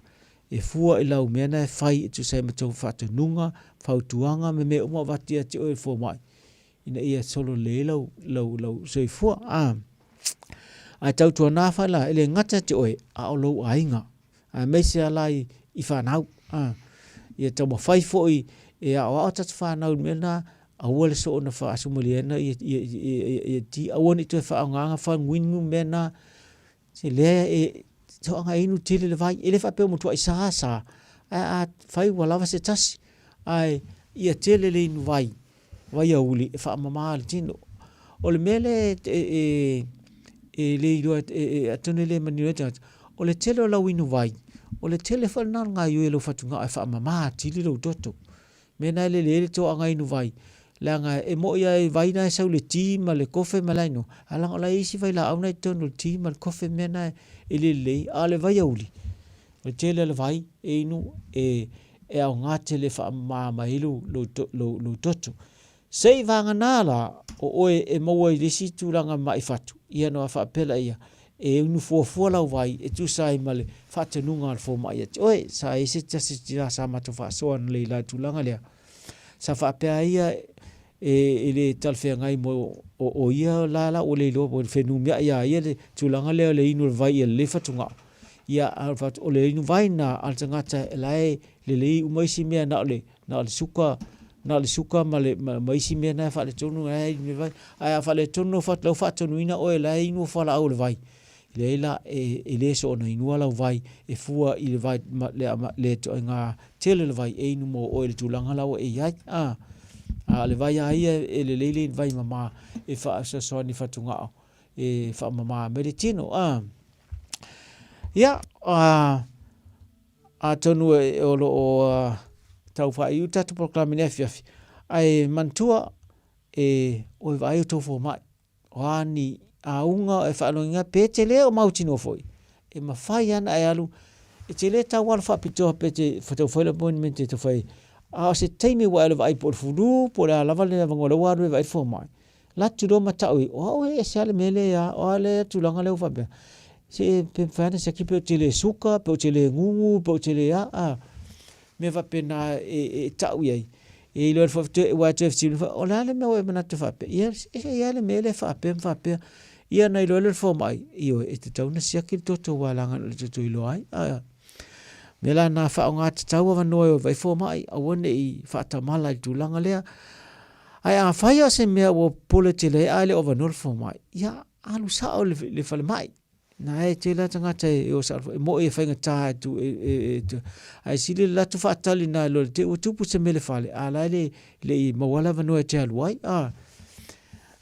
e fua i lau mea na e fai e tusa ai ma tou faatonuga, fautuaga ma mea uma o avatu ia te oe e le fomai, ina ia solo lelei ai lau, lau, lau soifua. A, ae tautuana fai la, e le gata ia te oe, a o lou aiga. Aemaise lava la i fanau. A, ia taumafai foi e aoao tatou fanau i le mea lena, aua le soona faasumaliaina ia, ia, ia, ia, ia ti, aua ne i toe faaaogaina faguinu mea na. Se lea e toaga e inu tele le vai. E le faapea ua matuai sa sa, ae a fai ua lava se tasi, ae ia tele le inu vai, vaiauli e faamama le tino. O le mea lea e, e le iloa, atonu e le manino ai tagata, o le tele o lau inu vai, o le tele foi lena o le gaoioi a lou fatugao e faamama atili lou toto. Mea na e lelei ai le toaga inu vai, leaga e moi lava i vai na e sau i le ti ma le kofe ma le ainoa, ae leaga o la e i ai isi vailaau na i totonu o le ti ma le kofe mea na e le lelei, a o le vaiauli, O le tele o le vai e inu e e aoga tele e faamama mai ai lou, lou, lou, lou toto. Se i vagana la o oe e maua i le isi tulaga ma'i fatu, ia ona faapea laia, e inu fuafua lau vai e tusa ai ma le faatonuga a le fomai ia te oe. Sa i ai se tasi tina sa matou faasoa analeila i le tulaga lea, sa faapea ai ia e le talafeagai mo o ia la la ua le iloa ua fenumiai ia ia le tulaga lea o le inu o le vai ia lelei fatugao. Ia a o le inu vai na a le tagata la e lelei uma isi mea na o le na o le suka na o le suka ma le ma isi mea na e faaletonu la e inu le vai. Ae a faaletonu lau faatonuina oe la e inu fualaau o le vai, leai la e le soona inua lau vai e fua i le vai ma le le ituaiga tele o le vai e inu mo oe i le tulaga la ua e i ai. A o le vai lava ia e lelei le vai mama e faasoasoani fatugao e faamama mai le tino. A ia, atonu o lo o tau faaiu le tatou polokalame i le afiafi, ae manatua e oe vaai outou fomai. O a ni auga e faalogoina pe tele o mautinoa foi, e mafai lava ona e alu, e te le tau alu faapitoa pe te tau fai le appointment e tau fai, a o se taimi ua e alu e vaai po o le flu po o le a lava le avanoa o lea ua alu e vaai le fomai, alu atu loa ma tau i, o au e ese lava le mea lea, o a le tulaga lea ua faapea, se pe mafai ona siaki pe ou te le suka, pe ou te le gugu, pe ou te le a, a, mea faapena e tau i ai. E iloa foi toe, aua e toe fesili foi, o le a le mea ua e manatu faapea? Ia, e i ai lava le mea lea e faapea ma faapea. Ia ona iloa ai lea o le fomai, ioe, e tatau ona siaki le toto aua leaga o le toto iloa ai. A mea la na faaaoga tatau avanoa e o e vaai fomai, aua ne i faatamala i le tulaga lea. Ae afai o se mea ua popole tele ai ae le o avanoa le fomai, ia alu sao i le falemai. Na e tele lava tagata e o sao e moe e faigata e tu e, e, e, ae sili le latou faatali na i lo le te ua tupu se mea i le fale, a la e le, le i maua le avanoa e te alu ai. A,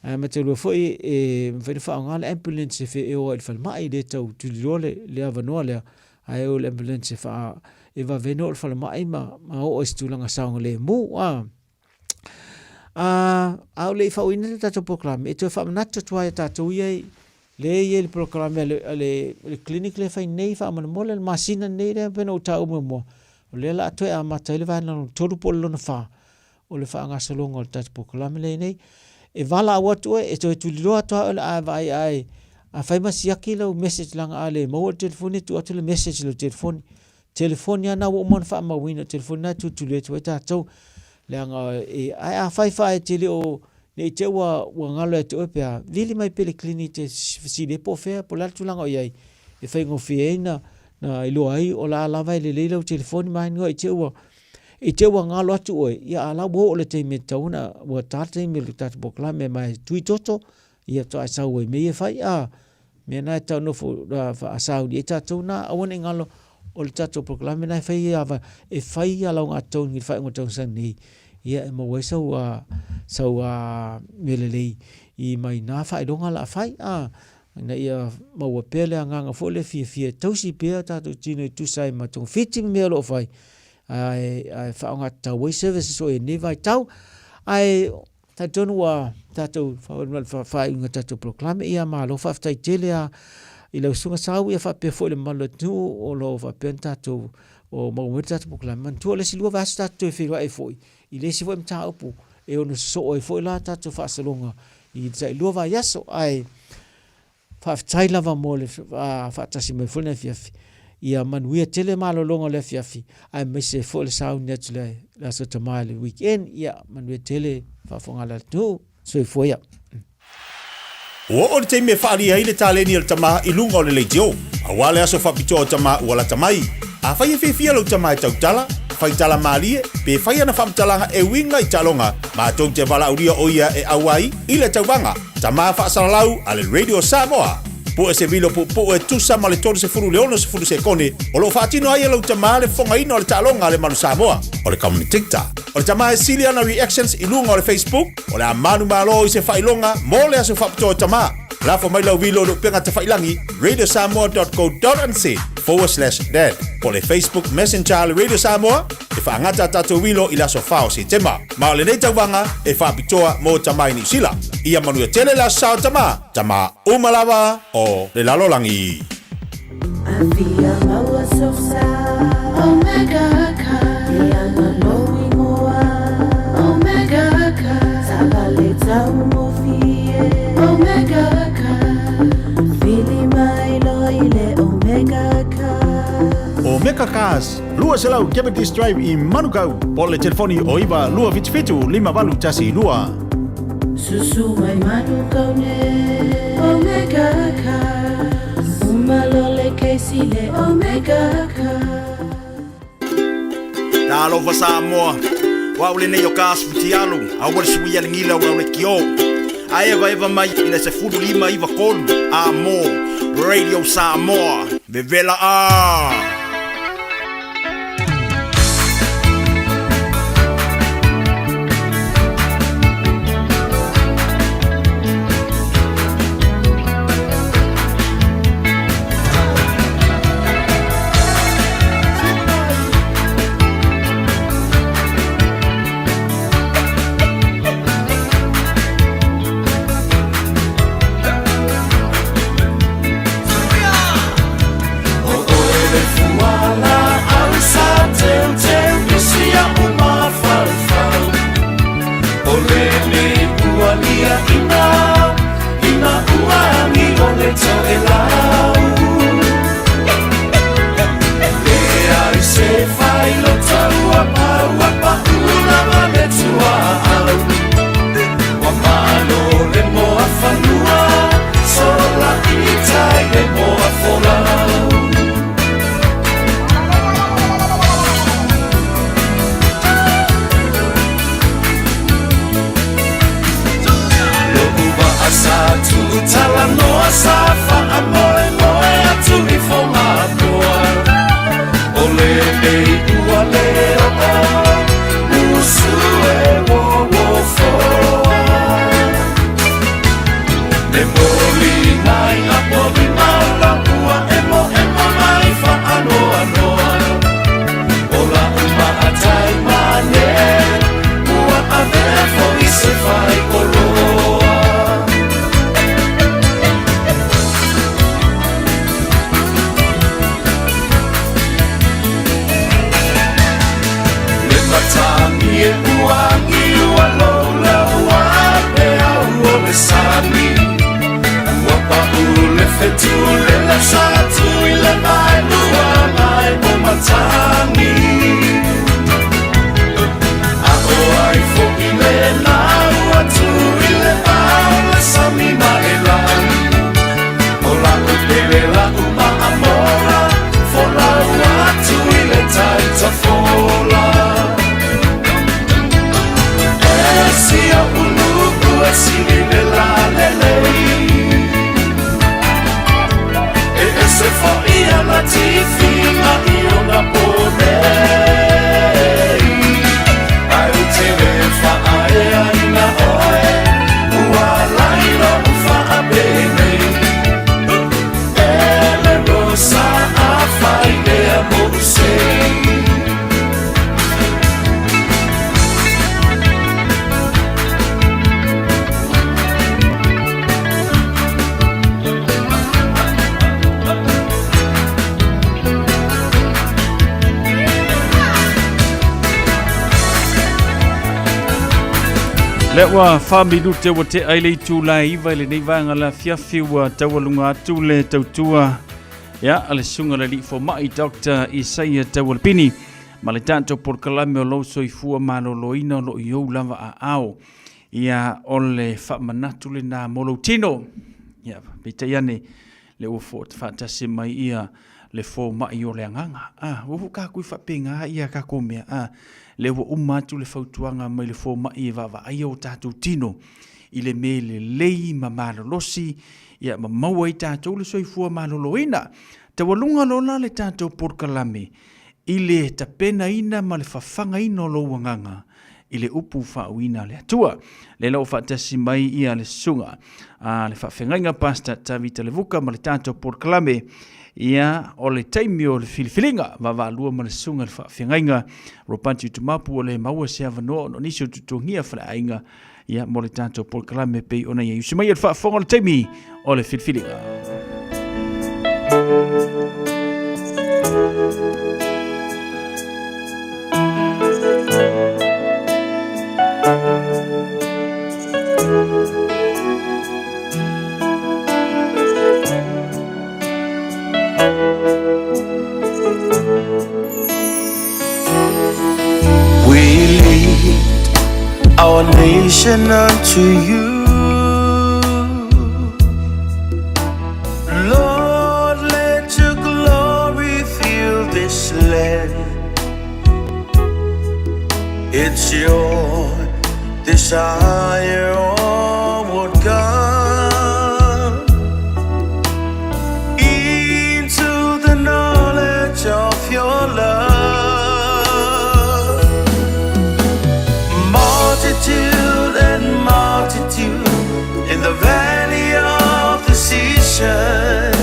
ae matalua foi e mafai ona faaaoga le ambulance e feeo ai i le falemai, e le tau tuliloa le, le avanoa lea, ae o le ambulance e faa, e vave ona oo i le falemai ma, ma oo ai i se tulaga saogalemu. A, A o le i faaoina le tatou polokalame, e toe faamanatu atu lava ia tatou ia lea e i ai le polokalame a le, a le, le clinic lea e fai nei faamolemole le masina lenei lea pei ona ou taua muamua, o lea o le a toe amata ai le vaega lona tolu po o le lona fa o le faagasologa o le tatou polokalame lea e i ai nei. E valaau atu oe, e toe tuliloa atu lava oe o le a e vaai ae afai ma siaki lau message leaga a le maua le telefoni e tuu atu le message i lau telefoni. Telefoni lava na ua uma ona faamauina, o telefoni na e tulituli atu ai tatou. Leaga e, ae afai fa e te le o, ne i te ua, ua galo ia te oe pe a, vili mai pea i le clinic e te fesili ai po o fea, po o le a le tulaga o i ai, e faigofie ai na, na iloa ai o la lava e lelei lau telefoni ma i te ua, i te ua galo atu oe, ia a la ua oo le taimi e tatau ona, ua ta le taimi o le tatou polokalame ma e tui toto, ia faatoa e sau ai mea ia e fai, a, mea na e tau nofo faasauni ai tatou na, aua ne i galo o le tatou polokalame na e fai ava, e fai ia lauga totogi i le faaiuga o le tausaga nei, ia e maua ai sau, sau mea lelei i mai na faailoga o le a fai, a, ina ia maua pea le agaga foi lea fiafia e tausi pea tatou tino e tusa ai ma togafiti ma mea o lo o fai, ae faaaoga tatau ai services o i ai i lenei vaitau. Ae Talitonu ua tatou faaauau mai le faaiuga o tatou polokalame. Ia malo faafetai tele a i lau susuga Sau ia faapea foi le mamalu o le atunuu o lo o faapea ona tatou o maua mai le tatou polokalame. Manatua o le isi lua vaiaso tatou toe feiloai ai foi i le isi foi mataupu e ono sosoo ai foi la tatou faasologa i le tailua vaiaso. Ae Faafetai lava mo le faatasi mai foi i lenei afiafi. Ia manuia tele malologa o le afiafi, aemaise foi le sauni atu le Aso Tama i le weekend. Ia manuia tele faafofoga a le atunuu. Soifua ia. Ua oo le taimi e faaalia ai le taleni a le tama i luga o le leitio, aua le aso faapitoa o tama ua lata mai. Afai e fiafia lau tama e tautala, fai tala malie, pe fai ana faamatalaga e uiga i taaloga, matou te valaaulia o ia e auai i le tauvaga. Tama faasalalau a le Radio Samoa. Pue se vilo puupuu e tusa ma le 30 i le 60 sekone o lo o faatino ai e lou tama le fofogaina o le taaloga a le Manu Samoa. O le commentator. O le tama e sili ana reactions i luga o le Facebook, o le a manumalo i se faailoga mo le aso faapitoa o tama. Lafo mai lau vilo i le upega tafailangi radiosamoa.co.nz/dad po o le Facebook Messenger a le Radio Samoa e faagata a tatou vilo i le aso 4 o Setema. Ma o lenei tauvaga e faapitoa mo tama i Niu Sila. Ia manuia tele le aso sa o tama, tama uma lava o le lalolagi. Afia maua sosa Omega Car Leaga lou ingoa Omega Car Taavale taugofie Omega Car Vili mai loa i le Omega Car Omega Cars, 200 Cavendish Drive i Manukau, po o le telefoni o 9 277 5812. Susu mai Manukau nei Omega Cars Uma loa le kesi le Omega Cars. Talofa Samoa, o au lenei o Kas Futialu, aua le suia le gila o lau leitio. A evaeva mai i le 15 9 3 a mo Radio Samoa. Vevela a! Lea ua 4 minute ua tea i le itula e 9 i lenei vaega le afiafi ua taualuga atu le tautua ia a le susuga le alii fomai Dr. Isaia Taualepini ma le tatou polokalame o lou soifua maloloina o lo o i ou lava aao. Ia o le faamanatu lena mo lou tino. Ia peitai ane le ua faatasi mai ia le fomai o le agaga. Ah, ua fu kākou i faapena ia kākou mea. Ah, le ua uma atu le fautuaga mai le fomai e vaavaai o tatou tino i le mea lelei ma malolosi, ia ma maua ai tatou le soifua maloloina. Taualuga loa la le tatou polokalame i le tapenaina ma le fafagaina o lou agaga i le upu faauuina a le Atua. Lea la ua faatasi mai ia le susuga a le faafeagaiga Pastor Tavita Levuka ma le tatou polokalame ia o le taimi o le filifiliga vaavaalua ma le susuga le faafeagaiga Ropati Utumapu ua le maua se avanoa ona o nisi o tutuagia faleaiga ia mo le tatou polokalame pei ona i ai. Usi mai e le faafofoga o le taimi o le filifiliga. We lead our nation unto you. Lord, let your glory fill this land. It's your desire, oh God, into the knowledge of your love. Multitude and multitude in the valley of decision,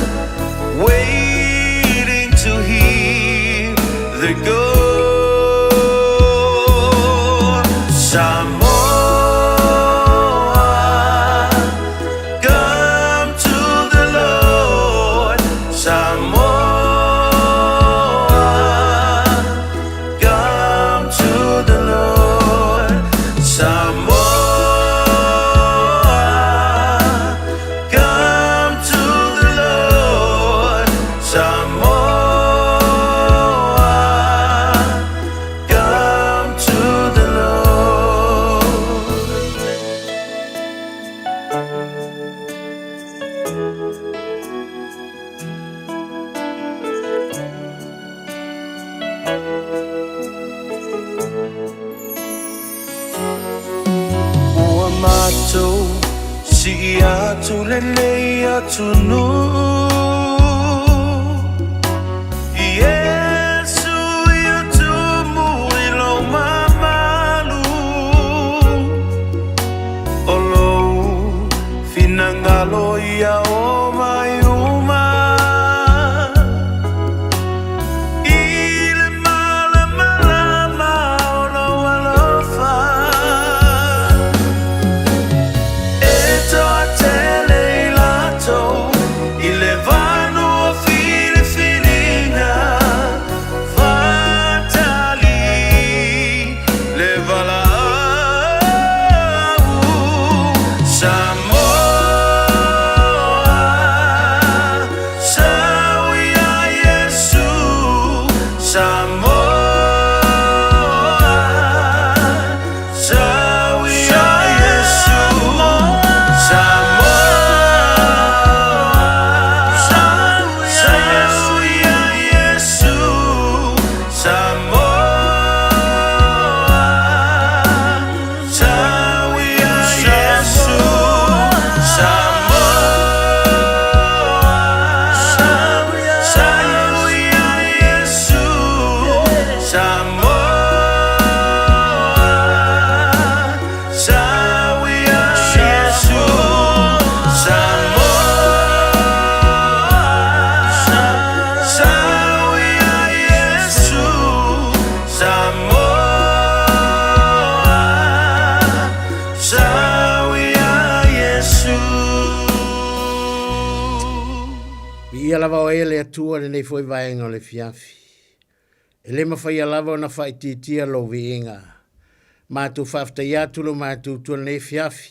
waiting to hear the go. Samoa, come to the Lord. Samoa, come to the Lord. Samoa, come to the Lord. Samoa, come to the Lord. Ua matou sii atu lenei atunuu Iesu ia tumu i lou mamalu O lou finagalo ia o mai uma I le malamalama o lou alofa E toatele i latou i le vanua filifiliga Faatali le valaau Samoa Sau ia Iesu Samoa Sau ia Iesu Samoa Sau ia Iesu Samoa Sau ia Iesu Samoa Sau ia Iesu Samoa Sau ia Iesu Samoa Sau ia Iesu Samoa Sau ia Iesu. Viia lava oe e le Atua lenei foi vaega o le afiafi. E le mafaia lava ona faaitiitia lou viiga. Matou faafetaia atu lo matou tua lenei afiafi.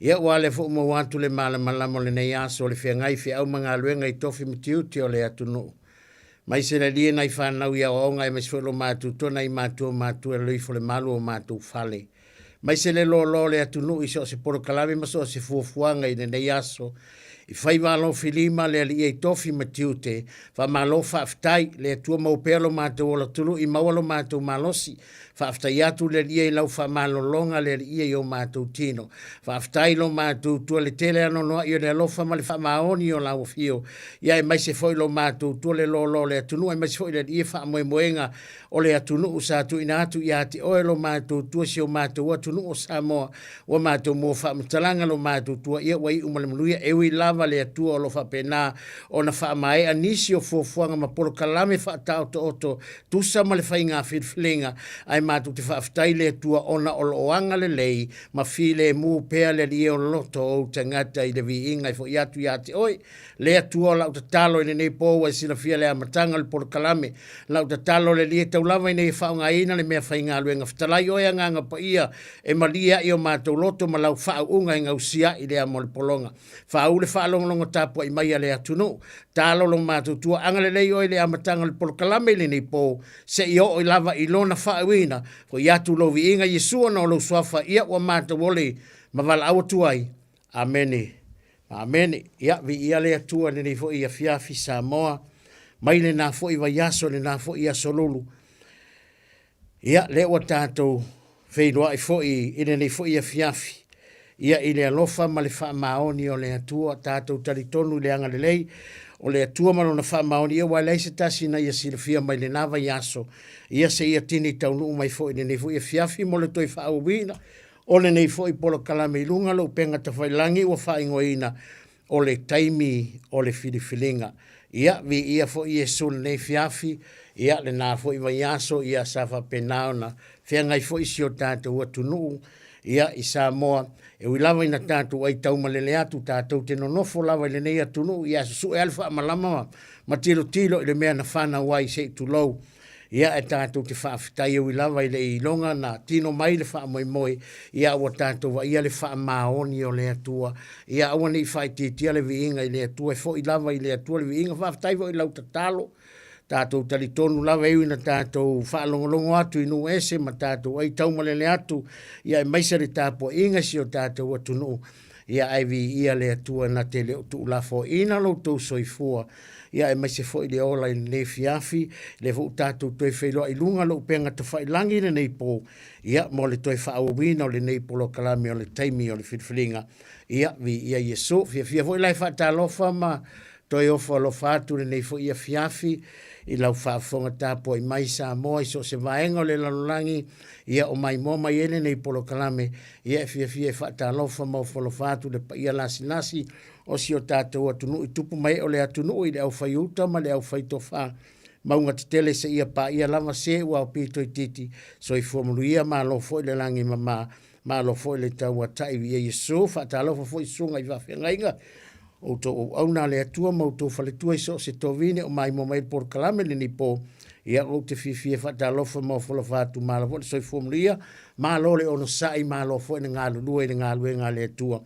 Ia ua ale foi maua atu le malamalama o lenei aso o le feagai feau ma galuega i tofi ma tiute o le atunuu. Mai se lalie nai fanau i aoaoga aemaise foi lo matou tua nai matua matua e loifo le malu o matou fale. Mai se le loaloa o le atunuu i so o se polokalame ma so o se fuafuaga i lenei aso. I faiva alofilima le alii ai tofi ma tiute, faamalo faafetai, le Atua maua pea lo matou ola tului, maua lo matou malosi. Faafetai atu le Alii i lau faamalologa le Alii i o matou tino. Faafetai lo matou tua le tele anoanoai o le alofa ma le faamaoni o lau afio. Ia aemaise foi lo matou tua le loaloa o le atunuu aemaise foi le Alii e faamoemoega o le atunuu sa tuuina atu ia te oe lo matou tua si o matou atunuu o Samoa. Ua matou mua faamatalaga lo matou tua ia ua iu ma le manuia e ui lava le Atua o lo faapena ona faamaea nisi o fuafuaga ma polokalame faataotooto tusa ma le faiga filifiliga, ae matou te faafetai i le Atua ona o loo agalelei ma filemu pea le Alii o loto o ou tagata i le viiga e foi atu ia te oe. Le Atua o lau tatalo i lenei po ua e silafia le amataga o le polokalame. Lau tatalo le Alii e tau lava ina ia faaaogaina le meafaigaluega fetalai oe Agaga Paia e malie ai o matou loto ma lau faauuga e gausia ai le amo o le pologa. Faauu le faalogologo tapuai mai a le atunuu. Talo lo matou tua agalelei oe i le amataga o le polokalame i lenei po, seia oo lava i lona faauuina. Foi atu lou viiga Iesu ona o lou suafa ia ua matou ole ma valaau atu ai. Amene. Amene. Ia, viia le Atua i lenei foi afiafi Samoa, mai lena foi vaiaso, lena foi aso lulu. Ia, lea ua tatou feiloai foi i lenei foi afiafi, ia i le alofa ma le faamaoni o le Atua, tatou talitonu i le agalelei o le Atua ma lona faamaoni, ia ua leai se tasi na ia silafia mai lena vaiaso, ia seia tini taunuu mai foi i lenei foi afiafi mo le toe faaauauina o lenei foi polokalame i luga o le upega tafailagi ua faaigoaina o le taimi o le filifiliga. Ia, viia foi Iesu i lenei afiafi, ia, lena foi vaiaso, ia, sa faapena ona feagai foi si o tatou atunuu, ia, i Samoa. E ui lava ina tatou aitaumalele atu, tatou te nonofo lava i lenei atunuu, ia, susue lava le faamalama ma tilotilo i le mea na fanau ai, se i tulou. Ia, e tatou te faafetai e ui lava i le iloga na tino mai le faamoemoe, ia ua tatou vaaia le faamaoni o le Atua. Ia aua ne i faaitiitia le viiga i le Atua, e foi lava i le Atua le viiga. Faafetai foi i lau tatalo. Tatou talitonu lava e ui ina tatou faalogologo atu i nuu ese ma tatou aitaumalele atu, ia aemaise le tapuaiga i si o tatou atunuu. Ia ae viia le Atua na te le o tuulafoaiina lo outou soifua, ia aemaise foi le ola i lenei afiafi, lea foi ua tatou toe feiloai i luga o le upega tafailagi i lenei po, ia mo le toe faaauauina o lenei polokalame o le taimi o le filifiliga. Ia, viia Iesu. Fiafia foi la e faatalofa ma toe ofo alofa atu lenei foi afiafi i lau faafofoga tapuai mai Samoa i so o se vaega o le lalolagi, ia o maimoa mai ai lenei polokalame. Ia e fiafia e faatalofa ma ofo alofa atu le paia lasilasi o si o tatou atunuu i tupu ma ee o le atunuu i le aufai uta ma le aufai tofa mauga tetele seia paia lava se ua aupito itiiti. Soifua manuia, malo foi le lagi e mama, malo foi le tauatai i Iesu. Faatalofa foi i susuga i faafeagaiga outou auauna a le Atua ma outou faletua i so o se tovine o maimoa mai le polokalame lenei po. Ia, ou te fiafia e faatalofa ma ofo alofa atu, malo foi le soifua manuia, malo le onosai, malo foi le galulue i le galuega a le Atua.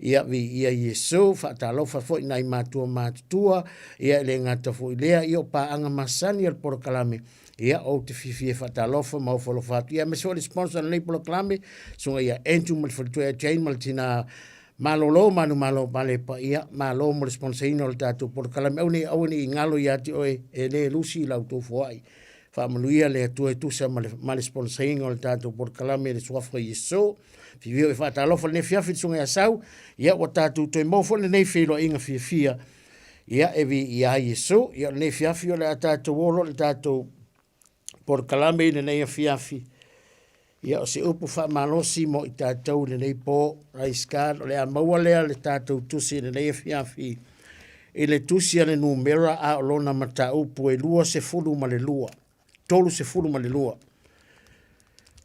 Ia, viia Iesu. Faatalofa foi i nai matua matutua, ia e le gata foi i lea, ia o paaga masani a le polokalame. Ia, ou te fiafia e faatalofa ma ofo alofa atu. Ia, aemaise foi le sponsor o lenei polokalame, susuga ia Andrew ma le faletua ia Jane ma le tina malolo manumalo pale paia. Malo mo le sponsorina o le tatou polokalame. Aua ne i, aua ne i galo ia te oe e le lusi la outou foai. Faamanuia le Atua e tusa ma le, ma le sponsorina o le tatou polokalame i le suafa o Iesu. Fiafia e faatalofa lenei afiafi i le susuga ia Sau. Ia, ua tatou toe maua foi lenei feiloaiga fiafia. Ia, e viia ai Iesu. Ia, o lenei afiafi o le a tatou o loa i le tatou polokalame i lenei afiafi. Ia, o se upu faamalosi mo i tatou i lenei po, praise God, o le a maua lea le tatou tusi i lenei afiafi i le tusi a le numera a o lona mataupu e 22, 32.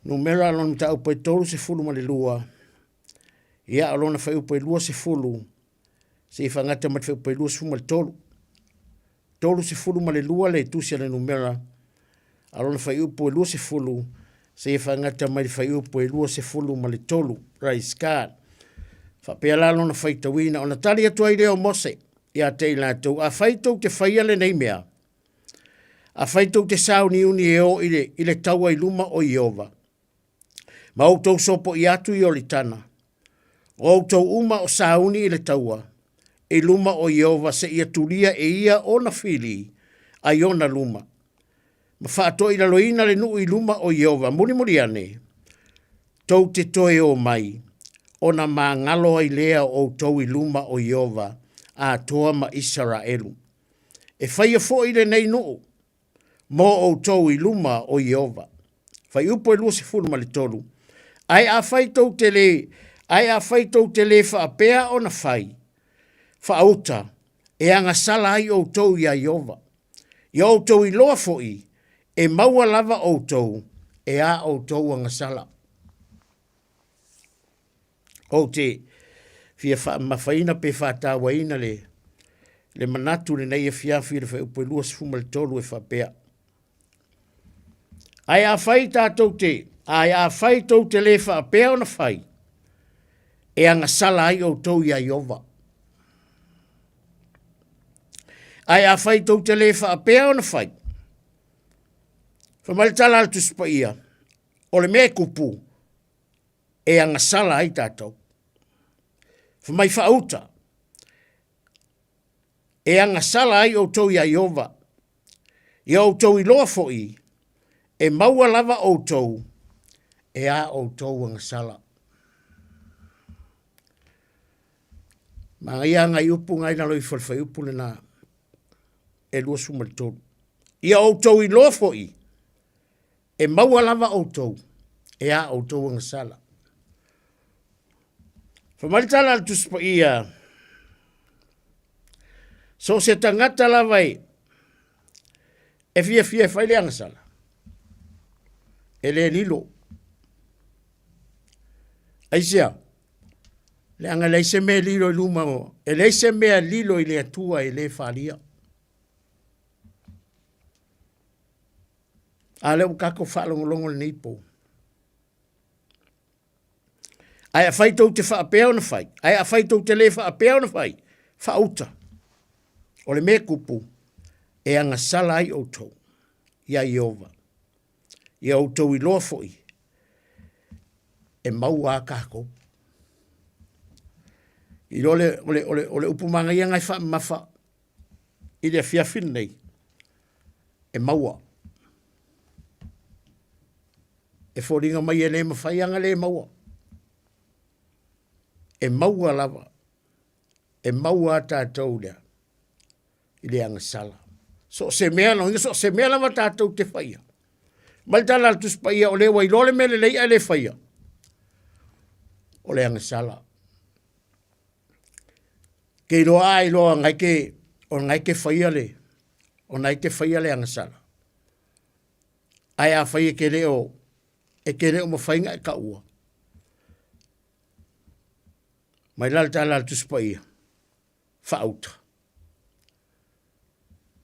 Numera a lona mataupu e 32, ia o lona fuaiupu e 20, seia faagata ma le fuaiupu e 23. 32 le tusi a le numera, a o lona fuaiupu e 20, Seia faagata mai le fuaiupu e 23. Praise God. Faapea la lona faitauina, ona tali atu ai lea o Mose ia te i latou, afai tou te faia lenei mea, afai tou te sauniuni e o i le, i le taua i luma o Ieova, ma outou sopoia atu i Ioritana, o outou uma o sauni i le taua, i luma o Ieova seia tulia e ia ona fili ai ona luma, ma faatoilaloina le nuu i luma o Ieova mulimuli ane, tou te toe o mai, ona magalo ai lea o outou i luma o Ieova atoa ma Isaraelu. E faia foi lenei nuu mo outou i luma o Ieova. Fuaiupu e 23, Ae afai tou te lē, ae afai tou te lē faapea ona fai, faauta, e agasala ai outou iā Ieova. Ia outou iloa foi, e maua lava outou e a outou agasala. Ou te fia faamamafaina pe faatauaina le, le manatu lenei afiafi i le fuaiupu e 23 e faapea. Ae afai tatou te, ae afai tou te lē faapea ona fai, e agasala ai outou iā Ieova. Ae afai tou te lē faapea ona fai, fai mai le tala a le Tusi Paia, o le mea e kupu, e agasala ai tatou. Fai mai faauta, e agasala ai outou iā Ieova, ia outou iloa foi, e maua lava outou e a outou agasala. Manaia nai upu na i lalo ifo o le fuaiupu lena e 23. Ia outou iloa foi, e maua lava outou e a outou agasala. Fai mai le tala a le Tusi Paia, so o se tagata lava e e fiafia e fai le agasala, e le lilo. Aisea? Leaga e leai se mea e lilo i luma o, e leai se mea e lilo i le Atua e le falia. A lea ua tatou faalogologo lenei po. Ae afai tou te faapea ona fai, ae afai tou te le faapea ona fai, faauta. O le mea kupu, e agasala ai outou iā Ieova. Ia outou iloa foi, e maua a tatou. I lo le, o le, o le, o le upu manaia na e faamamafa i le afiafi lenei, e maua. E foliga mai e le mafai ana le maua. E maua lava. E maua a tatou lea i le agasala. So o se mea, lona so o se mea lava tatou te faia. Mai le tala a le Tusi Paia, o le ua iloa le mea lelei ae le faia, o le agasala. Ke iloa a iloa ngai ke, o ngai ke faia le, o nai ke faia le agasala. Ae afai e ke le o, e ke le o mafai na e taua. Mai la le tala a le Tusi Paia, faauta,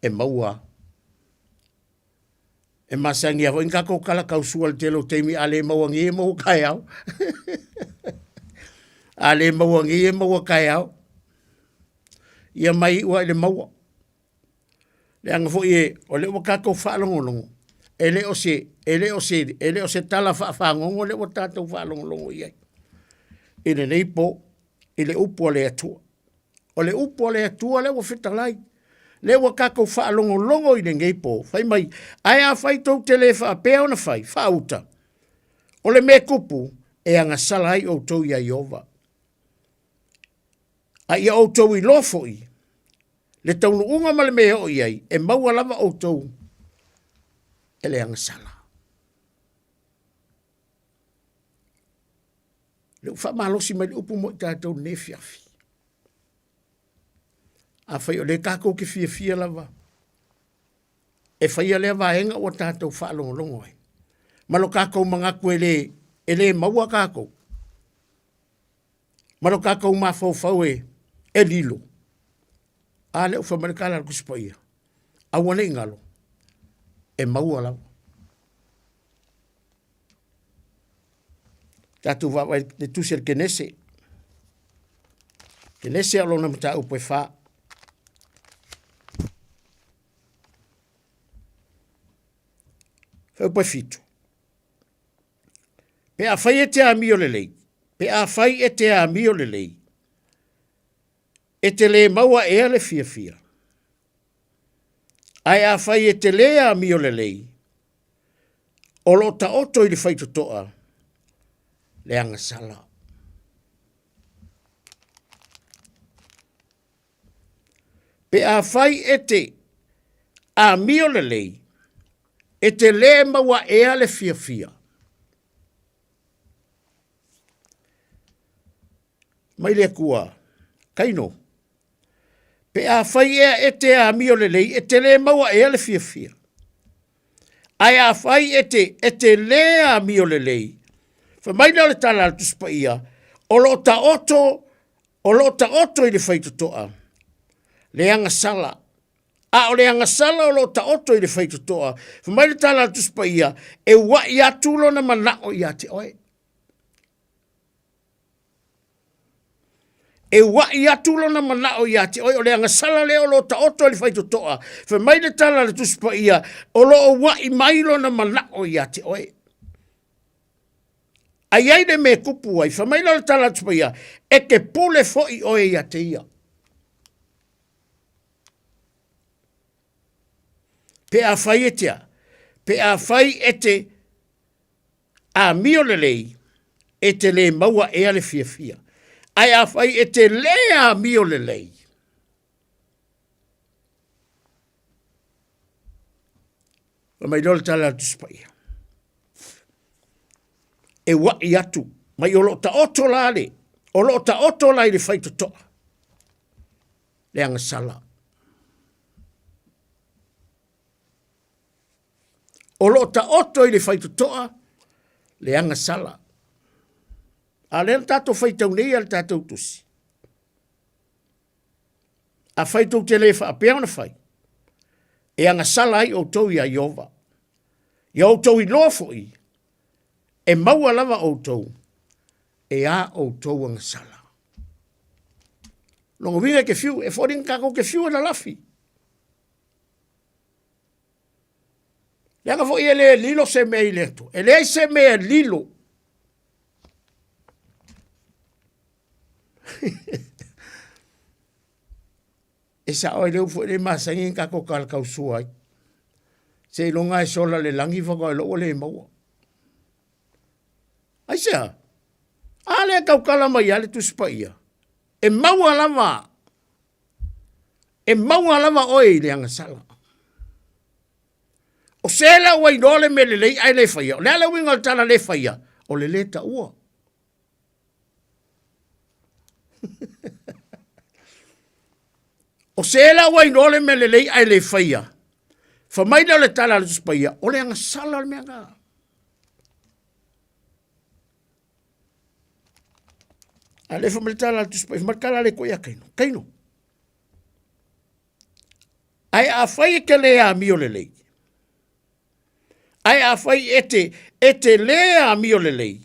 e maua. E masani lava foi na tatou tala tausua i le tele o taimi a le maua nei e maua taeao. A le maua nei e maua taeao. Ia mai iu lava i le maua. Leaga foi e, o lea ua tatou faalogologo, e le o se, e le o se, e le o se tala faafagogo lea ua tatou faalogologo i ai i lenei po, i le upu a le Atua. O le upu a le Atua lea ua fetalai, lea ua tatou faalogologo i lenei po, fai mai, ae afai tou te le faapea ona fai, faauta, o le mea tupu, e agasala ai outou iā Ieova. A ia outou iloa foi, le taunuuga ma le mea e oo i ai, e maua lava outou e le agasala. Lea ua faamalosi mai le upu mo i tatou lenei afiafi. Afai o lea tatou te fiafia lava e faia lea vaega ua tatou faalogologo ai, ma lo tatou manatu e le, e le maua tatou, ma lo tatou mafaufau e, e lilo. A lea ua fai mai le tala a le Tusi Paia, aua ne i galo, e maua lava. Tatou vaavaai i le tusi a le Kenese. Kenese o lona mataupu e fa. Fuaiupu e fitu. Pe afai e te amio lelei, pe afai e te amio lelei, e te lē maua ea le fiafia. Ae afai e te lē amio lelei, o lo o taoto i le faitotoa le agasala. Pe afai e te amio lelei, e te lē maua ea le fiafia. Mai le Atua, Kaino, pe afai ea e te amio lelei, e te lē maua ea le fiafia. Ae afai e te, e te lē amio lelei, fai mai lea o le tala a le Tusi Paia, o lo o taoto, o lo o taoto i le faitotoa le agasala. A o le agasala o lo o taoto i le faitotoa, fai mai le tala a le Tusi Paia, e ua'i atu lona manao ia te oe. E ua'i atu lona manao ia te oe, o le agasala lea o lo o taoto i le faitotoa. Fai mai le tala a le Tusi Paia, o lo o ua'i mai lona manao ia te oe. A i ai le mea e kupu ai, fai mai lea o le tala a le Tusi Paia, e te pule foi oe ia te ia. Pe afai e te a? Pe afai e te amio lelei, e te lē maua ea le fiafia. Ae afai e te lē amio lelei, fai mai loa le tala a le Tusi Paia, e ua'i atu mai o lo o taoto la le, o lo o taoto la i le faitotoa le agasala. O lo o taoto i le faitotoa le agasala. A lea na tatou faitau nei a le tatou tusi. Afai tou te le faapea ona fai, e agasala ai outou iā Ieova. Ia outou iloa foi, e maua lava outou e a outou agasala. Lona uiga e te fiu, e foliga tatou te fiu e lalafi. Leaga foi e le lilo se mea i le Atua. E leai se mea e lilo. E sao ai le upu foi lea masani na tatou talatausua ai. Seiloga e sola le lagi faatoa iloa ua le maua. Aisea? A lea e tautala mai lava le Tusi Paia, e maua lava E maua lava oe i le agasala. O se la ua iloa le mea lelei ae le faia, o le a le uiga o le tala le faia? O le lē taua. O se la ua iloa le mea lelei ae le faia, fai mai lea o le tala a le Tusi Paia, o le agasala le mea lena. A le fai mai le tala a le Tusi Paia, fai mai le tala a le Atua ia Kaino, Kaino, ae afai e te le amio lelei, ae afai e te, e te le amio lelei,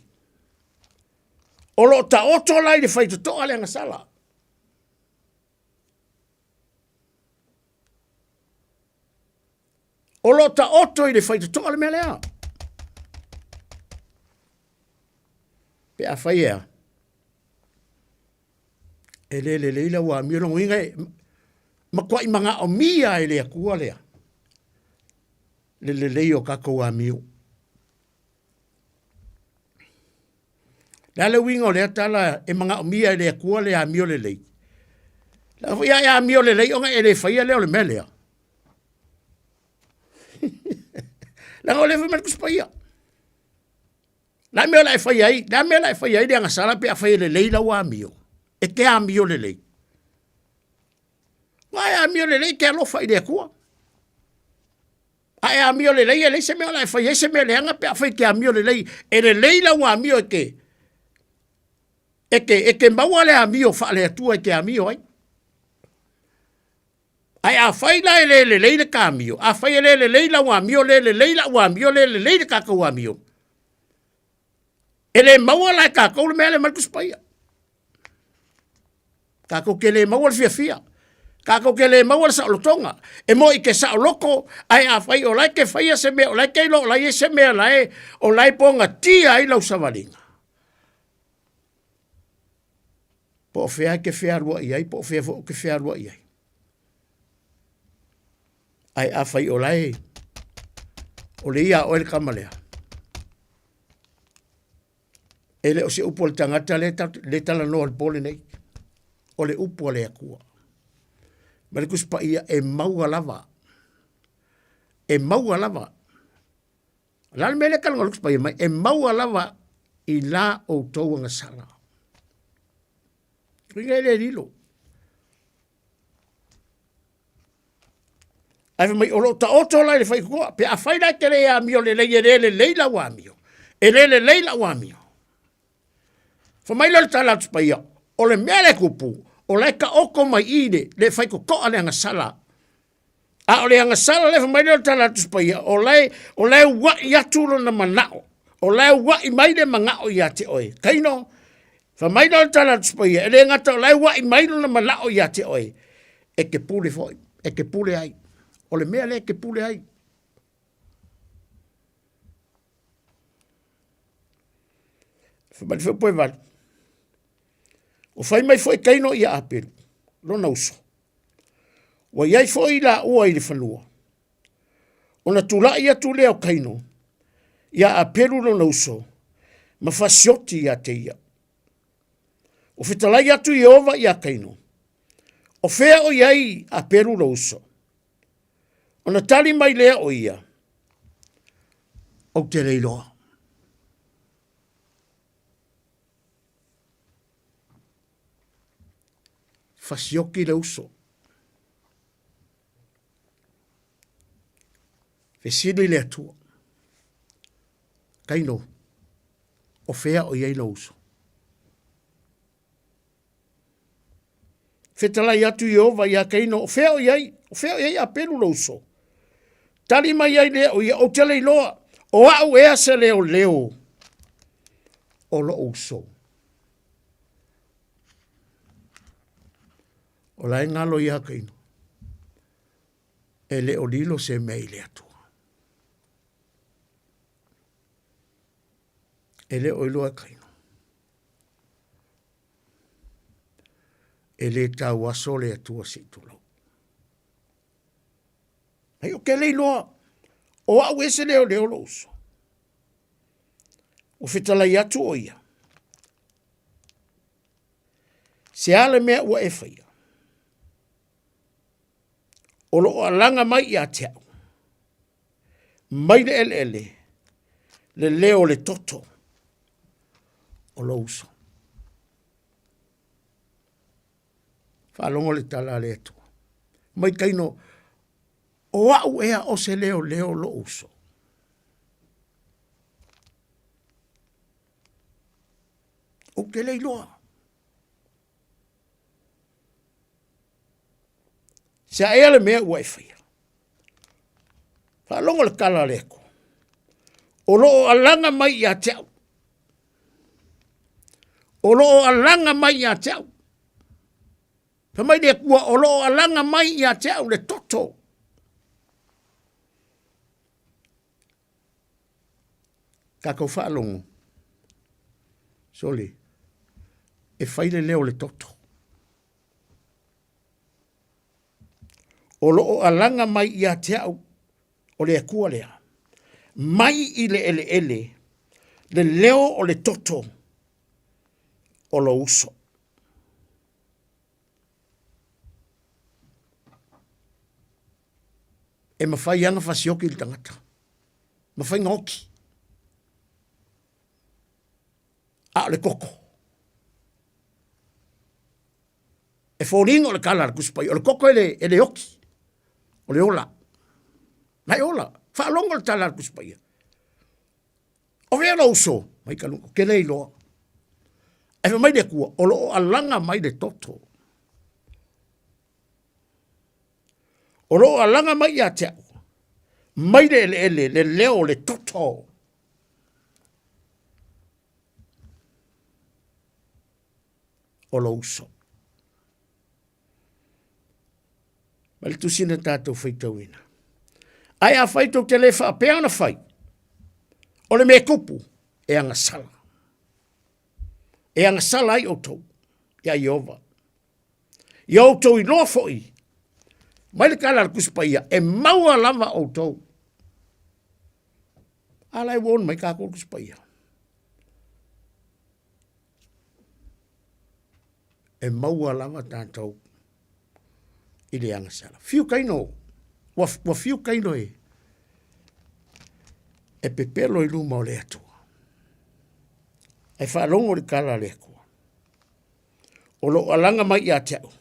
o lo o taoto la i le faitotoa le agasala. O lo o taoto i le faitotoa le mea lea. Pe afai e a, e le lelei lau amio, lona uiga e matuai manaomia e le Atua lea, le lelei o tatou amio. Le a le uiga o lea tala e manaomia e le Atua le amio lelei? Leaga foi a e amio lelei ona e le faia lea o le mea lea. Leaga o lea fai mai le Tusi Paia. Le a mea o le a e faia ai, le a mea o le a e faia ai le agasala pe afai e lelei lau amio, e te amio lelei. Aua e amio lelei e te alofa i le Atua. A e amio lelei e leai se mea o le a e faia ai se mea leaga pe afai e te amio lelei. E lelei lau amio e te, e te, e te maua le amio faale-Atua e te amio ai. Ae afai la e le lelei le ta amio, afai e le lelei lau amio, le lelei la'u amio, le lelei le tatou amio, E le maua la e tatou le mea lea mai le Tusi Paia. Tatou te le maua le fiafia. Tatou te le maua le saolotoga. E moi ke saoloto, ae afai o la e te faia se mea, o la e te iloa o la e i ai se mea la e, o la e pogatia ai lau savaliga. Po o fea e te fealuai ai, po o fea foi ou te fealuai ai. Ae afai o la e, o le ia a oe le tama lea, E le o se upu a le tagata lea le talanoa i le po lenei. O le upu a le Atua. Ma le Tusi Paia e maua lava. E maua lava. O le a le mea lea e talanoa le Tusi Paia mai? E maua lava i la outou agasala. Uiga e le lilo. Ae fai mai, o lo o taoto la i le faitotoa. Pe afai la e te le amio lelei, e le lelei lau amio. E le lelei lau amio. Fai mai lea o le tala atu paia, o le mea lea e tupu, o la e taoto mai i le, le faitotoa le agasala. A o le agasala lea fai mai lea o le tala atu paia, o la e, o la e ua'i atu lona manao. O la e ua'i mai le manao ia te oe. Kaino, fai mai lea o le tala atu paia, e le gata o la e ua'i mai lona manao ia te oe, e te pule foi, e te pule ai. O le mea lea e te pule ai. Fai mai le upu e valu. Ua fai mai foi Kaino ia Apelu, lona uso. Ua i ai foi laua i le fanua. Ona tulai atu lea o Kaino ia Apelu lona uso, ma fasioti ia te ia. Ua fetalai atu Ieova iā Kaino, O fea o i ai Apelu lou uso? Ona tali mai lea o ia, Ou te le iloa. Fasioki le uso. Fesili le Atua. Kaino, o fea o i ai lou uso? Fetalai atu Ieova iā Kaino, o fea o i ai, o fea o i ai Apelu lou uso? Tali mai ai lea o ia, ou te le iloa, o au ea se leoleo o lou uso. O la e galo iā Kaino, e le o lilo se mea i le Atua. E le o iloa e Kaino. E le tauaso le Atua se i tulou. Ai o ke le iloa, o au ese leo leo lo uso. Ua fetalai atu o ia. Se a le mea ua e faia. O loo alaga mai ia te au. Mai le eleele, le leo o le toto o lou uso. Faalogo le tala a le Atua. Mai kaino, o au ea o se leo leo lou uso. Ou te le iloa. Se a ea le mea ua e faia. Faalogo le tala a le Atua. O lo o alaga mai ia te au. O lo o alaga mai ia te au. Fai mai le Atua, o lo o alaga mai ia te au le toto. Tatou faalogo, sole, e fai le leo o le toto. O lo o alaga mai ia te au o le Atua lea, mai i le eleele le leo o le toto o lou uso. E mafai lava ona fasioki le tagata, mafai ona oti, a o le toto. E foliga o le tala a le Tusi Paia, o le toto e le, e le oti, o le ola. Na e ola, faalogo le tala a le Tusi Paia. O fea lou uso? Mai ka luga, ke le iloa. Ae fai mai le Atua, o lo o alaga mai le toto. O lo o alaga mai ia te au, mai le eleele, le leo o le toto. o lou uso. Ma le tusi na tatou faitauina. Ae afai tou te le faapea ona fai, o le mea tupu, e agasala. E agasala ai outou ia Ieova. Ia outou iloa foi, mai le tala a le Tusi Paia, e maua lava outou. A la e ua ono mai kākou Tusi Paia. E maua lava tātou i le agasala. Fiu kaino, ua, ua fiu kaino e, e pepelo i luma o le Atua. E faalogo le tala a le Atua. O loo alaga mai ia te au,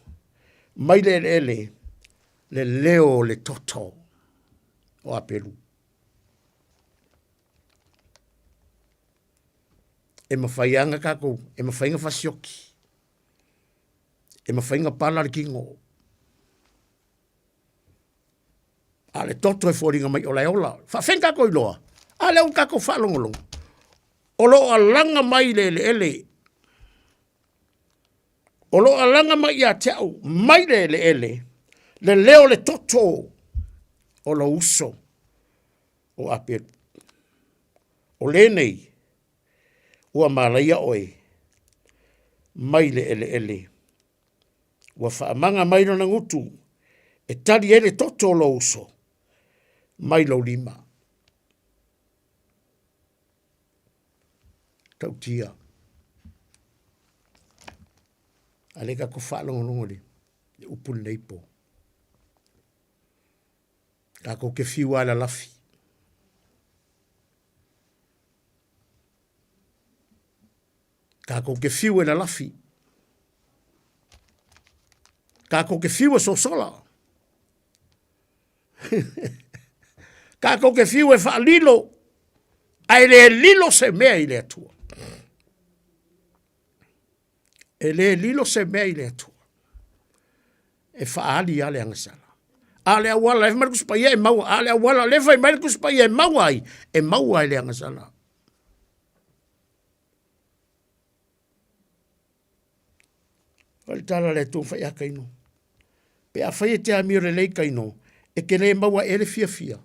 mai le eleele, le leo o le toto o Apelu. E mawhai anga kākou, e mawhai nga fasioki, e mawhai nga pala le kingo. A le toto e foliga mai o lae ola. Whaawhen kākou i loa. A le au kākou whaalongolongo. O loo alaga mai le eleele. O loo alaga mai ia te au mai le eleele le leo le toto o lou uso o Apelu. O lenei ua malaia oe mai le eleele. Ua faamaga mai lona gutu e tali ai le toto o lou uso mai lou lima. Tautia. A le ka ko whaalongolongo le, le upu lenei po. Kākou ke fiu a lalafi. Kākou ke fiu e lalafi. Kākou ke fiu e sosola. Kākou ke fiu e whaalilo, a e le lilo se mea i le Atua. E le lilo se mea i le Atua. E whaali a le angasala. A le auala, e mai le kusipaia e maua. A le auala, le fai mai le kusipaia e maua ai. E maua ai le angasala. O le tala le Atua fai a kaino. Pe a fai e te amio lelei kaino, e ke le maua e le fiafia.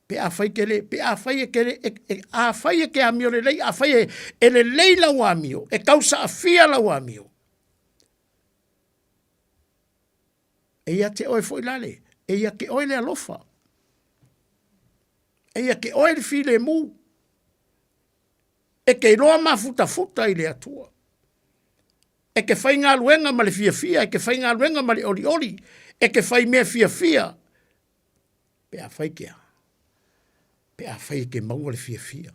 Pe a fai ke le, pe a fai e ke le, e, e, a fai e ke amio lelei, a fai e, e lelei lau amio, e kau saafia lau amio. E ia te oe foi lale, e ia ke oe le alofa. E ia ke oe le filemu. E ke iloa mafutafuta i le Atua. E ke faigaluega ma le fiafia, e ke faigaluega ma le olioli, e ke fai mea fiafia. Pe a fai ke a? Pe a fai e ke maua le fiafia.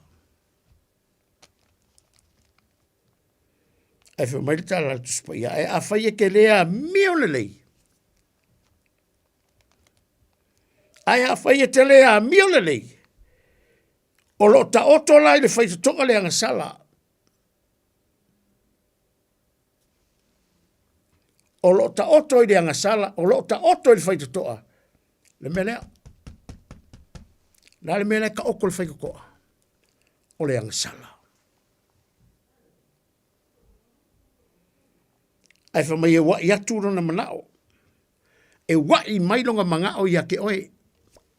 Ae fai mai le tala a le Tusi Paia, ae afai e ke le amio lelei, ae afai e te le amio lelei, o loo taoto la i le faitotoga le agasala. O loo taoto i le agasala, o loo taoto i le faitotoa, le mea lea. La le mea lea e taoto le faitotoa, o le agasala. Ae fai mai e ua'i atu lona manao. E ua'i mai lona manao ia te oe.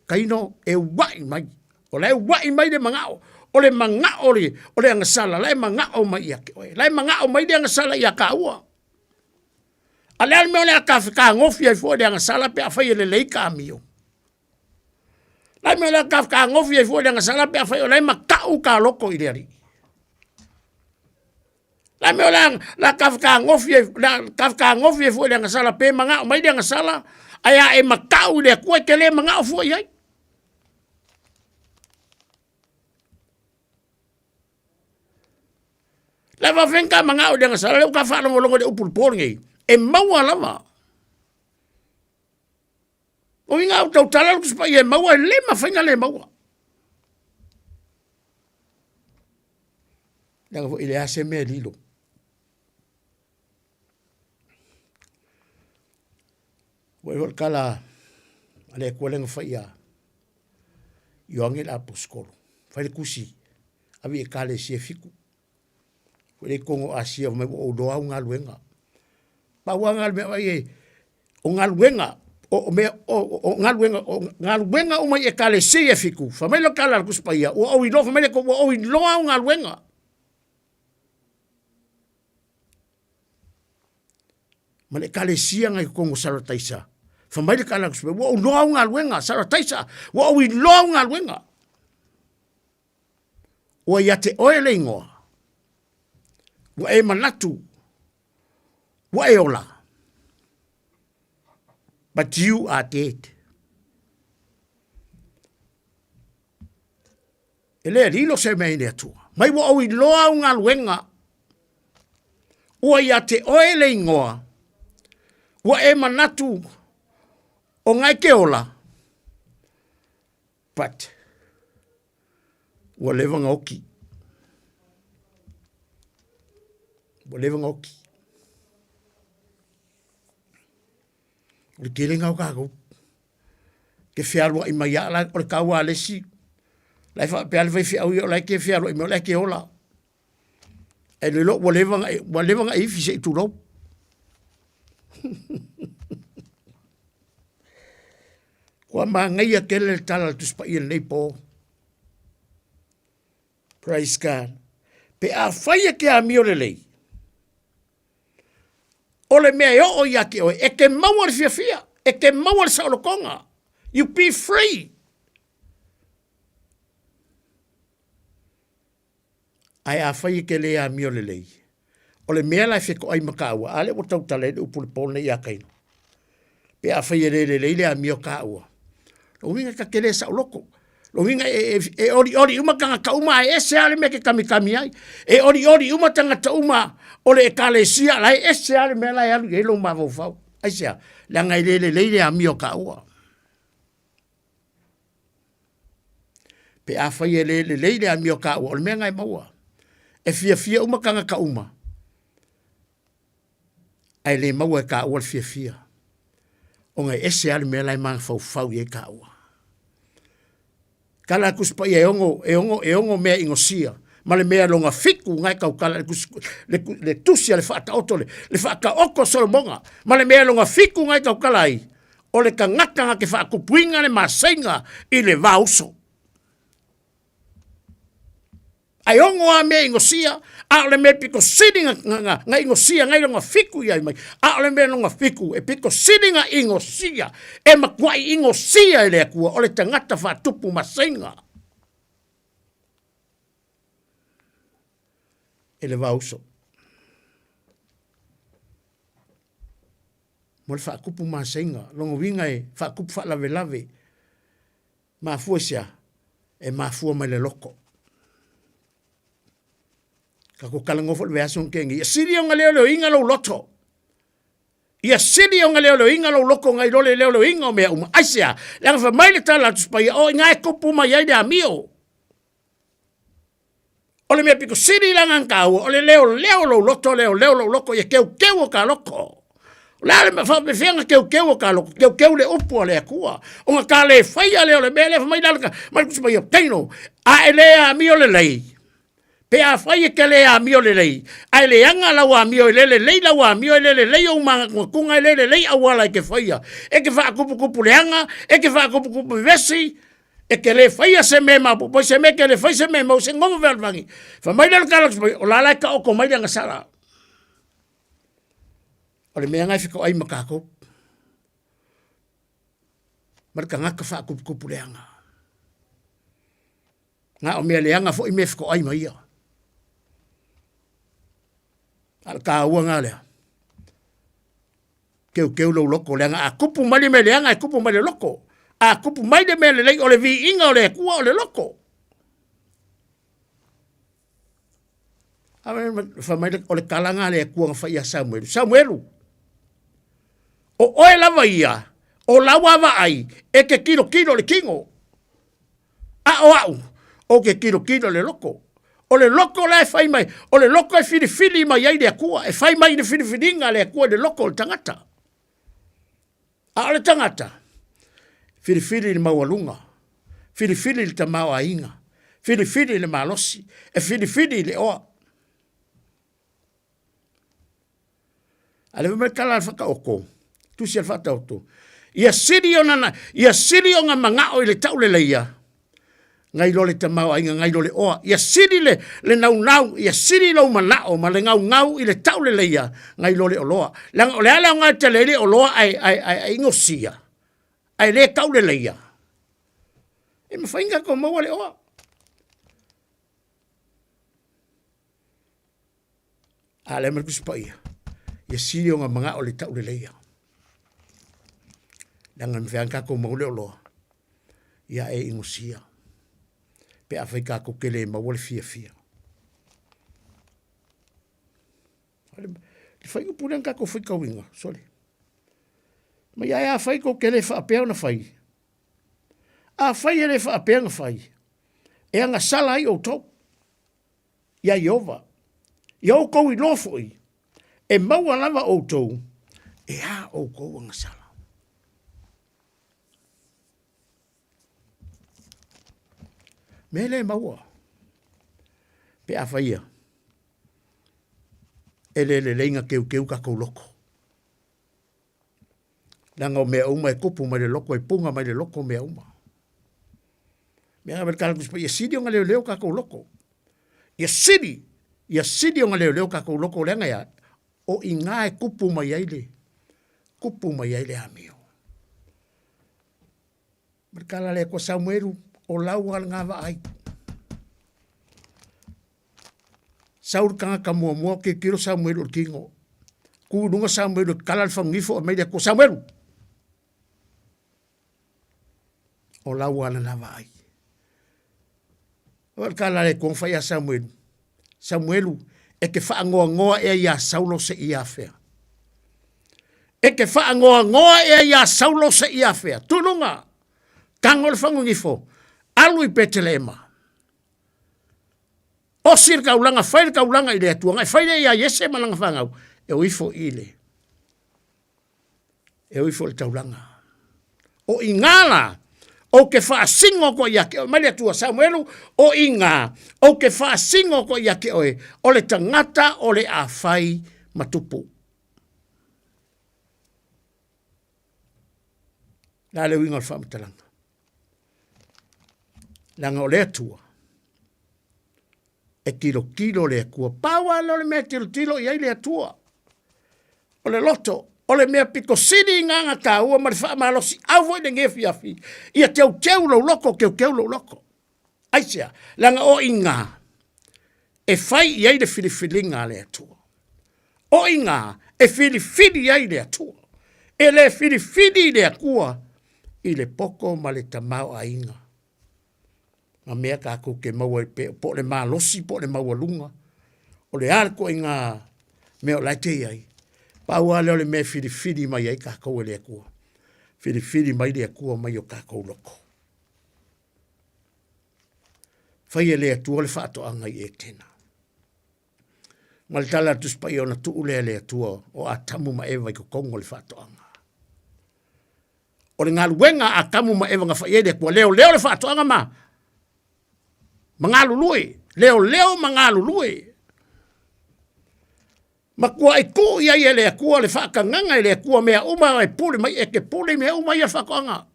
Kaino e ua'i mai. O la e ua'i mai le manao. O le manao o le, o le agasala, la e manao mai ia te oe. La e manao mai le agasala ia kāua. A le a le mea o le a ka fekagofi ai fua le agasala pe afai e lelei ka amio. La mea o le a ka fekagofi ai fua le agasala pe afai o la e mata'u ka loko i le Alii. La mea o le a la ka fekagofi ai la ka fekagofi ai fua i le agasala pe maga'o mai le agasala ae a e mata'u i le Atua e te le maga'o fua i ai. La faafeai ka maga'o i le agasala lea ua ka faalogologo i le upu i le po lenei e maua lava. O uiga au tautala le Tusi Paia e maua, e le mafai ona le maua. Leaga foi e leai se mea e lilo. Ua iloa le tala a le Atua lea na fai ia Ioane le Aposetolo, fai le tusi. Ave i Ekalesia e fiku. Foi le i Kongo Asia fai mai ua ou iloa au galuega. Pau lava na o le mea vaai e, o galuega, o mea, o galuega, o galuega uma i Ekalesia e fiku, fai mai le tala a le Tusi Paia, ua ou iloa, fai mai le Atua, ua ou iloa au galuega. Ma le Ekalesia na i totonu o Sarataisa, fai mai le tala a le Tusi Paia, ua ou iloa au galuega, Sarataisa, ua ou iloa au galuega. Ua ia te oe le igoa, ua e manatu, ua e ola. But you are dead. E le lilo se mea i le Atua. Mai ua ou iloa au galuega, ua ia te oe le igoa, ua e manatu o ngae ke ola, But ua leva na oki. Ua leva na oki. O le tele na o tatou. Ke fealuai mai a la o le tau a le isi. La e faapea le faifeau ia o la e ke fealuai mai o la e ke ola. Ae le iloa ua leva na e, ua leva na e ifi se i tulou. Ua manaia tele le tala a le Tusi Paia i lenei po. Praise God. Pe afai e te amio lelei, o le mea e oo ia te oe, e te maua le fiafia, e te maua le saolotoga. You be free. Ae afai e te le amio lelei, o le mea la e fetoai ma tāua, a lea ua tautala ai le upu i le po lenei ia Kaino. Pe afai e le lelei le amio tāua, lona uiga ta te le saoloto. Lona uiga e, e, e olioli uma tagata uma ae ese lava le mea e te kamikami ai. E olioli uma tagata uma o le ekalesia, la e ese lava le mea la e alu i ai lou mafaufau. Aisea? Leaga e le lelei le amio tāua. Pe afai e le lelei le amio kāua, o le mea lena e maua. E fiafia uma tagata uma, ae le maua e kāua le fiafia, ona e ese lava le mea la e mafaufau i ai kāua. Tala a Tusi Paia e ono, e ono, e ono mea inosia, ma le mea lona fitu na e tautala le, le, le tusi a le faataoto, le, le faataoto a Solomona, ma le mea lona fitu na e tautala ai, o le tagata na te faatupuina le maseiga i le va uso. Ae ono a mea inosia, a o le mea pito sili na, na, na, na inosia ngai lona fitu ia mai, a o le mea lona fitu e pito sili na inosia, e matuai inosia e le Atua, o le tagata faatupu maseiga. E le va uso. Mo le faakupu maseiga, lona uiga e faakupu faalavelave, mafua i se a? E mafua mai le loko. Tatou talanoa foi i le vaiaso na tea nei, ia sili ona leoleoina lou loto. Ia sili ona leoleoina lou loto nai lo le leoleoina o mea uma. Aisea? Leaga fai mai le tala a le Tusi Paia, o i ina e tupu mai ai le amio. O le mea pito sili la na taua, o le leoleo o lou loto, leoleo lou loto, ia keukeu o ta loto. O le a le mea faapefea keukeu o ta loto, keukeu le upu a le Atua. Ona ta le faia lea o le mea lea, fai mai la mai le Tusi Paia, teino, a e le amio lelei, pe afai e te le amio lelei, ae leaga lau amio e le lelei lau amio e le lelei ou manatunatuga e le lelei auala e te faia, e te faatuputupu leaga, e te faatuputupu vevesi, E te le faia se mea maopoopo ai se mea, e te le fai se mea mau se gofa fealofani. Fai mai lea o le tala atu mai, o la la e taoto mai le agasala. O le mea lena e fetoai ma tatou. Ma le tagata faatuputupu leaga. Na o mea leaga foi mea e fetoai ma ia. A o le taua lena lea. Keukeu lou loto, leaga a tupu mai le mea leaga e tupu mai le loto. A tupu mai le mea lelei, o le viiga o le Atua o le loto. Fai mai o le tala lena a le Atua na fai ia Samuelu. Samuelu, o oe lava ia, o lau a vaai, e te tilotilo i le tino. A o au, ou te tilotilo i le loto. O le loto la e fai mai, o le loto e filifili mai ai le Atua, e fai mai i le filifiliga a le Atua i le loto o le tagata. A o le tagata, filifili i le maualuga, filifili i le tamaoaiga, filifili i le malosi, e filifili i le oa. A le mai tala al whakaoko, tusi al whataoto. Ia sili ona na, ia sili ona mangao i le tauleleia, ngai lo le tamao ainga ngai lo le oa. Ia sili le, le naunau, ia sili lou manao ma le gaugau i le tauleleia, ngai lo le oloa. Leaga o le ala o ngai tele le oloa ai, ai, ai, ai ngosia, ai le tauleleia. E mawhainga ko maua le oa. A le mai kusi paia. Ia sili o ngā manga o le tau le leia. Leaga me whea kākou mau le oloa. Ia e ingosia. Pe a whai kākou ke le maua le fia fia. Le whai upu lea kākou whai kauinga, sorry. Ma ia e a whai kou ke le whaapea ona whai. A whai e le whaapea na whai. E anga sala ai outou. Iā Ieova, ia outou iloa foi, e maua lava outou e a outou agasala. Mea le maua, pe a faia, e le lelei na keukeu kakou loko. Leaga o mea uma e kupu mai le loko, e puga mai le loko mea uma. Mea nga kala kuspa ia sili o leoleo kakou loko. Ia sili, ia sili o leoleo kakou loko leaga ia o inga e kupu mai ai le kupu mai ai le amio. Ma le kala le ko Samuelu o lau al ngā vaai. Sau le tagata muamua tilotilo Samuelu i le tino. Tu i luga Samuelu e kala le fagifo aumai le Atua, Samuelu! O lau lava lena vaai. O le kala le Atua na fai ia Samuelu, Samuelu, e te faanoanoa ea iā Saulo se i afea. E te faanoanoa ea iā Saulo se i afea. Tu i luga, tago le fagugifo, alu i Peteleema. Osi le taulaga, fai le taulaga i le Atua, na e fai lea iā Iese ma lana fanau, e o ifo i le, e o ifo i le taulaga. O i ngā la, ou te faasino atu ai ia te oe, mai le Atua Samuelu, o i ngā, ou te faasino atu ai ia te oe, o le tagata o le a fai ma tupu. La le uiga o le faamatalaga. Leaga o le Atua, e tilotilo le Atua. Pau lava lea o le mea e tilotilo i ai le Atua. O le loto, o le mea pito sili i gagana taua ma le faamalosiau foi i lenei afiafi, ia teuteu lou loto, teuteu lou loto. Aisea? Leaga o i ina e fai i ai le filifiliga a le Atua. O i ina e filifili ai le Atua. E le filifili le Atua i le poto ma le tamaoaiga. Ma mea tatou te maua i pe, po o le malosi po o le maualuga, o le a le ituaiga mea o la e te i ai. Pau lava lea o le mea e filifili mai ai tatou e le Atua. Filifili mai le Atua mai o tatou loko. Fai e le Atua le faatoaga i Etena. Ma le tala a le Tusi Paia ona tuu lea e le Atua o Atamu ma Eva i totonu o le faatoaga. O le galuega a Atamu ma Eva na fai ai le Atua, leoleo le faatoaga ma ma galulue, leoleo ma galulue. Matuai tuu i ai e le Atua le faatagaga e le Atua mea uma e pule mai, e te pule i mea uma ia le faatoaga.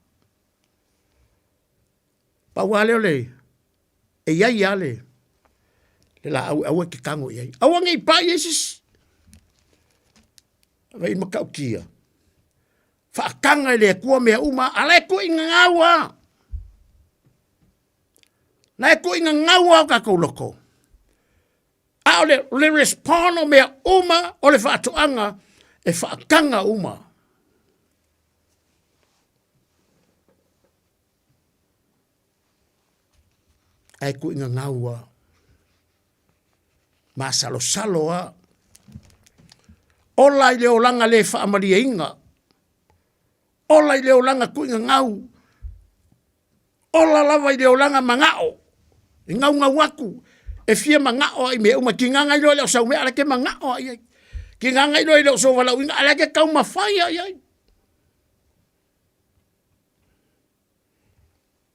Pau lava lea o le, e i ai lava le, le laau e aua e te tago i ai. Aua ne i pa i ai se isi. Avea i matautia. Faataga e le Atua mea uma, a la e tuuina gau lava. La e tuuina gau lava o tatou loto. A o le, le respond o mea uma o le faatoaga e faataga uma. Ae kuiga gau a. Masalosalo a. Ola i le olaga le faamalieina. Ola i le olaga kuiga gau. Ola lava i le olaga manao. E gaugau atu. E fia manao ai mea uma. Tigaga ai loa i le o sau mea, a la e te manao ai ai. Tigaga ai loa i le o sou valaauina, a la e te taumafai ai ai.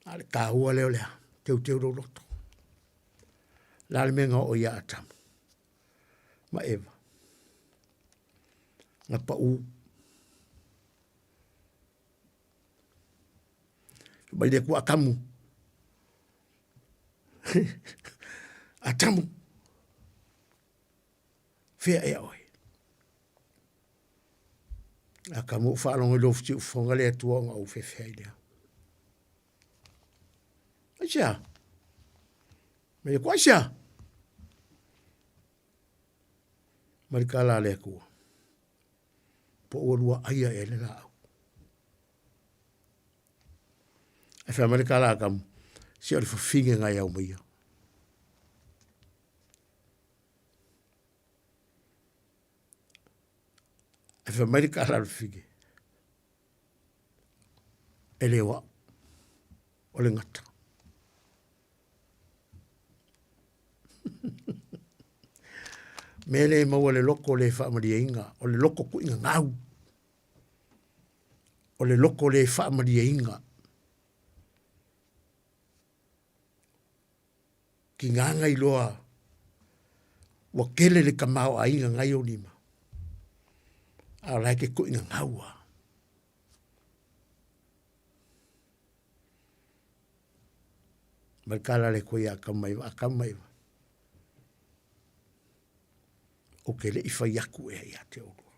A o le taua lea o le a? Teuteu lou loto. La le mea na oo ia Atamu ma Eva. Na pau. Mai le kua Atamu. Atamu. Fea ea oe. A ka mo whaalongo i lofti ufonga le atua o ngā u whewhea i lea. Aisea? Me le ko aisea? Mai ka la le akua. Po ua lua aia e le laau. E whea mai ka la kamu. Si o le whawhinge ngai au maia. E whea mai ka la le whawhinge. E le wau. O le ngata. Mea le maua le loko le whaamalieina, o le loko kuinga ngau. O le loko le whaamalieina. Ki ngā ngai loa, ua kele le kamao a inga ngai o nima. A o lai ke kuinga ngaua. Mai kala le koe a kamai wa kamai wa. O ke le i whai aku e ia te orua.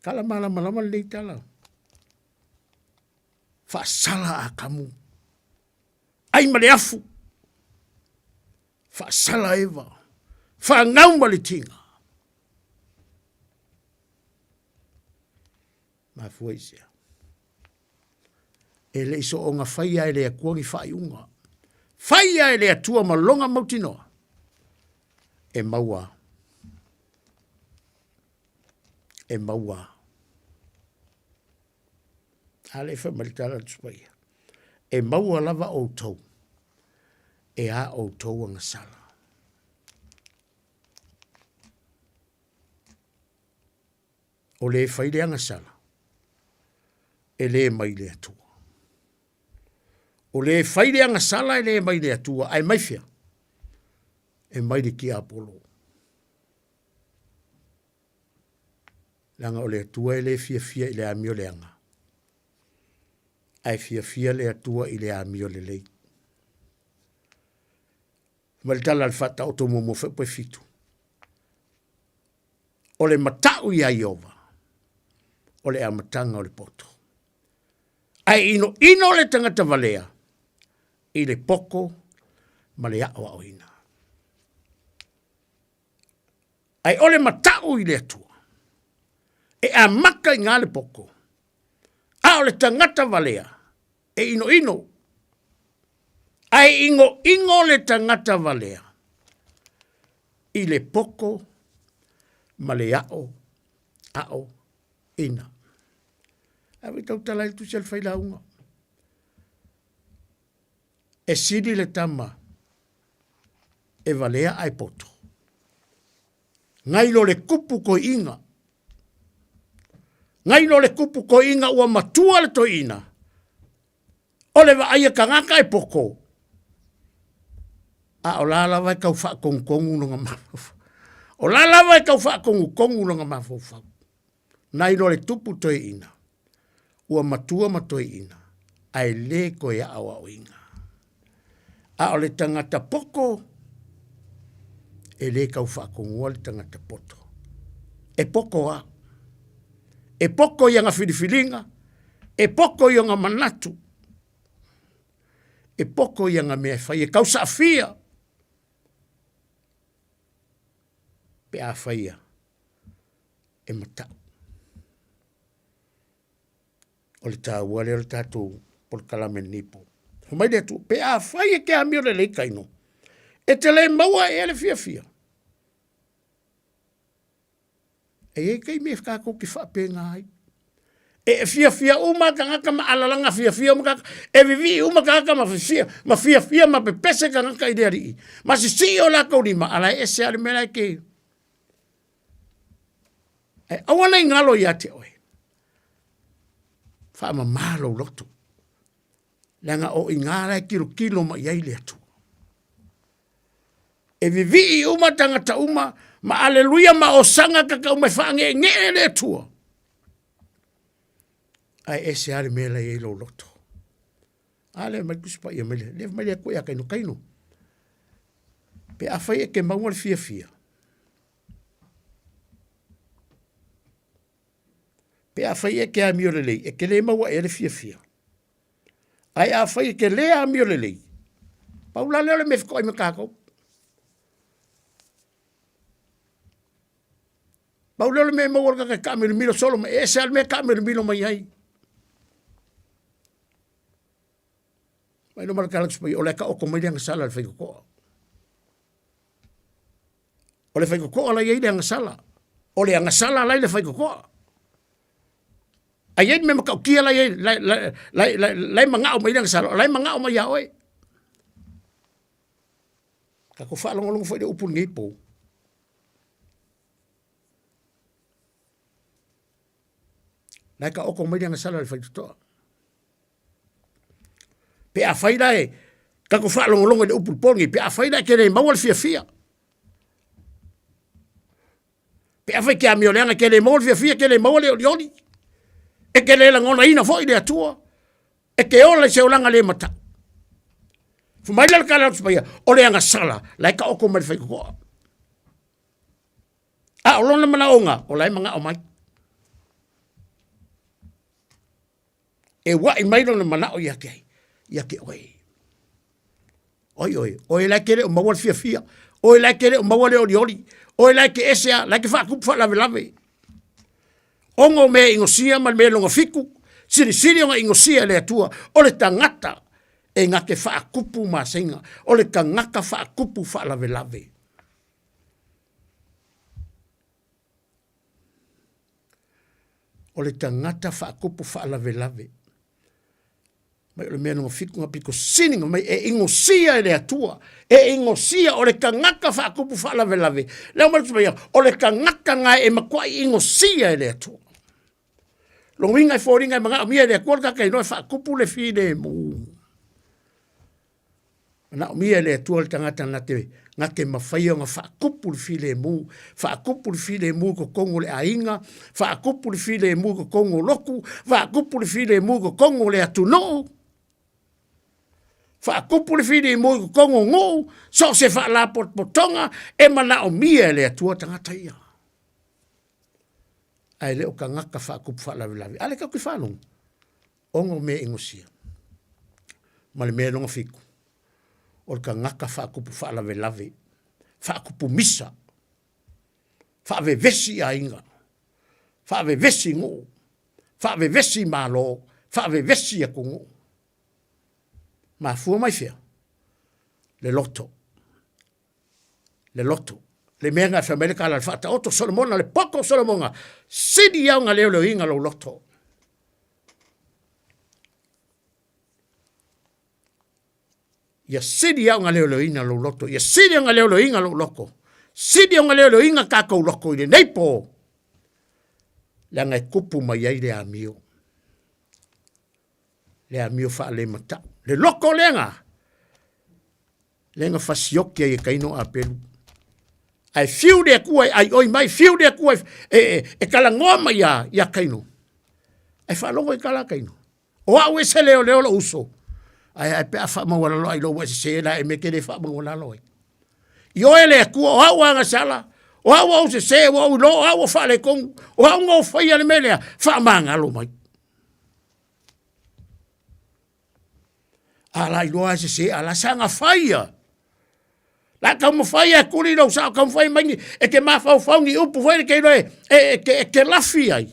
Kala malama lama le tala. Whaasala a kamu. Ai ma le afu. Whaasala ewa. Whaangau ma le tinga. Mafua i sea. E le i soonga faia e le Atua ni faaiuga. Faia e le Atua ma lona mautinoa. E maua. E maua. A le fai mai le tala atu paia. E maua lava outou e a outou agasala. O le fai le agasala, e le mai le Atua. O le fai le agasala e le mai le Atua, ae mai fea? E mai le tiapolo. Leaga o le Atua e le fiafia i le amio leaga, ae fiafia le Atua i le amio lelei. Ma le tala a le Faataoto muamua foi 7. O le matau iā Ieova, o le amataga o le poto. Ae inoino le tagata valea i le poko ma le aʻoaʻoina. Ae o le matau i le Atua, e amata i ngā le poko, a o le tagata valea e inoino. Ae inoino le tagata valea i le poko ma le aʻo aʻo ina. Ae ua tautala ai le tusi a le failauga. E sili le tama e valea ae poto. Ngai lo le kupu koiiga. Ngai lo le kupu koiiga ua matua le toeina. O le vaai a tagata e poko. A o la lava e tau faatogutonu lona mafaufau. O la lava e tau faatogutonu lona mafaufau. Nai lo le tupu toeina. Ua matua ma toeina. Ae le toe aoaoina. A o le tagata poto, e le tau faatonua le tagata poto. E poto a. E poto i ana filifiliga, e poto i ona manatu, e poto i ana mea e fai, e tau saafia pe a faia e matau. O le taua lea o le tatou polokalame lenei po. Fai mai le Atua, pe a fai e ke amio lelei kaino, e te le maua e le fiafia. E i ai taimi e tatou te faapena ai. E fiafia uma tagata ma alalaga fiafia uma tagata, e vivii uma tagata ma fiafia, ma fiafia ma pepese tagata i le alii. Ma sisii o latou lima, ala e ese a le mea la e ke. Ae aua nei galo ia te oe. Faamama lou loto. Leaga o i ngā la e kilokilo mai ai le Atua. E vivii uma tagata uma, ma aleluia ma osaga kaka uma e faageenee le Atua. Ae ese lava le mea la e i ai lou loto. A lea mai le Tusi Paia mai le, lea mai le Atua ia Kaino, Kaino, pe afai e ke maua le fiafia, pe afai e ke amio lelei, e ke le maua ea le fiafia. Ae afai e ke le amio lelei, pau la lea o le mea e fetoai ma tatou. Pau lea o le mea e maua le tagata e taamilomilo solo mai, e ese lava le mea e taamilomilo mai ai. Mai loma le tala atu o le taoto mai le agasala i le faitotoa. O le faitotoa la i ai le agasala. O le agasala la i le faitotoa. Ai ai le mea matautia la i ai, la, la, la, la, la e manao mai le agasala, o la e manao mai ia oe. Tatou faalogologo foi i le upu i lenei po. La e taoto mai le agasala i le faitotoa. Pe afai la e tatou faalogologo i le upu i le po lenei, pe afai la e te le maua le fiafia, pe afai e te amio leaga e te le maua le fiafia, e te le maua le olioli, e te le lagonaina foi le Atua, e te ola i se olaga le matau. Fai mai la le tala atu paia, o le agasala, la e taoto mai le faitotoa. A o lona manaoga, o la e manao mai. E ua'i mai lona manao ia te ai, ia te oe. Oi oe, oe la e te le o maua le fiafia, oe la e te le o maua le olioli, oe la e te ese a, la e te faakupu faalavelave. Ono mea inosia ma le mea lona fiku, silisili ona inosia e le Atua, o le tagata e na te faakupu maseiga, o le tagata faakupu faalavelave. O le tagata faakupu faalavelave. Mai o le mea lona fiku na pito sili na mai e inosia e le Atua. E inosia o le tagata faakupu faalavelave. Lea mai le ia, o le tagata na e matuai inosia e le Atua. Lona uiga e foliga e manaomia e le Atua le tagata iloa e faakupu le filemu. Manaomia e le Atua le tagata na te, na te mafai ona faakupu le filemu, faakupu le filemu i totonu o le aiga, faakupu le filemu i totonu o lotu, faakupu le filemu i totonu o le atunuu, faakupu le filemu i totonu o nuu, so o se faalapotopotoga e manaomia e le Atua tagata ia. Ae le o tagata faakupu faalavelave. A le tatou te faalogo, ono mea inosia. Ma le mea lona fitu, o le tagata faakupu faalavelave, faakupu misa, faavevesi i aiga, faavevesi i nuu, faavevesi i malo, faavevesi i atunuu. Mafua mai fea? Le loto. Le loto. Le mea na fai mai le tala le faataoto Solomona, le poto o Solomona, sili ia ona leoleoina lou loto. Ia sili ia ona leoleoina lou loto, ia sili ona leoleoina lou loto, sili ona leoleoina tatou loto i lenei po, leaga e tupu mai ai le amio, le amio faalematau. Le loto lea na, lea na fasioki ai e Kaino Apelu. Ae fiu le Atua e aioi mai, fiu le Atua e, e, e, e talanoa mai ia, ia Kaino. Ae faalogo i tala a Kaino. O au e se leoleo lou uso. Ae ae pe a faamaualalo ai lou ua e sese la e me ke le faamaualalo ai. I oe le Atua, o au agasala, o au ua ou sese, ua ou iloa, o au ua faaletonu, o au na ou faia le mea lea, faamagalo mai. A la iloa e sese, a la saga faia. La taumafai e kuli lou sao, taumafai mai ni, e te mafaufau ni upu foi le te iloa e, e, e, te, e te lafi ai.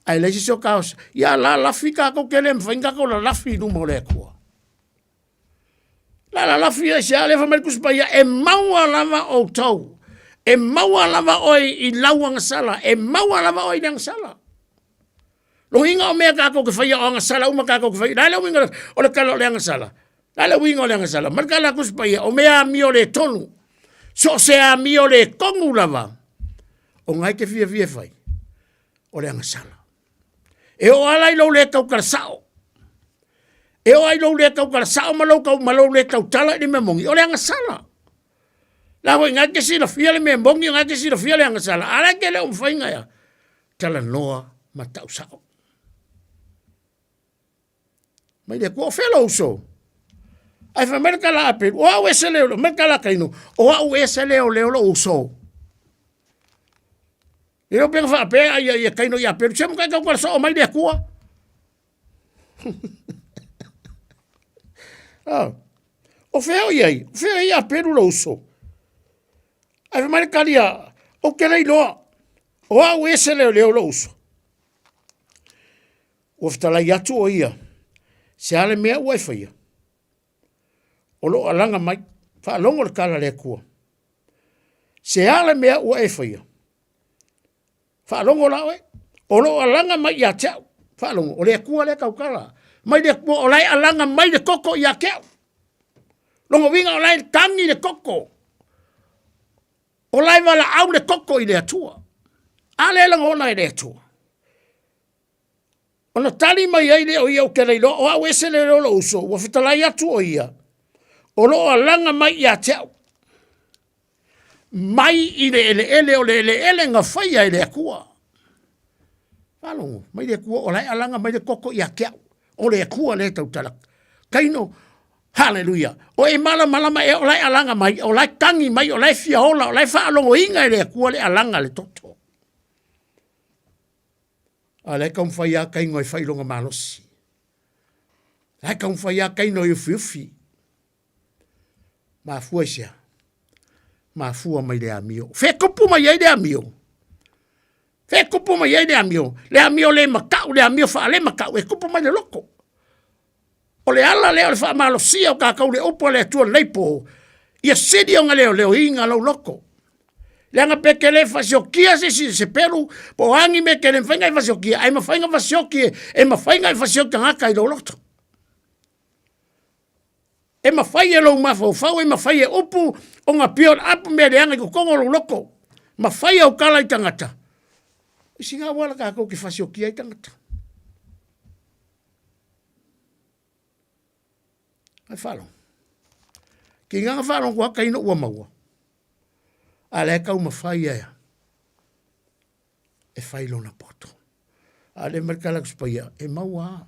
Ae leai se isi o ka, ia la lafi tatou te le mafai ona tatou lalafi i luma o le Atua. La lalafi ai se a, lea fai mai le Tusi Paia, e maua lava outou, e maua lava oe i lau agasala, e maua lava oe i le agasala. Lohiga o mea tatou te faia o agasala uma tatou te faia. La le uiga o le tala o le agasala. La le uiga o le agasala. Ma le tala a Tusi Paia, o mea amio le tonu. So o se amio le tonu lava, o ngai te fiafia e fai, o le agasala. E oo ala i lou le tautala sao. E oo ai lou le tautala sao ma lou, tau, ma lou le tautala i le mea moni, o le agasala. La foi ngai ke silafia le mea moni, ngai ke silafia le agasala, a la ke le o mawhainga ia. Talanoa ma tau sao. Mai le kua o felo uso. Ai fa mai le kala apelu, o au e se leo, mai kala kaino, o au e se leo leo lo uso. E leo penga whaapea ai ia kaino i apelu, se mukai kau kala so o mai le kua. Oh. O fea o iai, o fea i apelu lo uso. Ai fa mai le kalia, o ke lei loa, o au e se leo leo lo uso. Ua fetalai atu o ia, se a le mea ua e faia. O loo alaga mai, faalogo le tala a le Atua. Se a le mea ua e faia. Faalogo la oe, o loo alaga mai ia te au. Faalogo, o le Atua lea tautala. Mai le Atua, o la e alaga mai le toto ia te au. Logo uiga o la e tagi le toto. O la e valaau le toto i le Atua. A lea e lagona e le Atua. Ona tali mai ai lea o ia o te leiloa, o au ese le leo lou uso, ua fetalai atu o ia, o loo alaga mai ia te au, mai i le eleele o le eleele na faia e le Atua. Faalogo, mai le Atua, o la e alaga mai le toto ia te au, o le Atua lea e tautala. Kaino, haleluia, o e malamalama ea o la e alaga mai, o la e tagi mai, o la e fia ola, o la e faalogoina e le Atua le alaga le toto. A la e taumafai lava Kaino e fai lona malosi. La e taumafai lava Kaino e ufiufi. Mafua i sea? Mafua mai le amio. Fe kupu mai ai le amio. Fe kupu mai ai le amio. Le amio le matau, le amio faale matau, e kupu mai le loko. O le ala lea o le faamalosia o kākou le upu a le Atua lenei pō, ia sili ona leoleoina lou loto. Leaga pe te le fasiokia se isi se pelu, po o a ni mea te le mafai ona e fasiokia, ae mafai ona fasioki e, e mafai ona e fasioki tagata i lou loto. E mafai e lou mafaufau, e mafai e upu ona build up mea leaga i totonu o lou loto. Mafai au tala i tagata. I sina auala kākou ke fasiokia ai tagata. Ai faalogo. Ki nganga faalogo kua kaino ua maua. A le kau mawhai aia. E whai lona poto. A le marikala kuspaia, e maua a.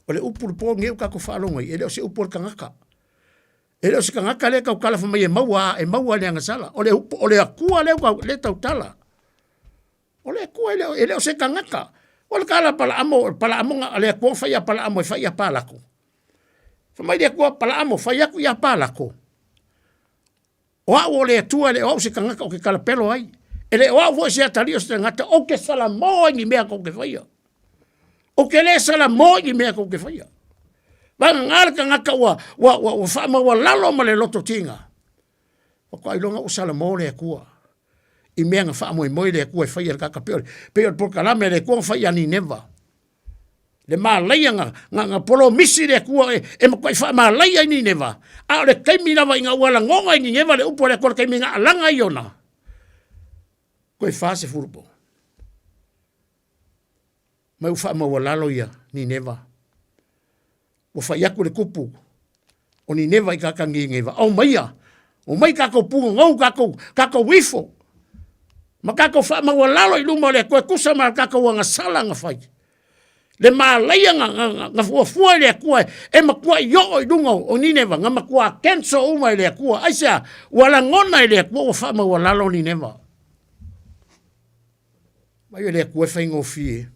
O le upu le pō ngeu kako faalogo ai, e le o se upu o le kangaka. E le o se kangaka le kau kala mai e maua a, e maua le angasala. O le upu, o le akua le kau, le tautala. O le Atua e le, e le o se tagata. O le kala Palaamo, Palaamo nga le Atua fai ia Palaamo e fai ia Palako. Fa mai le Atua Palaamo fai aku ia Palako. O au o le Atua e le o au se tagata o ke kalapelo ai. E le o au foi se atalii o se tagata o ke salamo ai ni mea kou ke faia. O ke le salamo i ni mea kou ke faia. Vagana le tagata ua, ua, ua, ua faamaualalo ma le loto tiga. O ka iloga ua salamo le Atua. I mea na faamoemoe le Atua e faia le kaka pei o le, pei o le polokalame a le Atua na fai ia Nineva. Le malaia na, na, na polomisi le Atua e, e matuai faamalaia i Nineva. A o le taimi lava ina ua lagona i Nineva le upu a le Atua le taimi na alaga ai ona. Toe 40 po. Mai ua faamaualalo ia Nineva. Ua fai atu le kupu o Nineva i kaka Nineva, Aumaia, omai kakou pugogou, kakou, kakou ifo, ma kakou faamaualalo i luma o le Atua e tusa ma kakou agasala na fai. Le malaia na, na, na, na fuafua e le Atua e matuai oo i luga o Nineva, na matua cancel uma e le Atua. Aisea? Ua lagona e le Atua ua faamaualalo Nineva. Mai o le Atua e faigofie.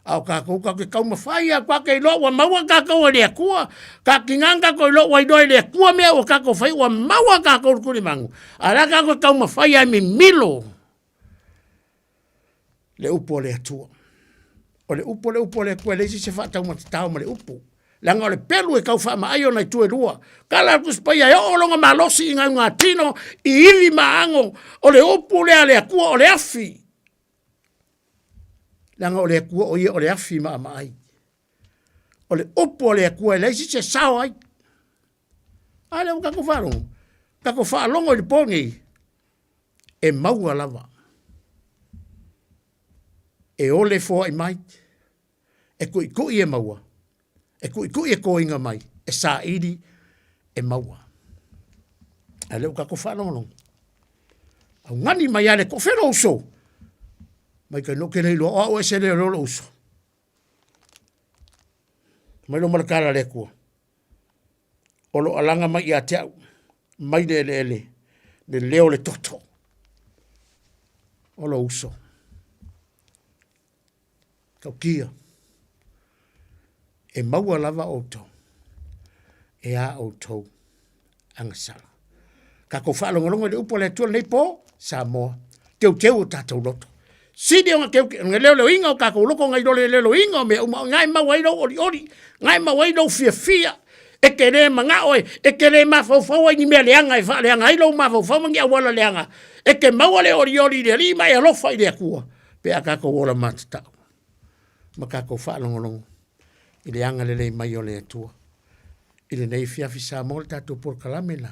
A o kākou kākou ke taumafai a kākou iloa ua maua kākou e le Atua. Ka kinga kākou iloa ua iloa e le Atua mea ua kākou fai ua maua kākou le tulimagu. A la kākou e taumafai a e mimilo le upu a le Atua. O le upu o le upu a le Atua e leai se isi e faataumatatao ma le upu. Leaga o le pelu e tau faamaai ona itu e lua. Kala le Tusi Paia e oo lona malosi i gaugatino, i ivi ma ago, o le upu lea a le Atua o le afi. Leaga o le Atua o ia o le afi maamaai. O le upu a le Atua e leai se isi e sao ai. A lea ua tatou faalogo, tatou faalogo i le po nei, e maua lava. E ole foai mai, e kuʻikuʻi e maua, e kuʻikuʻi e kōiga mai, e saili e maua. Ae lea ua tatou faalogologo. Augani mai lava le toafia lou uso. Mai kai no ke le iloa o au ese le o lou uso. Mai lo ma le tala a le Atua. O lo alaga mai ia te au, mai le eleele, le leo o le toto o lou uso. Tautia, e maua lava outou e a outou agasala. Tatou faalogologo i le upu a le Atua lenei po, Samoa, teuteu o tatou loto. Sili ona teu, ona leoleoina o tatou loto nai lo le leoleoina o mea uma, na e maua ai lou olioli, na e maua ai lou fiafia, e te le manao e, e te le mafaufau ai ni mea leaga e faaleaga ai lou mafaufau ma ni auala leaga, e te maua le olioli i le Alii ma e alofa i le Atua, pe a tatou ola matatau ma tatou faalogologo i le agalelei mai o le Atua. I lenei afiafi Samoa le tatou polokalame la,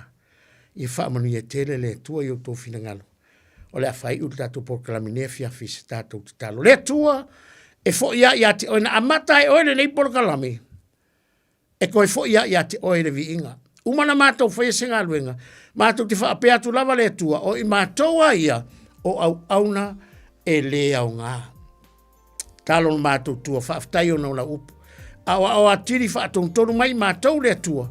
ia faamanuia tele le Atua i outou finagalo. O le a faaiu le tatou polokalame i lenei afiafi i se tatou tatalo. Le Atua, e foi lava ia te oe, na amata e oe lenei polokalame, e toe foi lava ia te oe le viiga. Uma na matou faia se galuega, matou te faapea atu lava le Atua, o i matou a ia, o auauna e lē aoga. Talo le matou tua, faafetai ona o lau upu. Aoao atili faatonutonu mai i matou le Atua,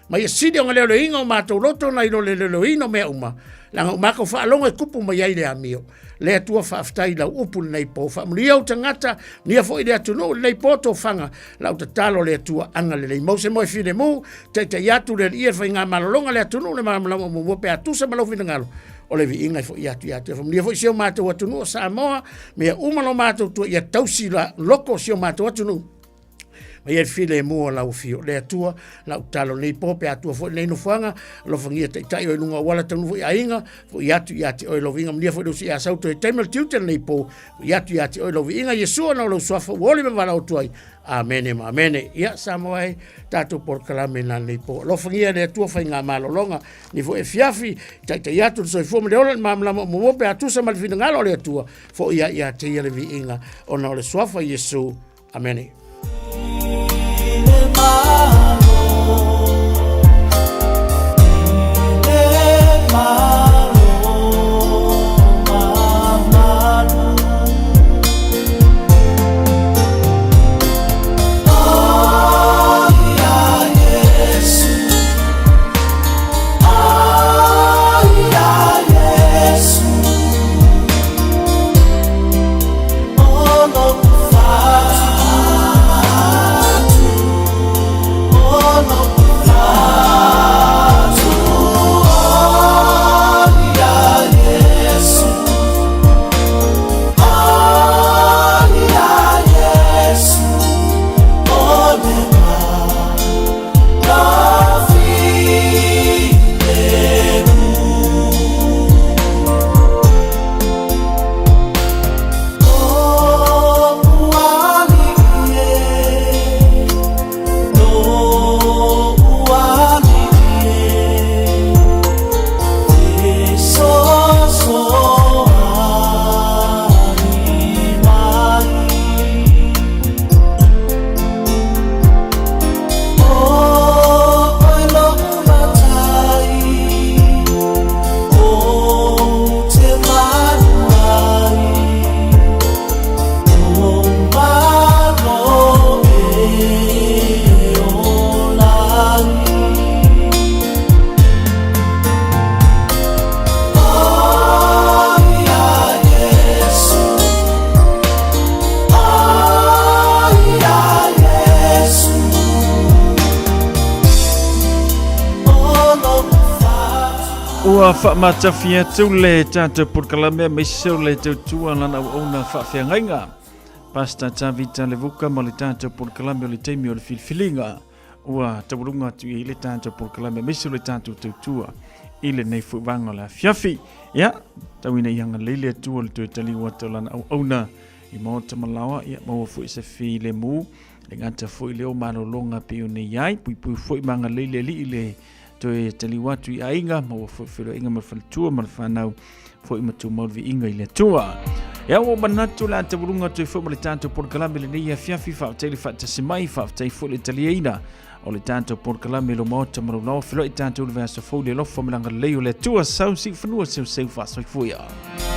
ma ia sili ona leoleoina o matou loto nai lo le leoleoina o mea uma, leaga ua matou faalogo e tupu mai ai le amio. Le Atua faafetai i lau upu lenei po. Faamanuia ou tagata, manuia foi le atunuu lenei po tofaga, lau tatalo le Atua agalelei. Mau se moe filemu, taitai atu le Alii e le faigamalologa le atunuu le malamalama muamua pe a tusa ma lou finagalo. O le viiga e foi atu ia te oe. Faamanuia foi si o matou atunuu o Samoa, mea uma lo matou tua ia tausi la loko o si o matou atunuu. Ma ia le filemu o lau afio. Le Atua, lau tatalo nei po pe atua foi lenei nofoaga, alofagia taitai o i luga o auala taunuu foi aiga, foi atu ia te oe lou viiga, manuia foi le uso ia Sau toe taimi o le tiute lenei po, foi atu ia te oe lou viiga, Iesu ona o lou suafa ua oli ma valaau atu ai. Amene ma amene. Ia, Samoa e, tatou polokalame na lenei po. Alofagia le Atua faigamalologa, ni foi afiafi, taitai atu le soifua ma le ola i le malamalama o muamua pe a tusa ma le finagalo o le Atua, foi ia ia te ia le viiga ona o le suafa Iesu. Amene. Ua faamatafi atu le tatou polokalame aemaise o le tautua lana auauna faafeagaiga. Pastor Tavita Levuka ma le tatou polokalame o le taimi o le filifiliga. Ua taualuga atu i ai le tatou polokalame aemaise o le tatou tautua i lenei foi vaega o le afiafi. Ia, tau ina ia agalelei le Atua i le toe taliu atu o lana auauna i maota ma laoa, ia maua foi se filemu, le gata foi leo malologa pei ona i ai, puipui foi ma agalelei le Alii i le toe taliu atu i aiga, maua foi feiloaiga ma le faletua ma le fanau, foi ma tumau le viiga i le Atua. Ia ua manatu le a taualuga atu ai foi ma le tatou polokalame lenei afiafi, faafetai le faatasi mai, faafetai foi le taliaina o le tatou polokalame lo maota ma laulao. Feloai tatou le vaiaso fou i le alofa ma le agalelei o le Atua. Sau siufanua seuseu faasoifua.